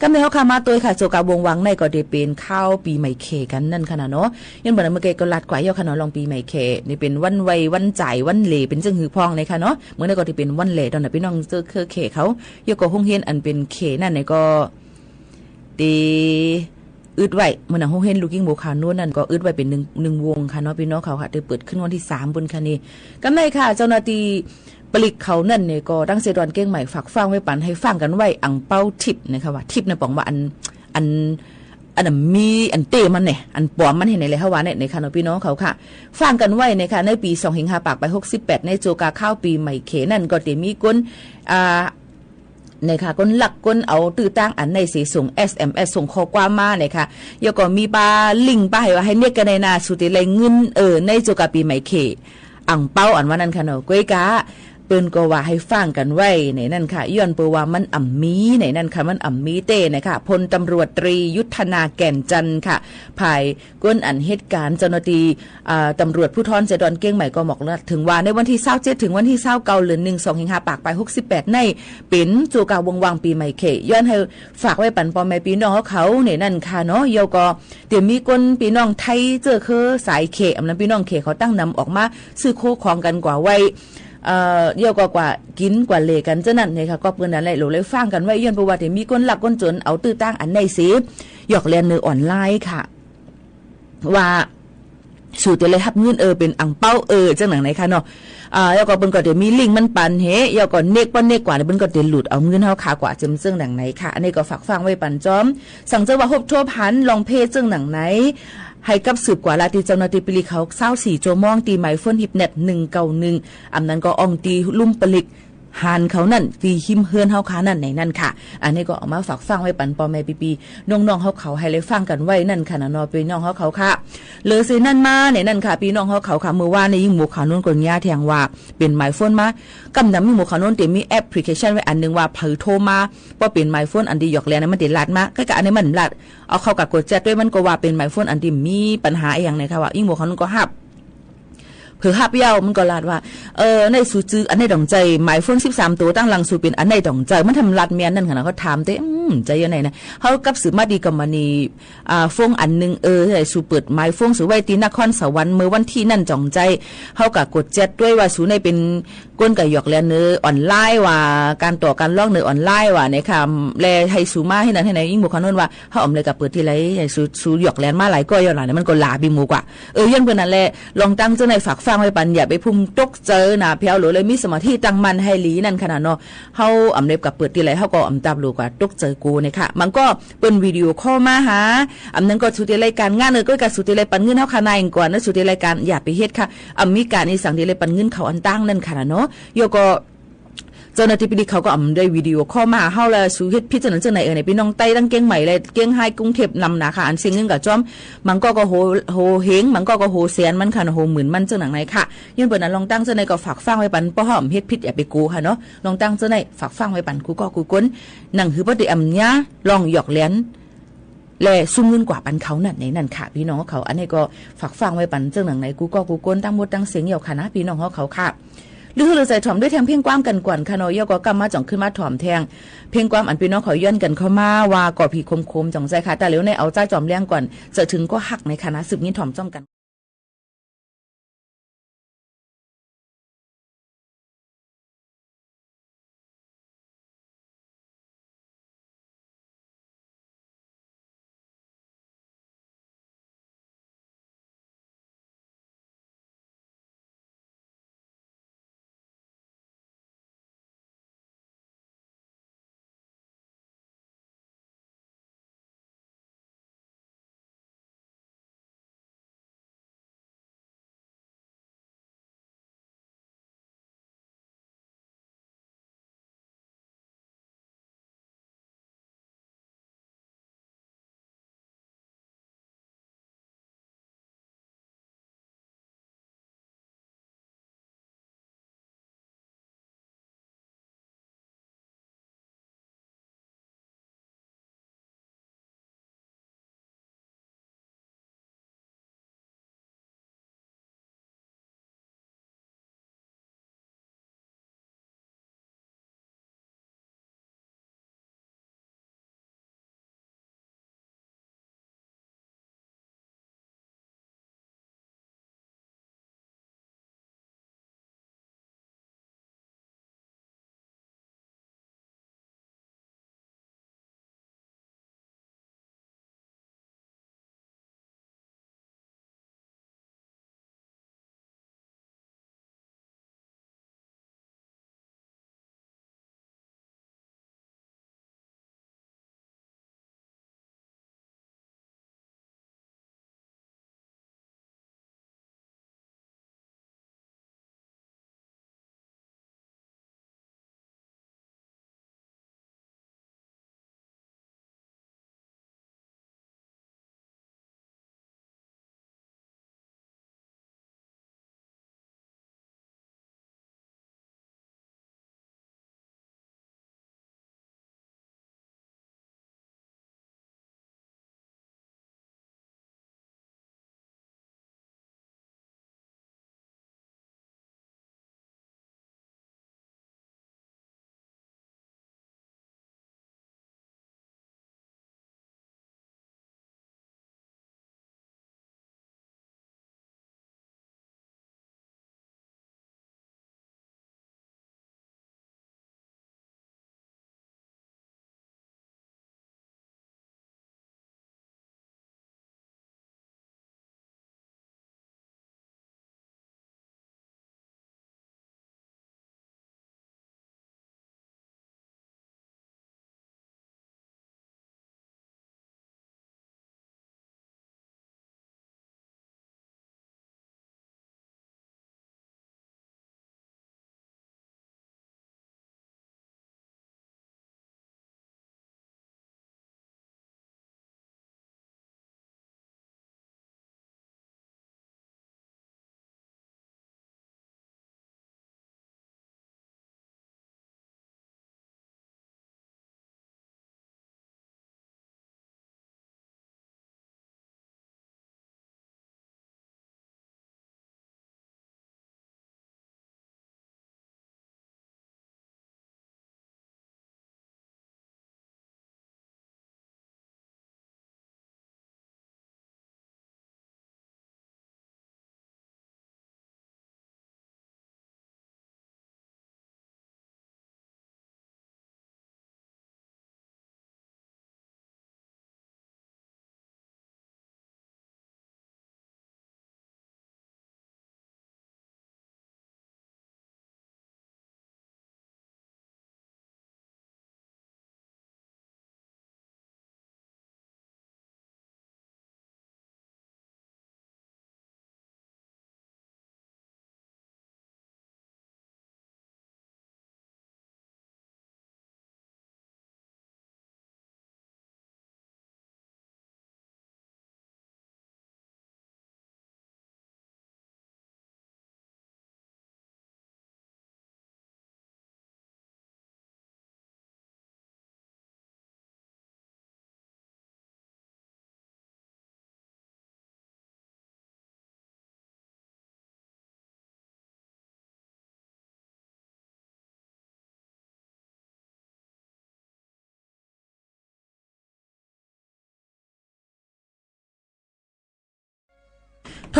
กำในเฮาค่ะมาตวยค่ะ โจกาบวงวังในก็จะเป๋นข้าวปี๋ใหม่แขกกั๋นนั่นค่ะนะเนาะ ย้อนบ่าเมื่อกี้ก็ลัดกว่าเย้าค่ะเนาะ ลองปี๋ใหม่แขก นี่เป๋นวันไหว้ วันจ่าย วันเหล่ เป๋นเจิ่งหื้อพ่องเลยค่ะเนาะ เมื่อนั้นก็จะเป๋นวันแหล่ ตอนนั้นปี้น้องเจ้าเครือแขกเขา เย้าก็โฮงเฮียนอันเป๋นแขกนั่นเนี่ยก็ เต อึดไว้ เมื่อนั้นโฮงเฮียนลูกหญิงหมู่ขาวโน้นนั่นก็อึดไว้เป๋นหนึ่ง หนึ่งวงค่ะเนาะ ปี้น้องเขาค่ะ เตเปิดขึ้นวันตี้สามปู๊นค่ะนี่ กำในค่ะ เจ้าหน้าตี้ปลิกเขานั่นเนี่ยก็ ตังเสดอนเก้งใหม่ฝากฟังไว้ปั๋น หื้อฟังกั๋นไว้ อั่งเปาทิปนะคะ ว่าทิปเนี่ยป๋องว่าอัน อัน อันนั้นมีอันเต๊มันเนี่ย อันปลอมมันเหียไหนเลย เฮาว่าเนี่ย นะคะเนาะ ปี้น้องเขาค่ะ ฟังกั๋นไว้นะคะ ในปี๋สองเฮงห้าปากไปหกสิบแปด ในโจกาข้าวปี๋ใหม่เขนั่นก็เต๋มีคน อ่า นะคะ คนลักคนเอาตื้อตางอันไหนเสีย ส่ง เอส เอ็ม เอส ส่งข้อความมานะคะ แล้วก็มีป้าลิงก์ป้าหื้อว่าหื้อเน็กกั๋นในนา สูเต๋ไล่เงิน เออ ในโจกาปี๋ใหม่เข อั่งเปาอันว่านั้นค่ะเนาะ ก้อยกา เปิ้นก็ว่าหื้อฟังกั๋นไว้ในนั้นค่ะ ย้อนเปิ้นว่ามันอ่ำมีในนั้นค่ะ มันอ่ำมีเต๊นะคะ พลตำรวจตรียุทธนา แก่นจันทร์ค่ะ ฝ่ายคนอันเหตุก๋ารณ์ เจ้าหน้าตี้ อ่า ตำรวจภูธรเจดอนเจียงใหม่ก็บอกเถิงว่า ในวันตี้ซาวเจ็ด เถิงวันตี้ซาวเก้า เดือนหนึ่ง สองเฮงห้าปากไปหกสิบแปด ใน เป๋นโจกาวงวางปี๋ใหม่เข ย้อนหื้อฝากไว้ปั๋นป้อแม่ปี้น้องเขาในนั้นค่ะเนาะ แล้วก็เต๋มีคนปี้น้องไทยเจื้อเคือสายเข อันนั้นปี้น้องเขเขาตั้งนำออกมาซื้อโคของกั๋นกว่าไหว้ เอ่อ แล้วก็กว่ากิ๋นกว่าเหล่กั๋นเจ้านั้นนะคะ ก็เปิ้นนั้นแหละ โหลเลยฟังกั๋นไว้ ย้อนเปิ้นว่าเต๋มีคนลักคนจ๋นเอาตื้อตางอันไหนเสีย หยอกเล่นในออนไลน์ค่ะ ว่าสูเต๋ไล่ฮับเงินเออ เป๋นอ่างเปาเออ จังหนังไหนคะเนาะ อ่า แล้วก็เปิ้นก็เต๋มีลิงก์มันปั๋นหื้อ แล้วก็เน็ก ป้อเน็กกว่าเนี่ย เปิ้นก็เต๋หลุดเอาเงินเฮาค่ะกว่า เจิมเจิ่งหนังไหนค่ะ อันนี้ก็ฝากฟังไว้ปั๋นจอม สังเจ้าว่าพบทบหันลองเพจเจิ่งหนังไหน หื้อกับสืบกว่าลาดตี้เจ้าหน้าตี้ปี๋ลิกเขาซาวสี่ชั่วโมง ตี้หมายโฟนฮิปเน็ต หนึ่งเก้าหนึ่ง อันนั้นก็อ่องตี้ลุ่มปลีก ฮานเขานั่น ตี้ฮิมเฮือนเฮาค่ะนั่นในนั้นค่ะ อันนี้ก็เอามาฝากฟังไว้ปั๋นป้อแม่ปี้ๆ น้องๆ เฮาเขาหื้อได้ฟังกั๋นไว้นั่นค่ะนะเนาะ ปี้น้องเฮาเขาค่ะ เหลือเสียนั้นมาในนั้นค่ะ ปี้น้องเฮาเขาค่ะ เมื่อวานนี้ยิ่งหมวกขาวนวลก็เยียะแถงว่า เป๋นหมายโฟนมา กำนำยิ่งหมวกขาวนวลเต๋มีแอปพลิเคชันไว้อันหนึ่งว่า เผลอโทรมา ป้อเป๋นหมายโฟนอันตี้หยอกเล่นนะ มันเต๋ลัดมา ก็กะอันนี้มันลัด เอาเข้ากะกดแจ็คด้วย มันก็ว่าเป๋นหมายโฟนอันตี้มีปัญหาอะหยังนะคะ ว่ายิ่งหมวกขาวนวลก็ฮับ เผลอฮับเย้า มันก็ลัดว่า เออ ในสูจื้ออันไหนต่องใจ๋ หมายโฟนสิบสามตั๋วตังหลังสูเป๋นอันไหนต่องใจ๋ มันทำลัดแม่นนั่นค่ะนะ เขาถามเต๊ อืม ใจ๋อันไหนนะ เฮากับสืบมาตี้กำมานี่ อ่า โฟนอันหนึ่ง เออ ใจ๋ สูเปิดหมายโฟนสูไว้ตี้นครสวรรค์ เมื่อวันตี้นั่นต่องใจ๋ เฮากะกดแจ็คด้วยว่าสูในเป๋นคนกะหยอกเล่นในออนไลน์ว่า ก๋านต่อก๋านรองในออนไลน์ว่าเนี่ยค่ะ และหื้อสูมาหื้อนั่นหื้อไหน ยิ่งหมวกขาวนวลว่า เฮาอ่ำเลยกะเปิดตี้ไหน หื้อสู สูหยอกเล่นมาหลายก้อเย้าหลายเนี่ย มันก็หลาปี้หมู่กว่า เออ ย้อนเปิ้นนั้นแหละ ลองตังเจ้าไหนฝากฟังไว้ปั๋น อย่าไปพุ่มตกใจ๋นะ แผวโหลเลย มีสมาธิตั้งมั่นหื้อหลีนั่นค่ะนะเนาะ เฮาอ่ำเลยกะเปิดตี้ไหน เฮาก็อ่ำตาบโหลกว่าตกใจ๋กูเนี่ยค่ะ มันก็เปิ้นวิดีโอคอลมาหา อันนั้นก็สูเต๋ไล่ก๋านงานเออ ก็กะสูเต๋ไล่ปั๋นเงินเฮาค่ะนายก่อนนะ สูเต๋ไล่ก๋าน อย่าไปเฮ็ดค่ะ อ่ำมีก๋านอีสังเต๋ไล่ปั๋นเงินเขาอันตังนั่นค่ะนะเนาะ แล้วก็ เจ้าหน้าตี้ปี๋ลิกเขาก็อ่ำได้วิดีโอคอลมาหาเฮา แล้วสูเฮ็ดผิดจังนั้นจังไหนเออ ในปี้น้องใต้ตังเจียงใหม่และเจียงฮาย กรุงเทพฯ นำนาค่ะ อันเสียเงินกะจ้อม บางก้อก็โห โหเฮง บางก้อก็โหแสนมันค่ะ โหหมื่นมันจังหนังไหนค่ะ ย้อนเปิ้นนั้นลองตังเจ้าไหนก็ฝากฟังไว้ปั๋น ป้อเฮาอ่ำเฮ็ดผิดอย่าไปโก้ค่ะเนาะ ลองตังเจ้าไหนฝากฟังไว้ปั๋นกู้ก้อกู้คน หนังหื้อป้อเต๋อ่ำเยียะ ลองหยอกเล่น และซุ่มเงินกว่าปันเขานั่นในนั้นค่ะ ปี้น้องเขา อันนี้ก็ฝากฟังไว้ปันเจิ่งหนังในกู้ก้อกู้คนตังหมดตังเสียงเหี่ยวค่ะนะ ปี้น้องเขาค่ะ หรือหื้อใจ๋ถ่อมด้วยแทงเพลงความกั๋นก่อนค่ะเนาะ เหี่ยวก็กำมาจ่องขึ้นมาถ่อมแทงเพลงความอันปี้น้องเขาย้อนกั๋นเข้ามาว่าก่อผีโคมๆ จ่องใจ๋ค่ะ แต่เหลียวในเอาใจ๋จอมแรงก่อน จะเถิงก็ฮักในค่ะนะ สืบยินถ่อมจ้องกั๋น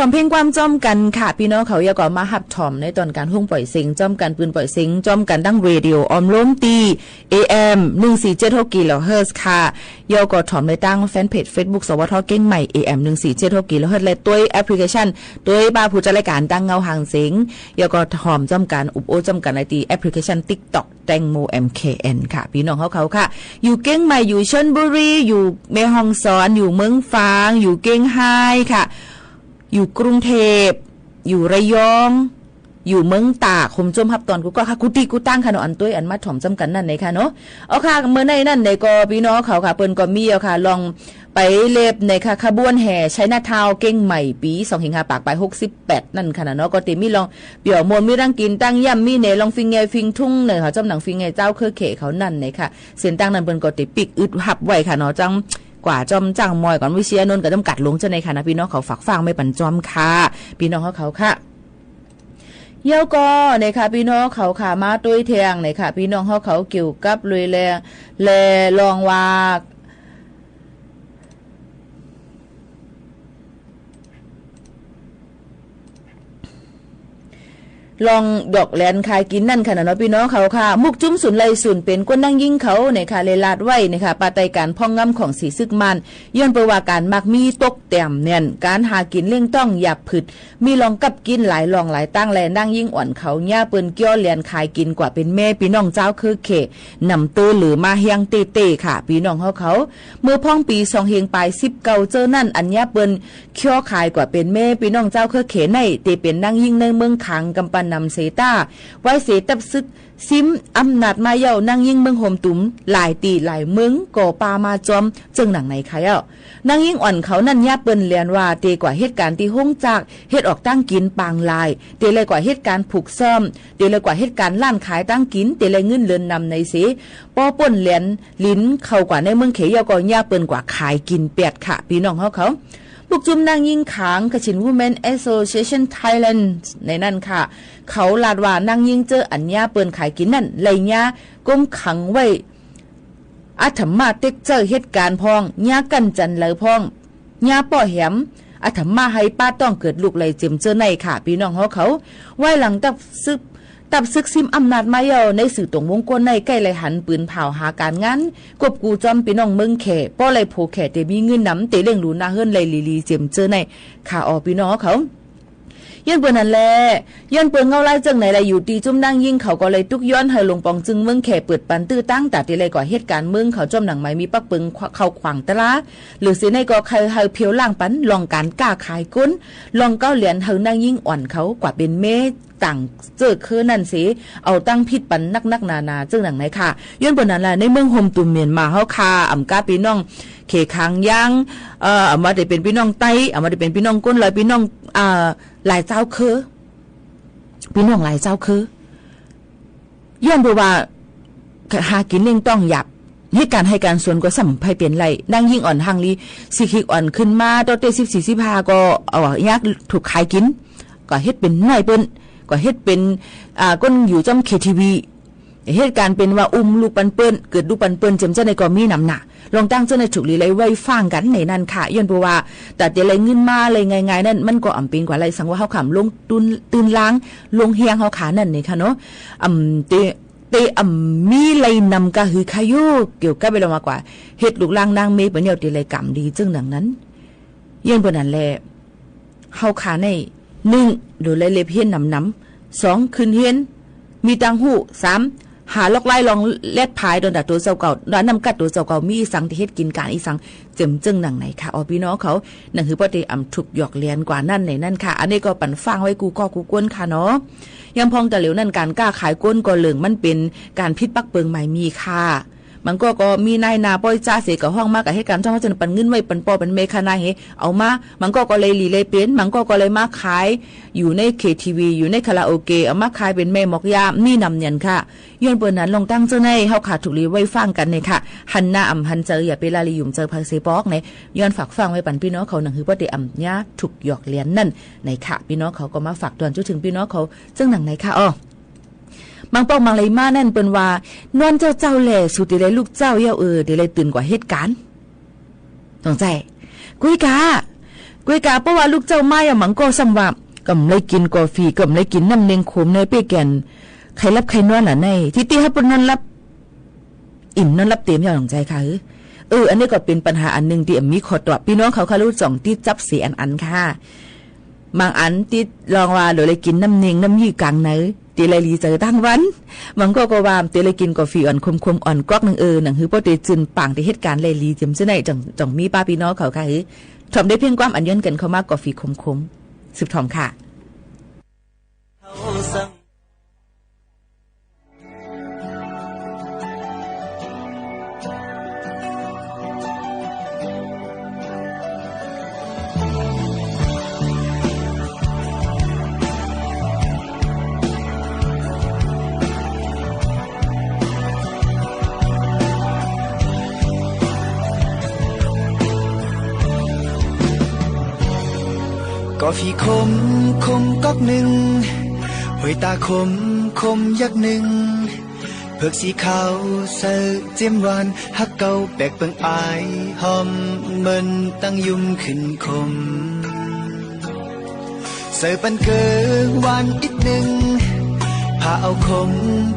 ถ่อมเพลงความจ้อมกั๋นค่ะ ปี้น้องเขา แล้วก็มาฮับถ่อมในตอนก๋านฮ้องป่อยเสียงจ้อมกั๋น ปืนป่อยเสียงจ้อมกั๋น ตางเรดิโอออมโลมตี้ เอเอ็ม หนึ่งสี่เจ็ดหก กิโลเฮิรตซ์ค่ะ แล้วก็ถ่อมในตางแฟนเพจเฟซบุ๊ก สวท เกียงใหม่ เอเอ็ม หนึ่งสี่เจ็ดหก กิโลเฮิรตซ์ และตวยแอปพลิเคชัน ตวยป้าผู้จัดรายก๋านตางเงาหางเสียง แล้วก็ถ่อมจ้อมกั๋น อุบโอ้จ้อมกั๋น ในตี้แอปพลิเคชันติ๊กต็อก แตงโม เอ็มเคเอ็น ค่ะ ปี้น้องเขาเขาค่ะ อยู่เกียงใหม่ อยู่ชลบุรี อยู่แม่ฮ่องสอน อยู่เมืองฝาง อยู่เกียงฮายค่ะ อยู่กรุงเทพฯ อยู่ระยอง อยู่เมืองตาก โฮมโจ้ฮับตอนกู้ก้อค่ะ กู้ตี้กู้ตางค่ะเนาะ อันตวยอันมาถ่อมจ้อมกั๋นนั่นเลยค่ะเนาะ เอาค่ะ เมื่อในนั้นเลยก็ปี้น้องเขาค่ะ เปิ้นก็มีเอาค่ะ ลองไปเล็บในค่ะ ขบวนแห่ไชน่าทาวน์เกียงใหม่ ปี๋สองเหียงห้าปากปายหกสิบแปดนั่นค่ะนะเนาะ ก็เตมีลองเปียวมวล มีตังกิ๋นตังย่ำ มีแหน่ลองฟิงแงฟิงทุ่งเน่อค่ะ จ้อมหนังฟิงแงเจ้าเครือเขตเขานั่นเลยค่ะ เส้นตางนั้นเปิ้นก็เตปิ๊กอึดฮับไว้ค่ะเนาะ จังกว่าจ้อมจ้างมอยก่อน วิเชียนนท์ก็จำกัดลงเจ้าในค่ะนะ ปี้น้องเขาฝากฟังไว้ปันจ้อมค่ะ ปี้น้องเขาเขาค่ะ แล้วก็เนี่ยค่ะ ปี้น้องเขาค่ะ มาตวยแทงเนี่ยค่ะ ปี้น้องเขาเขาเกี่ยวกับลุยแล แลลองว่า ลองหยอกแหลนขายกิ๋นนั่นค่ะนะเนาะ ปี้น้องเขาค่ะ มุกจุ้มสุนไลสุนเป๋นก้นนางญิงเขาเนี่ยค่ะ เลยลาดไว้เนี่ยค่ะ ปาใต้ก๋านพ่องงำของสีศึกม่าน ย้อนเปิ้นว่าก๋านมักมีตกแต้มแน่น ก๋านหากิ๋นเลี้ยงต้องหยาบผึด มีลองกับกิ๋นหลายลองหลายตางแล นางญิงอ่อนเขา เยียะเปิ้นเกี้ยวแหลนขายกิ๋นกว่าเป๋นแม่ ปี้น้องเจ้าเครือเขต นำเตื้อเหลือมาแฮงเต๊ๆ ค่ะ ปี้น้องเขาเขา เมื่อพ่องปี๋สองเหียงปายสิบเก้าเจ้านั้น อันเยียะเปิ้นเกี้ยวขายกว่าเป๋นแม่ ปี้น้องเจ้าเครือเขตใน เตเป๋นนางญิงในเมืองขางกำปั้นนำเสต้า ไว้เสตับศึก ซิมอำนาจมาเย้า นางญิงเมืองโฮมตุม หลายตี้หลายเมืองก็ปามาจอม เจิ่งหนังไหนคะเย้า นางญิงอ่อนเขานั่นเยียะเปิ้นแหลนว่า เตกว่าเหตุก๋ารณ์ตี้โฮงจักร เฮ็ดออกตังกิ๋นปางลาย เตเลยกว่าเหตุก๋ารณ์ผูกซ่อม เตเลยกว่าเหตุก๋ารณ์ร้านขายตังกิ๋น เตเลยเงินเดือนนำในเส ป้อป้นแหลนหลินเข้ากว่าในเมืองเขต เย้าก็เยียะเปิ้นกว่าขายกิ๋นแป๊ดค่ะ ปี้น้องเขาเขา มุกจุ้มนางญิงขาง Kachin Women Association Thailand ในนั้นค่ะ เขาลาดว่านางญิงเจ้าอันเยียะเปิ้นขายกิ๋นนั่น ไล่เยียะก้มขังไว้ อธรรมะเต็กเจ้อเหตุก๋ารณ์พ่อง เยียะกั้นจันเหลาพ่อง เยียะป้อแหม อธรรมะหื้อป้าต้องเกิดลูกไหล่เจียมเจ้อในค่ะ ปี้น้องเขาเขา วายหลังตับศึก ตับศึกซิมอำนาจมาเย้า ในสื่อต๋งวงก้นในใก้ไล่หันปืนเผาหาก๋านงาน กบกู้จอมปี้น้องเมืองแข ป้อไล่โผแข เตมีเงินนำ เตเลี้ยงดูหน้าเฮือนไล่หลีๆ เจียมเจ้อใน ค่ะ ออ ปี้น้องเขา ย้อนเปิ้นนั้นแล ย้อนเปิ้นเงาไล่เจิ่งไหนแล อยู่ตี้จุ้มนางญิงเขาก็เลยตุ๊กย้อนหื้อหลวงป๋องจึงเมืองแขเปิดปันตื้อตัง ต๋าเตเลยกว่าเหตุก๋ารณ์เมืองเขา จ้อมหนังไหมมีปักเปิงเข้าขวางตะลา หรือเสียในก็ใค่หื้อเผียวล้างปัน ลองก๋านก้าขายก้น ลองเก๊าแหลนหื้อนางญิงอ่อนเขากว่าเป๋นแม่ ต่างเจ้อเครือนั่นเส เอาตังผิดปันนักๆ หนาๆ เจิ่งหนังไหนค่ะ ย้อนเปิ้นนั้นแล ในเมืองโฮมตุมเมียนมาเฮาค่ะ อำก้าปี้น้องเขตก๋างยาง เอ่อ อำว่าเตเป๋นปี้น้องใต้ อำว่าเตเป๋นปี้น้องก้นลอย ปี้น้อง อ่า หลายเจ้าเครือ ปี้น้องหลายเจ้าเครือ ย้อนเปิ้นว่า หากิ๋นเลี้ยงต้องหยาบ เหตุก๋ารณ์ไฮ่ก๋ารณ์สวนก็ส่ำใผเป๋นไล่ นางญิงอ่อนหังลี สิกหิกอ่อนขึ้นมา ตั้งแต่สิบสี่ สิบห้า ก็ เอา ยากถูกขายกิ๋น ก็เฮ็ดเป๋นน้อยเปิ้น ก็เฮ็ดเป๋น อ่า ก้นอยู่จ้อมเคทีวี เหตุก๋ารณ์เป๋นว่าอุ้มลูกปันเปิ้น เกิดลูกปันเปิ้น เจียมเจ้าในก็มีนำหนา ลองตั้งเจ้าในถูกหลีไล่ไว้ฟังกั๋นในนั้นค่ะ ย้อนเปิ้นว่า ต๋าเตไล่เงินมาไล่ง่ายๆ นั่น มันก็อ่ำเป๋นกว่าไล่ สังว่าเฮาขำลงตื้น ตื้นล้าง ลงแฮงเฮาขานั่นนี่ค่ะเนาะ อ่ำเต เตอ่ำมีไล่นำกะหือคะโย เกี่ยวกับเวลามากว่า เฮ็ดลูกหลานนางเมย์เปิ้นเย้าเตไล่ก๋ำดีเจิ่งหนังนั้น ย้อนเปิ้นนั้นแล เฮาขาใน นึ่ง โดนไล่เล็บเฮียนหนำๆ สอง ขึ้นเฮียน มีตังฮู้ สาม หาลอกไล่ลองแลดผายตนต๋าตั๋วเจ้าเก่า นำกัดตั๋วเจ้าเก่า มีอีสังตี้เฮ็ดกิ๋นก๋านอีสัง เจียมเจิ่งหนังไหนค่ะ ออ ปี้น้องเขา หนังหื้อป้อเตอ่ำถูกหยอกแหลนกว่านั่นในนั้นค่ะ อันนี้ก็ปันฟังไว้กู้ก้อกู้ก้นค่ะเนาะ ยามพ่องตะเหลียวนั่นก๋านก้าขายก้นก็เหลิงมันเป๋นก๋านผิดปักเปิงไหมมีค่ะ บางก้อก็มีนายหน้าป้อยจ๊าเสก็ฮ้องมาก็เหตุก๋ารณ์จ้องเฮาจะปันเงินไว้ปันป้อปันแม่ค่ะนายเห เอามา บางก้อก็เลยหลีเลยเป๋น บางก้อก็เลยมาขาย อยู่ในเคทีวี อยู่ในคาราโอเกะ เอามาขายเป๋นแม่หมอกยา มีนำเนียนค่ะ ย้อนเปิ้นนั้นลองตั้งเจ้าใน เฮาขาถูกหลีไว้ฟังกั๋นเนี่ยค่ะ หันหน้าอ่ำหันเจอ อย่าไปละเลยหยุมเจอไผเสียปอกเนี่ย ย้อนฝากฟังไว้ปันปี้น้องเขา หนังหื้อป้อเตอ่ำเยียะถูกหยอกแหลนนั่นในค่ะ ปี้น้องเขาก็มาฝากตวนจุ๊ถึงปี้น้องเขา เจิ่งหนังไหนค่ะ อ้อ บางปอกบางไล่มานั่นเปิ้นว่า นอนเจ้าๆ แล สูเตไล่ลุกเจ้าเย้าเออ เตไล่ตื่นกว่าเหตุก๋ารณ์ ต้องใจ้ กุยกา กวยกา เพราะว่าลูกเจ้าไม้อะ หมางก็ซ้ำว่า ก็บ่ได้กิ๋นกาแฟ ก็บ่ได้กิ๋นน้ำเน็งขมในเป้แก่น ใค่หลับใค่นอนละใน ตี้ตี้ฮับนอนหลับ อิ่มนอนหลับเตมอย่างหนองใจ๋ค่ะ เออ เออ อันนี้ก็เป๋นปัญหาอันนึ่งตี้บ่มีข้อตอบ ปี้น้องเขาค่ะ ลูกจ่องตี้จับเสียอันอันค่ะ บางอันตี้ลองว่า โหลดได้กิ๋นน้ำเน็งน้ำยี่กังใน ตี้ได้หลีใจ๋ตังวัน บางก็ก็ว่า ตี้ได้กิ๋นกาแฟอ่อนขมๆ อ่อนก๊อกนึ่ง เออ หนังหื้อป้อตี้จืนปาก ตี้เฮ็ดก๋านได้หลี เจียมเจ้าไหน จ่อง จ่องมีป้าปี้น้องเขาค่ะ หื้อ ถ่อมได้เพียงความอันย้อนเกินเข้ามา กาแฟขมๆ สืบถ่อมค่ะ กาแฟขม ขมก๊อกนึ่ง ห้วยต๋าขม ขมยักษ์นึ่ง เผือกสีขาวใส่เจียมหวาน ฮักเก่าแปลกเปิงอาย หอมเหมือนตั้งยุมขึ้นขม ใส่ปันเกลือหวานอิดนึ่ง พาเอาขม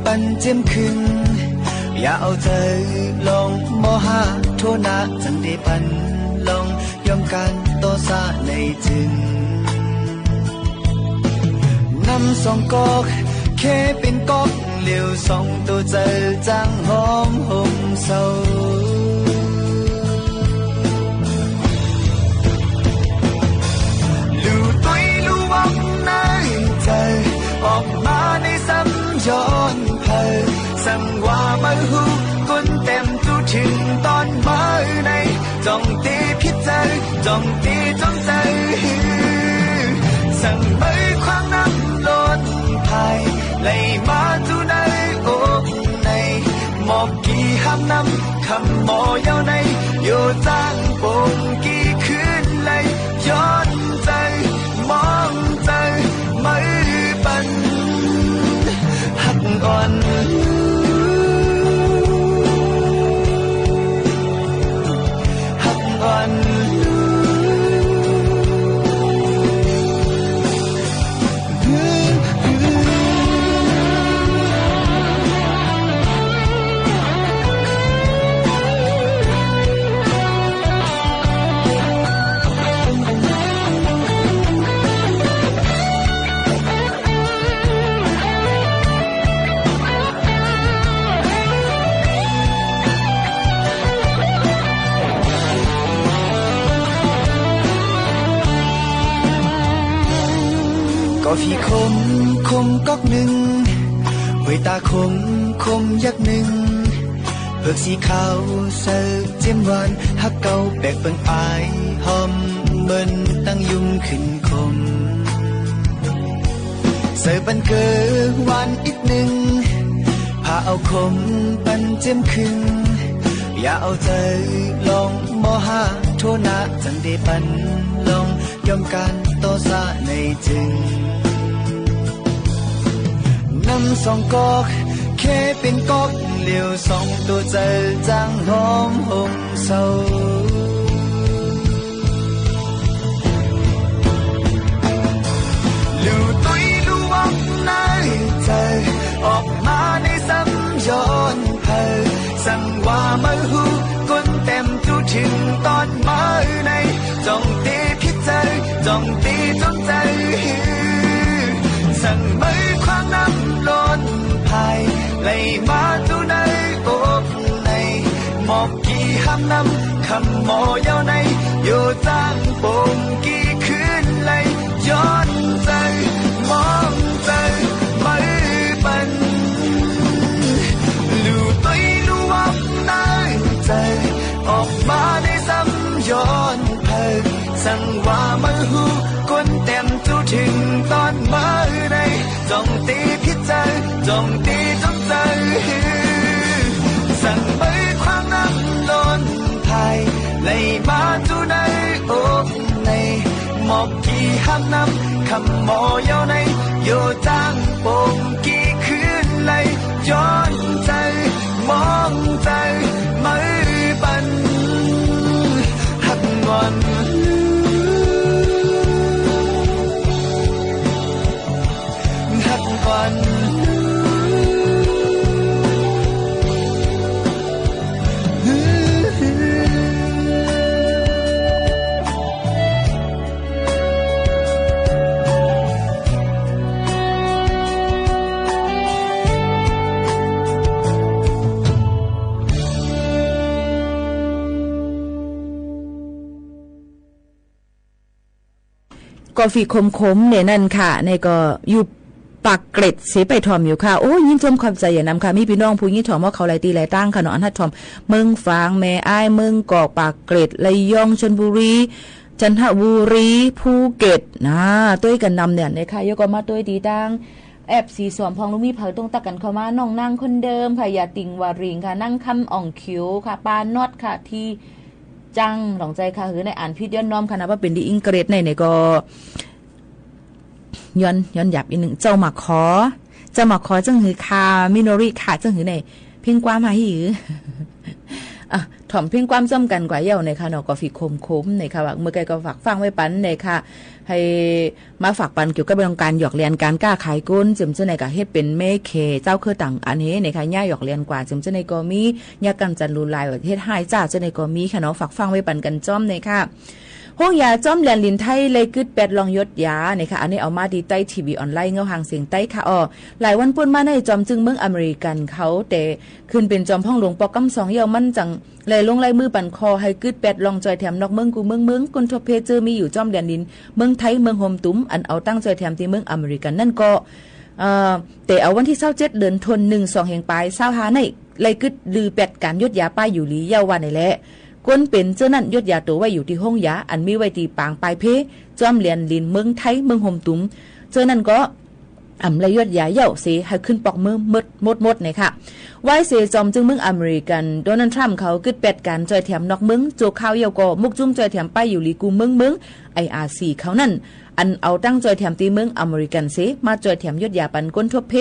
ปันเจียมขึ้น อย่าเอาใจ๋ลองหมอห้า โทษนะ จั่งได้ปันลอง ยอมก๋านต่อซะในจึง น้ำสองก๊อก แค่เป๋นก๊อกเหลียว ส่องตั๋วใจ๋จางหอมห่มเศร้า ลู่ตุ้ยลู่วอกในใจ๋ ออกมาในซ้ำย้อนใผ สังว่าบ่ฮู้ คนแต้มจุถึงต๋อนเมื่อใด จ้องตี้ผิดใจ๋ จ้องตี้จงใจ๋ สังบ่ขว้างน้ำล้นผาย ไหลมาจุในอกใน หมอกกี่หาบน้ำ ค่ำหมอเย้าใน อยู่จางโป่งกี่คืนไหล ย้อนใจ๋ มองใจ๋ บ่ปัน ฮักอ่อน ฮักอ่อน กาแฟขม ขมก๊อกนึ่ง ห้วยต๋าขม ขมยักษ์นึ่ง เผือกสีขาวใส่เจียมหวาน ฮักเก่าแปลกเปิงอาย หอมเหมือนตั้งยุมขึ้นขม ใส่ปันเกลือหวานอิดนึ่ง พาเอาขมปันเจียมขึ้น อย่าเอาใจ๋ลองหมอห้า โทษนะ จั่งได้ปันลอง ยอมก๋านต่อซะในจึง น้ำสองก๊อก แค่เป๋นก๊อกเหลียว ส่องตั๋วใจ๋จางหอมห่มเศร้า ลู่ตุ้ยลู่วอกในใจ๋ ออกมาในซ้ำย้อนใผ สังว่าบ่ฮู้ คนแต้มจุถึงต๋อนเมื่อใด จ้องตี้ผิดใจ๋ จ้องตี้จงใจ๋ สังบ่ขว้างน้ำล้นผาย ไหลมาจุในอกใน หมอกกี่หาบน้ำ ค่ำหมอเย้าใน อยู่จางโป่งกี่คืนไหล ย้อนใจ๋ มองใจ๋ บ่ปัน ลู่ตุ้ยลู่วอกในใจ๋ ออกมาในซ้ำย้อนใผ สังว่าบ่ฮู้ คนแต้มจุถึงต๋อนเมื่อใด จ้องตี้ผิดใจ๋ จ้องตี้จงใจ๋ สังบ่ขว้างน้ำล้นผาย ไหลมาจุในอกใน หมอกกี่หาบน้ำ ค่ำหมอเย้าใน อยู่จางโป่งกี่คืนไหล ย้อนใจ๋ มองใจ๋ บ่ปัน ฮักอ่อน กาแฟขมๆ เนี่ยนั่นค่ะ นี่ก็อยู่ปากเกร็ดเสียไปถ่อมอยู่ค่ะ โอ้ ยินชมขอบใจ๋อย่านำค่ะ มีปี้น้องผู้ยินถ่อมว่าเขาหลายตี้หลายตางค่ะเนาะ อันฮัดถ่อมเมืองฝาง แม่อ้าย เมืองกอก ปากเกร็ด ระยอง ชลบุรี จันทบุรี ภูเก็ต นะ ตวยกั๋นนำเนี่ยนะคะ ยกก็มาตวยตี้ตาง แอปสีส้มพ่อง ลุงมีเผาตรงตักกั๋นเข้ามา น้องนางคนเดิมค่ะ อย่าติ่งว่าริ่งค่ะ นางคำอ่องขิวค่ะ ปาน็อตค่ะ ที่จังหลองใจ๋ค่ะ หื้อในอ่านผิดย้อนน้อมค่ะนะ ว่าเป๋นตี้อังเกฤษในเนี่ยก็ ย้อน ย้อนหยาบอีกนึ่ง เจ้าหมากขอ เจ้าหมากขอ เจ้าหื้อค่ะ มิโนริค่ะ เจ้าหื้อใน เพ่งความหาหื้อ อ่ะ ถ่อมเพ่งความจ้อมกั๋นกว่าเย้าเนี่ยค่ะเนาะ กาแฟขมๆ เนี่ยค่ะ ว่าเมื่อไกลก็ฝากฟังไว้ปันเนี่ยค่ะ หื้อ มาฝากปันเกี่ยวกับเรื่องก๋านหยอกเลียนก๋านก้าขายก้น เจิ่มเจ้าไหนก็เฮ็ดเป๋นแม่เขยเจ้าเขยต่างอันนี้นะคะ เยียะหยอกเลียนกว่า เจิ่มเจ้าไหนก็มี เยียะกำจัดลู่ลาย เฮ็ดฮ้ายเจ้าเจ้าไหนก็มีค่ะเนาะ ฝากฟังไว้ปันกั๋นจ้อมเนี่ยค่ะ โฮงยาจ้อมแหลนหลินไทย เลยกึ๊ดแปดลองยดยาเนี่ยค่ะ อันนี้เอามาตี้ใต้ทีวีออนไลน์ เงาหางเสียงใต้ค่ะ อ้อ หลายวันปู๊นมาในจอมจึงเมืองอเมริกันเขา แต่ขึ้นเป๋นจอมพ่องหลวงปอกำสองเย้า มันจั่ง เลยลงลายมือปันข้อหื้อกึ๊ดแปดลองจ่อยแถมนอกเมืองกู้เมืองเมือง ก้นทบเพเจอมีอยู่จ้อมแดนดินเมืองไทย เมืองโฮมตุ้ม อันเอาตังค์จ่อยแถมตี้เมืองอเมริกันนั่นก็ เอ่อ แต่เอาวันตี้ซาวเจ็ด เดือนธันวา หนึ่งสองแห่งป๋ายซาวห้าใน เลยกึ๊ดลือแปดก๋านยดยาป้ายอยู่หลีเย้าว่าไหนแล ก้นเป๋นเจ้านั่นยดยาตั๋วไว้อยู่ตี้โฮงยา อันมีไว้ตี้ปางปายเพ จ้อมแดนดินเมืองไทย เมืองโฮมตุ้ม เจ้านั่นก็ อ่ำเลยยดยาเย้าเส หื้อขึ้นปอกเมืองหมดหมดหมดเนี่ยค่ะ วายเสจอมจึงเมืองอเมริกัน โดนัลด์ ทรัมป์เขากึ๊ดแปดก๋านจ่อยแถมนอกเมือง จั่วคราวเย้าก็มุกจุ้มจ่อยแถมป้ายอยู่หลีกู้เมืองเมือง ไออาร์ซี เขานั่น อันเอาตังค์จ่อยแถมตี้เมืองอเมริกันเส มาจ่อยแถมยดยาปันก้นทบเพ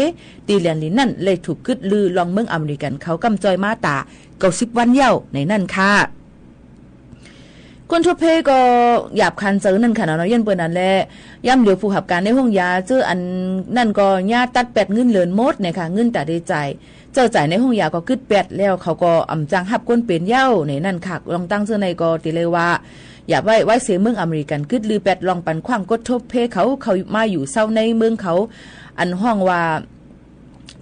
ตี้แดนดินนั่น เลยถูกกึ๊ดลือลองเมืองอเมริกันเขาก้ำจ่อยมาต๋า เก้าสิบวันเย้าในนั่นค่ะ ก้นทบเพก็หยาบคันเจิ่านั่นค่ะเนาะ ย้อนเปิ้นนั่นแหละ ยามเหลียวผู้หับก๋านในโฮงยาเจ้าอันนั่นก็เยียะตัดแปดเงินเดือนหมดเนี่ยค่ะ เงินต๋าได้จ่าย เจ้าจ่ายในโฮงยาก็กึ๊ดแปดแล้ว เขาก็อ่ำจ้างฮับก้นเป๋นเย้าในนั่นค่ะ ลองตังเจ้าในก็ตี้เลยว่า หยาบไว้ วายเสเมืองอเมริกันกึ๊ดลือแปดลองปันขว้างก้นทบเพเขา เขามาอยู่เซาในเมืองเขา อันฮ้องว่า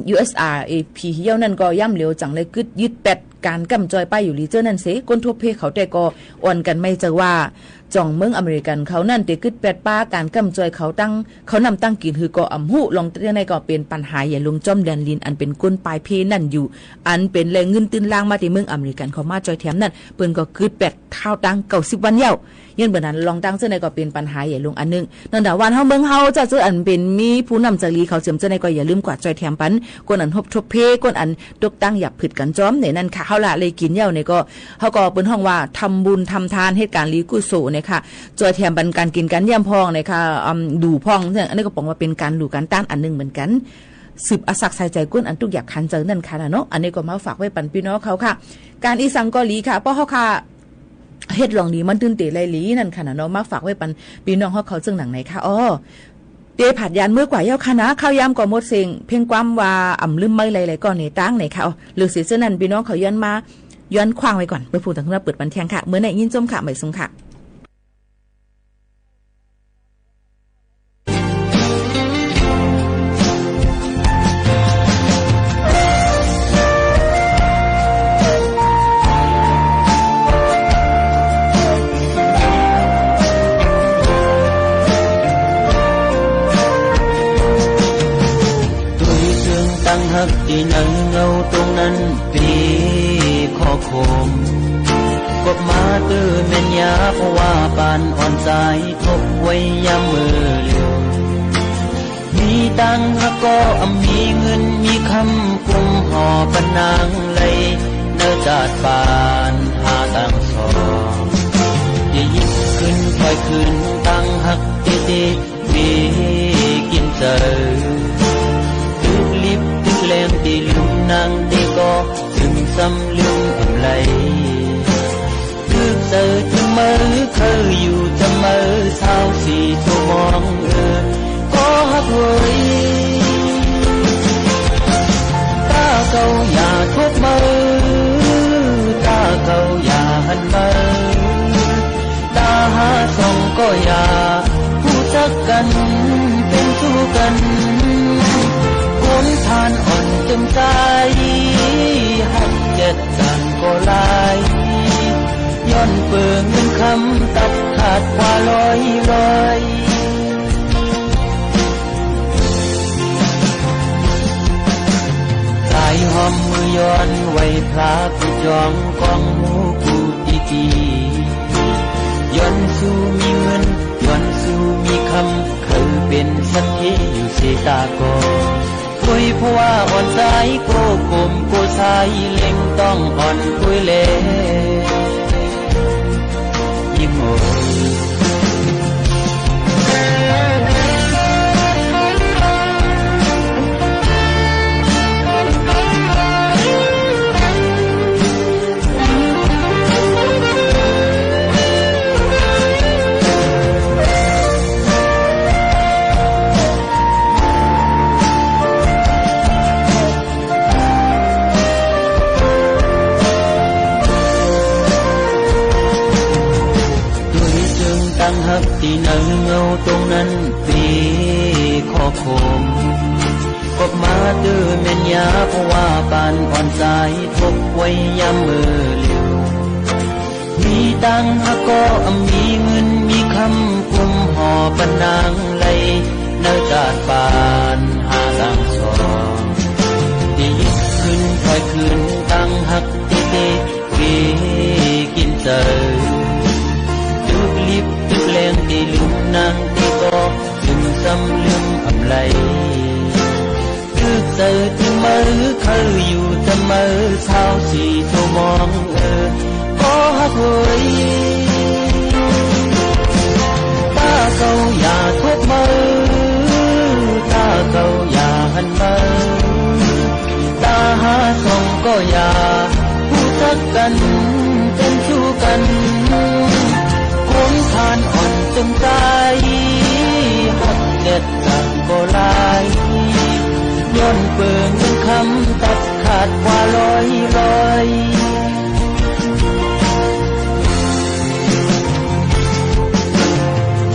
ยูเอสอาร์เอพี เย้านั่นก็ยามเหลียวจั่งเลยกึ๊ดยึดแปดก๋านก้ำจ่อยป้ายอยู่หลีเจ้านั่นเส ก้นทบเพเขาแต่ก็อ่อนกั๋นไม่เจิ่าว่า จ่องเมืองอเมริกันเขานั่นเต๋กึ๊ดแปดป้าก๋านก้ำจ่อยเขาตัง เขานำตังกิ๋นหื้อก็อ่ำฮู้ ลองเตื้อในก็เป๋นปัญหาใหญ่หลวงจ้อมแดนดินอันเป๋นก้นปายเพนั่นอยู่ อันเป๋นแหล่งเงินตื้นล่างมาตี้เมืองอเมริกันเขามาจ่อยแถมนั่น เปิ้นก็กึ๊ดแปดคราวตัง เก้าสิบวันเย้า ย้อนเปิ้นนั้นลองตังเจ้าในก็เป๋นปัญหาใหญ่หลวงอันนึ่ง นั่นดาวันเฮาเมืองเฮาเจ้าเจ้าอันเป๋นมีผู้นำใจ๋หลีเขาเจิ่มเจ้าในก็อย่าลืมกวาดจ่อยแถมปัน ก้นอันฮบทบเพ ก้นอันตกตังหยาบผึดกั๋นจ้อมในนั่นค่ะ เฮาละเลยกิ๋นเย้าในก็ เฮาก็เปิ้นฮ้องว่าทำบุญทำทาน เฮ็ดก๋านหลีกุศลเนี่ยค่ะ จ่อยแถมปันก๋านกิ๋นก๋านเยี่ยมพ่องเนี่ยค่ะ อืม ดูพ่อง อันนี้ก็ป๋องว่าเป๋นก๋านหลู่ก๋านต้านอันนึ่งเหมือนกั๋น สืบอาศักดิ์สายใจ๋ก้นอันตุ๊กข์ยากคันเจิ่านั่นค่ะนะเนาะ อันนี้ก็มาฝากไว้ปันปี้น้องเขาค่ะ ก๋านอีสังก็หลีค่ะ เพราะเฮาค่ะ เฮ็ดลองดีมันตื้นเต๋ไลหลีนั่นค่ะนะเนาะ มาฝากไว้ปันปี้น้องเฮาเขาเจิ่งหนังไหนค่ะ อ้อ เตผาดยานเมื่อกว่าเย้าค่ะนะ ข้าวยามก็หมดเส้ง เพ่งความว่าอ่ำลืมไม้ไหลๆ ก็ในตังไหนค่ะ อ้อ เหลือเสียเจ้านั่นปี้น้องเขาย้อนมา ย้อนขว้างไว้ก่อน เปื้อผู้ตังเฮือเปิดปันแทงค่ะ เมื่อไหนยินจมค่ะ หมายสุงค่ะ ตวยเซิงตังฮักตี้ในเงาตรงนั้น เป๋นข้อความ กบมาเตื้อแม่นยา เพราะว่าปานอ่อนสาย ทบไว้ยามเมื่อเหลียว มีตังฮักก็อ่ำมีเงิน มีคำกุมห่อปันนางไหล เนอจาดปานหาตังสอง จะหยิบขึ้นปล่อยคืนตังฮักเต๊ๆ มีกิ๋นเจิ่า ตึกลิบตึกแลงตี้ลืมนางตี้ก็ ตึงซ้ำลืมอ่ำไหล ตึกเจิ่าตึงเมอ เคิยอยู่จะเมอ ซาวสี่ชั่วโมง เออ ก็ฮักเว้ย ตาเก่าอย่าทบเมอ ตาเก่าอย่าหันเมอ ตาหาส่องก็อย่า ฮู้จักกั๋น เป๋นชู้กั๋น คนผ่านอ่อนเจิ่มใจ๋ ฮักแจ๊ดจั่นก็หลาย ย้อนเปื้อเงินคำ ตัดขาดกว่าร้อยร้อย ฮอมมือยอห์นไหว้พระผู้จอมกองหมู่กู้ตี้ๆ ยอห์นสูมีเงิน ยอห์นสูมีกำ ใค่เป๋นสัพเพ อยู่เสียต๋าก่อ โอย เพราะว่าอ่อนใจ๋ โก้ก้ม โก้ใส่ เล็งต้องอ่อน โอย แล ยิ่งโอย ตวยเจิงตังฮักตี้เนินเงาตรงนั้น เป๋นข้อคม ก็มาเตื้อแม่นยา เพราะว่าปานอ่อนใจ๋ ทบไว้ยามเมื่อเร็ว มีตังฮักก็มีเงิน มีกำ กุมห่อปะนางไหล ในจาติปานหาตังสอง ตี้ยึดขึ้น ถอยคืน ตังฮักตี้เต เป๋นกิ๋นเจิง ตึกลิบตึกแลง ตี้ลืมนางตี้ก็ ตึงซ้ำลืมอำไล ตึกใจ๋ตึงเมิน ใค่อยู่ตะเมิน ซาวสี่ชั่วโมง เออ ก็ฮักเฮย ตาเก่าอย่าทบเมิน ตาเก่าอย่าหันเมิน ตาหาส่องก็อย่า ฮู้จักกั๋น เป๋นชู้กั๋น คนผ่านอ่อนเจิงใจ๋ ฮักแก่ จักก็หลาย ย้อนเปิงเงินกำ ตัดขาดว่าลอยๆ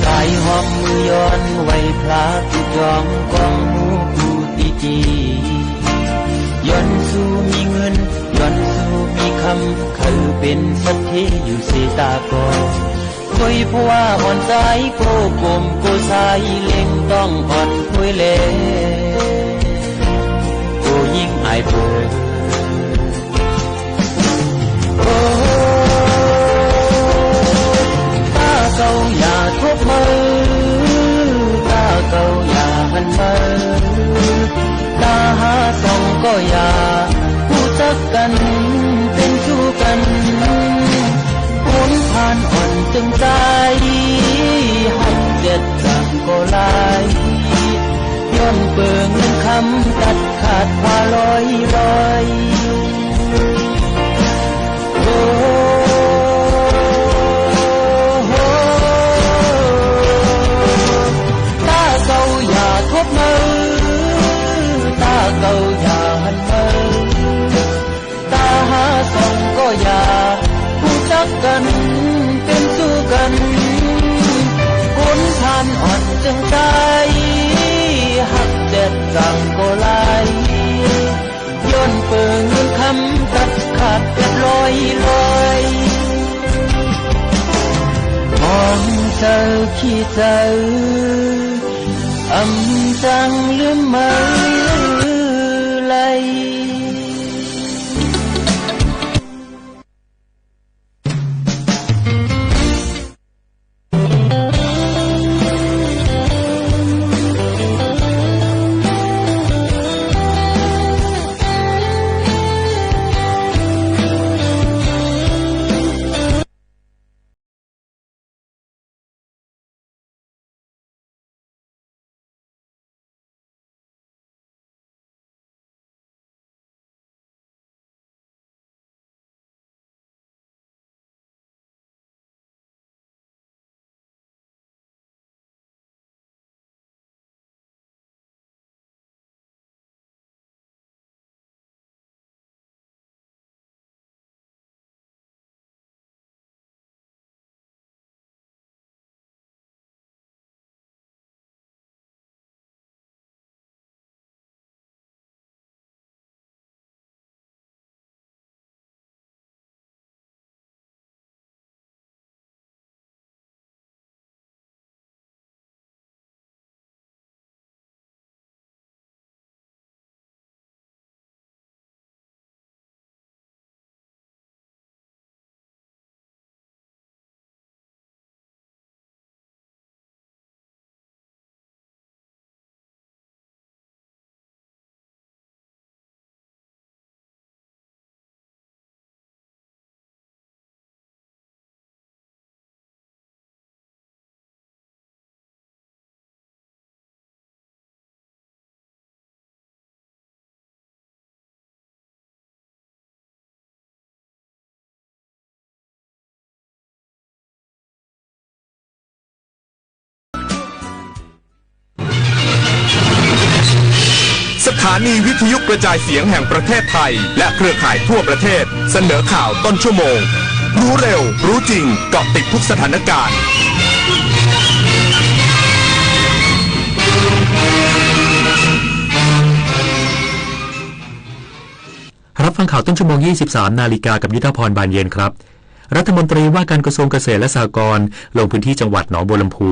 สายหอมมือยอห์นไหว้พระผู้จอมกองหมู่กู้ตี้ๆ ย้อนสูมีเงิน ย้อนสูมีกำ ใค่เป๋นสัพเพ อยู่เสียต๋าก่อ โอย เพราะว่าอ่อนใจ๋ โก้ก้ม โก้ใส่ เล็งต้องอ่อน โอย แล โก้ยิ่งอายเปิง โอ้ ตาเก่าอย่าทบเมิน ตาเก่าอย่าหันเมิน ตาหาส่องก็อย่า ฮู้จักกั๋น เป๋นชู้กั๋น คนผ่านอ่อนเจิงใจ๋ ฮักแก่จักก็หลาย ย้อนเปิงเงินกำ ตัดขาดว่าลอยๆ โอ้ ตาเก่าอย่าทบเมิน ตาเก่าอย่าหันเมิน ตาหาส่องก็อย่า ฮู้จักกั๋น เป๋นชู้กั๋น คนผ่านอ่อนเจิงใจ๋ ฮักแก่จักก็หลาย ย้อนเปิงเงินกำ ตัดขาดแบบลอยๆ มองเจ้าขี้เจ้า อำจังลืมเมินไหล สถานีวิทยุกระจายเสียงแห่งประเทศไทย และเครือข่ายทั่วประเทศ เสนอข่าวต้นชั่วโมง รู้เร็ว รู้จริง เกาะติดทุกสถานการณ์ รับฟังข่าวต้นชั่วโมง ยี่สิบสามนาฬิกา กับยุทธพร บานเย็นครับ รัฐมนตรีว่าการกระทรวงเกษตรและสหกรณ์ ลงพื้นที่จังหวัดหนองบัวลำภู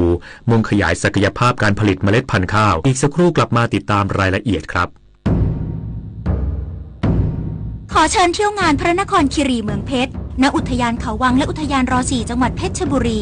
มุ่งขยายศักยภาพการผลิตเมล็ดพันธุ์ข้าว อีกสักครู่กลับมาติดตามรายละเอียดครับ ขอเชิญเที่ยวงานพระนครคีรีเมืองเพชร ณ อุทยานเขาวังและอุทยานรอสี่ จังหวัดเพชรบุรี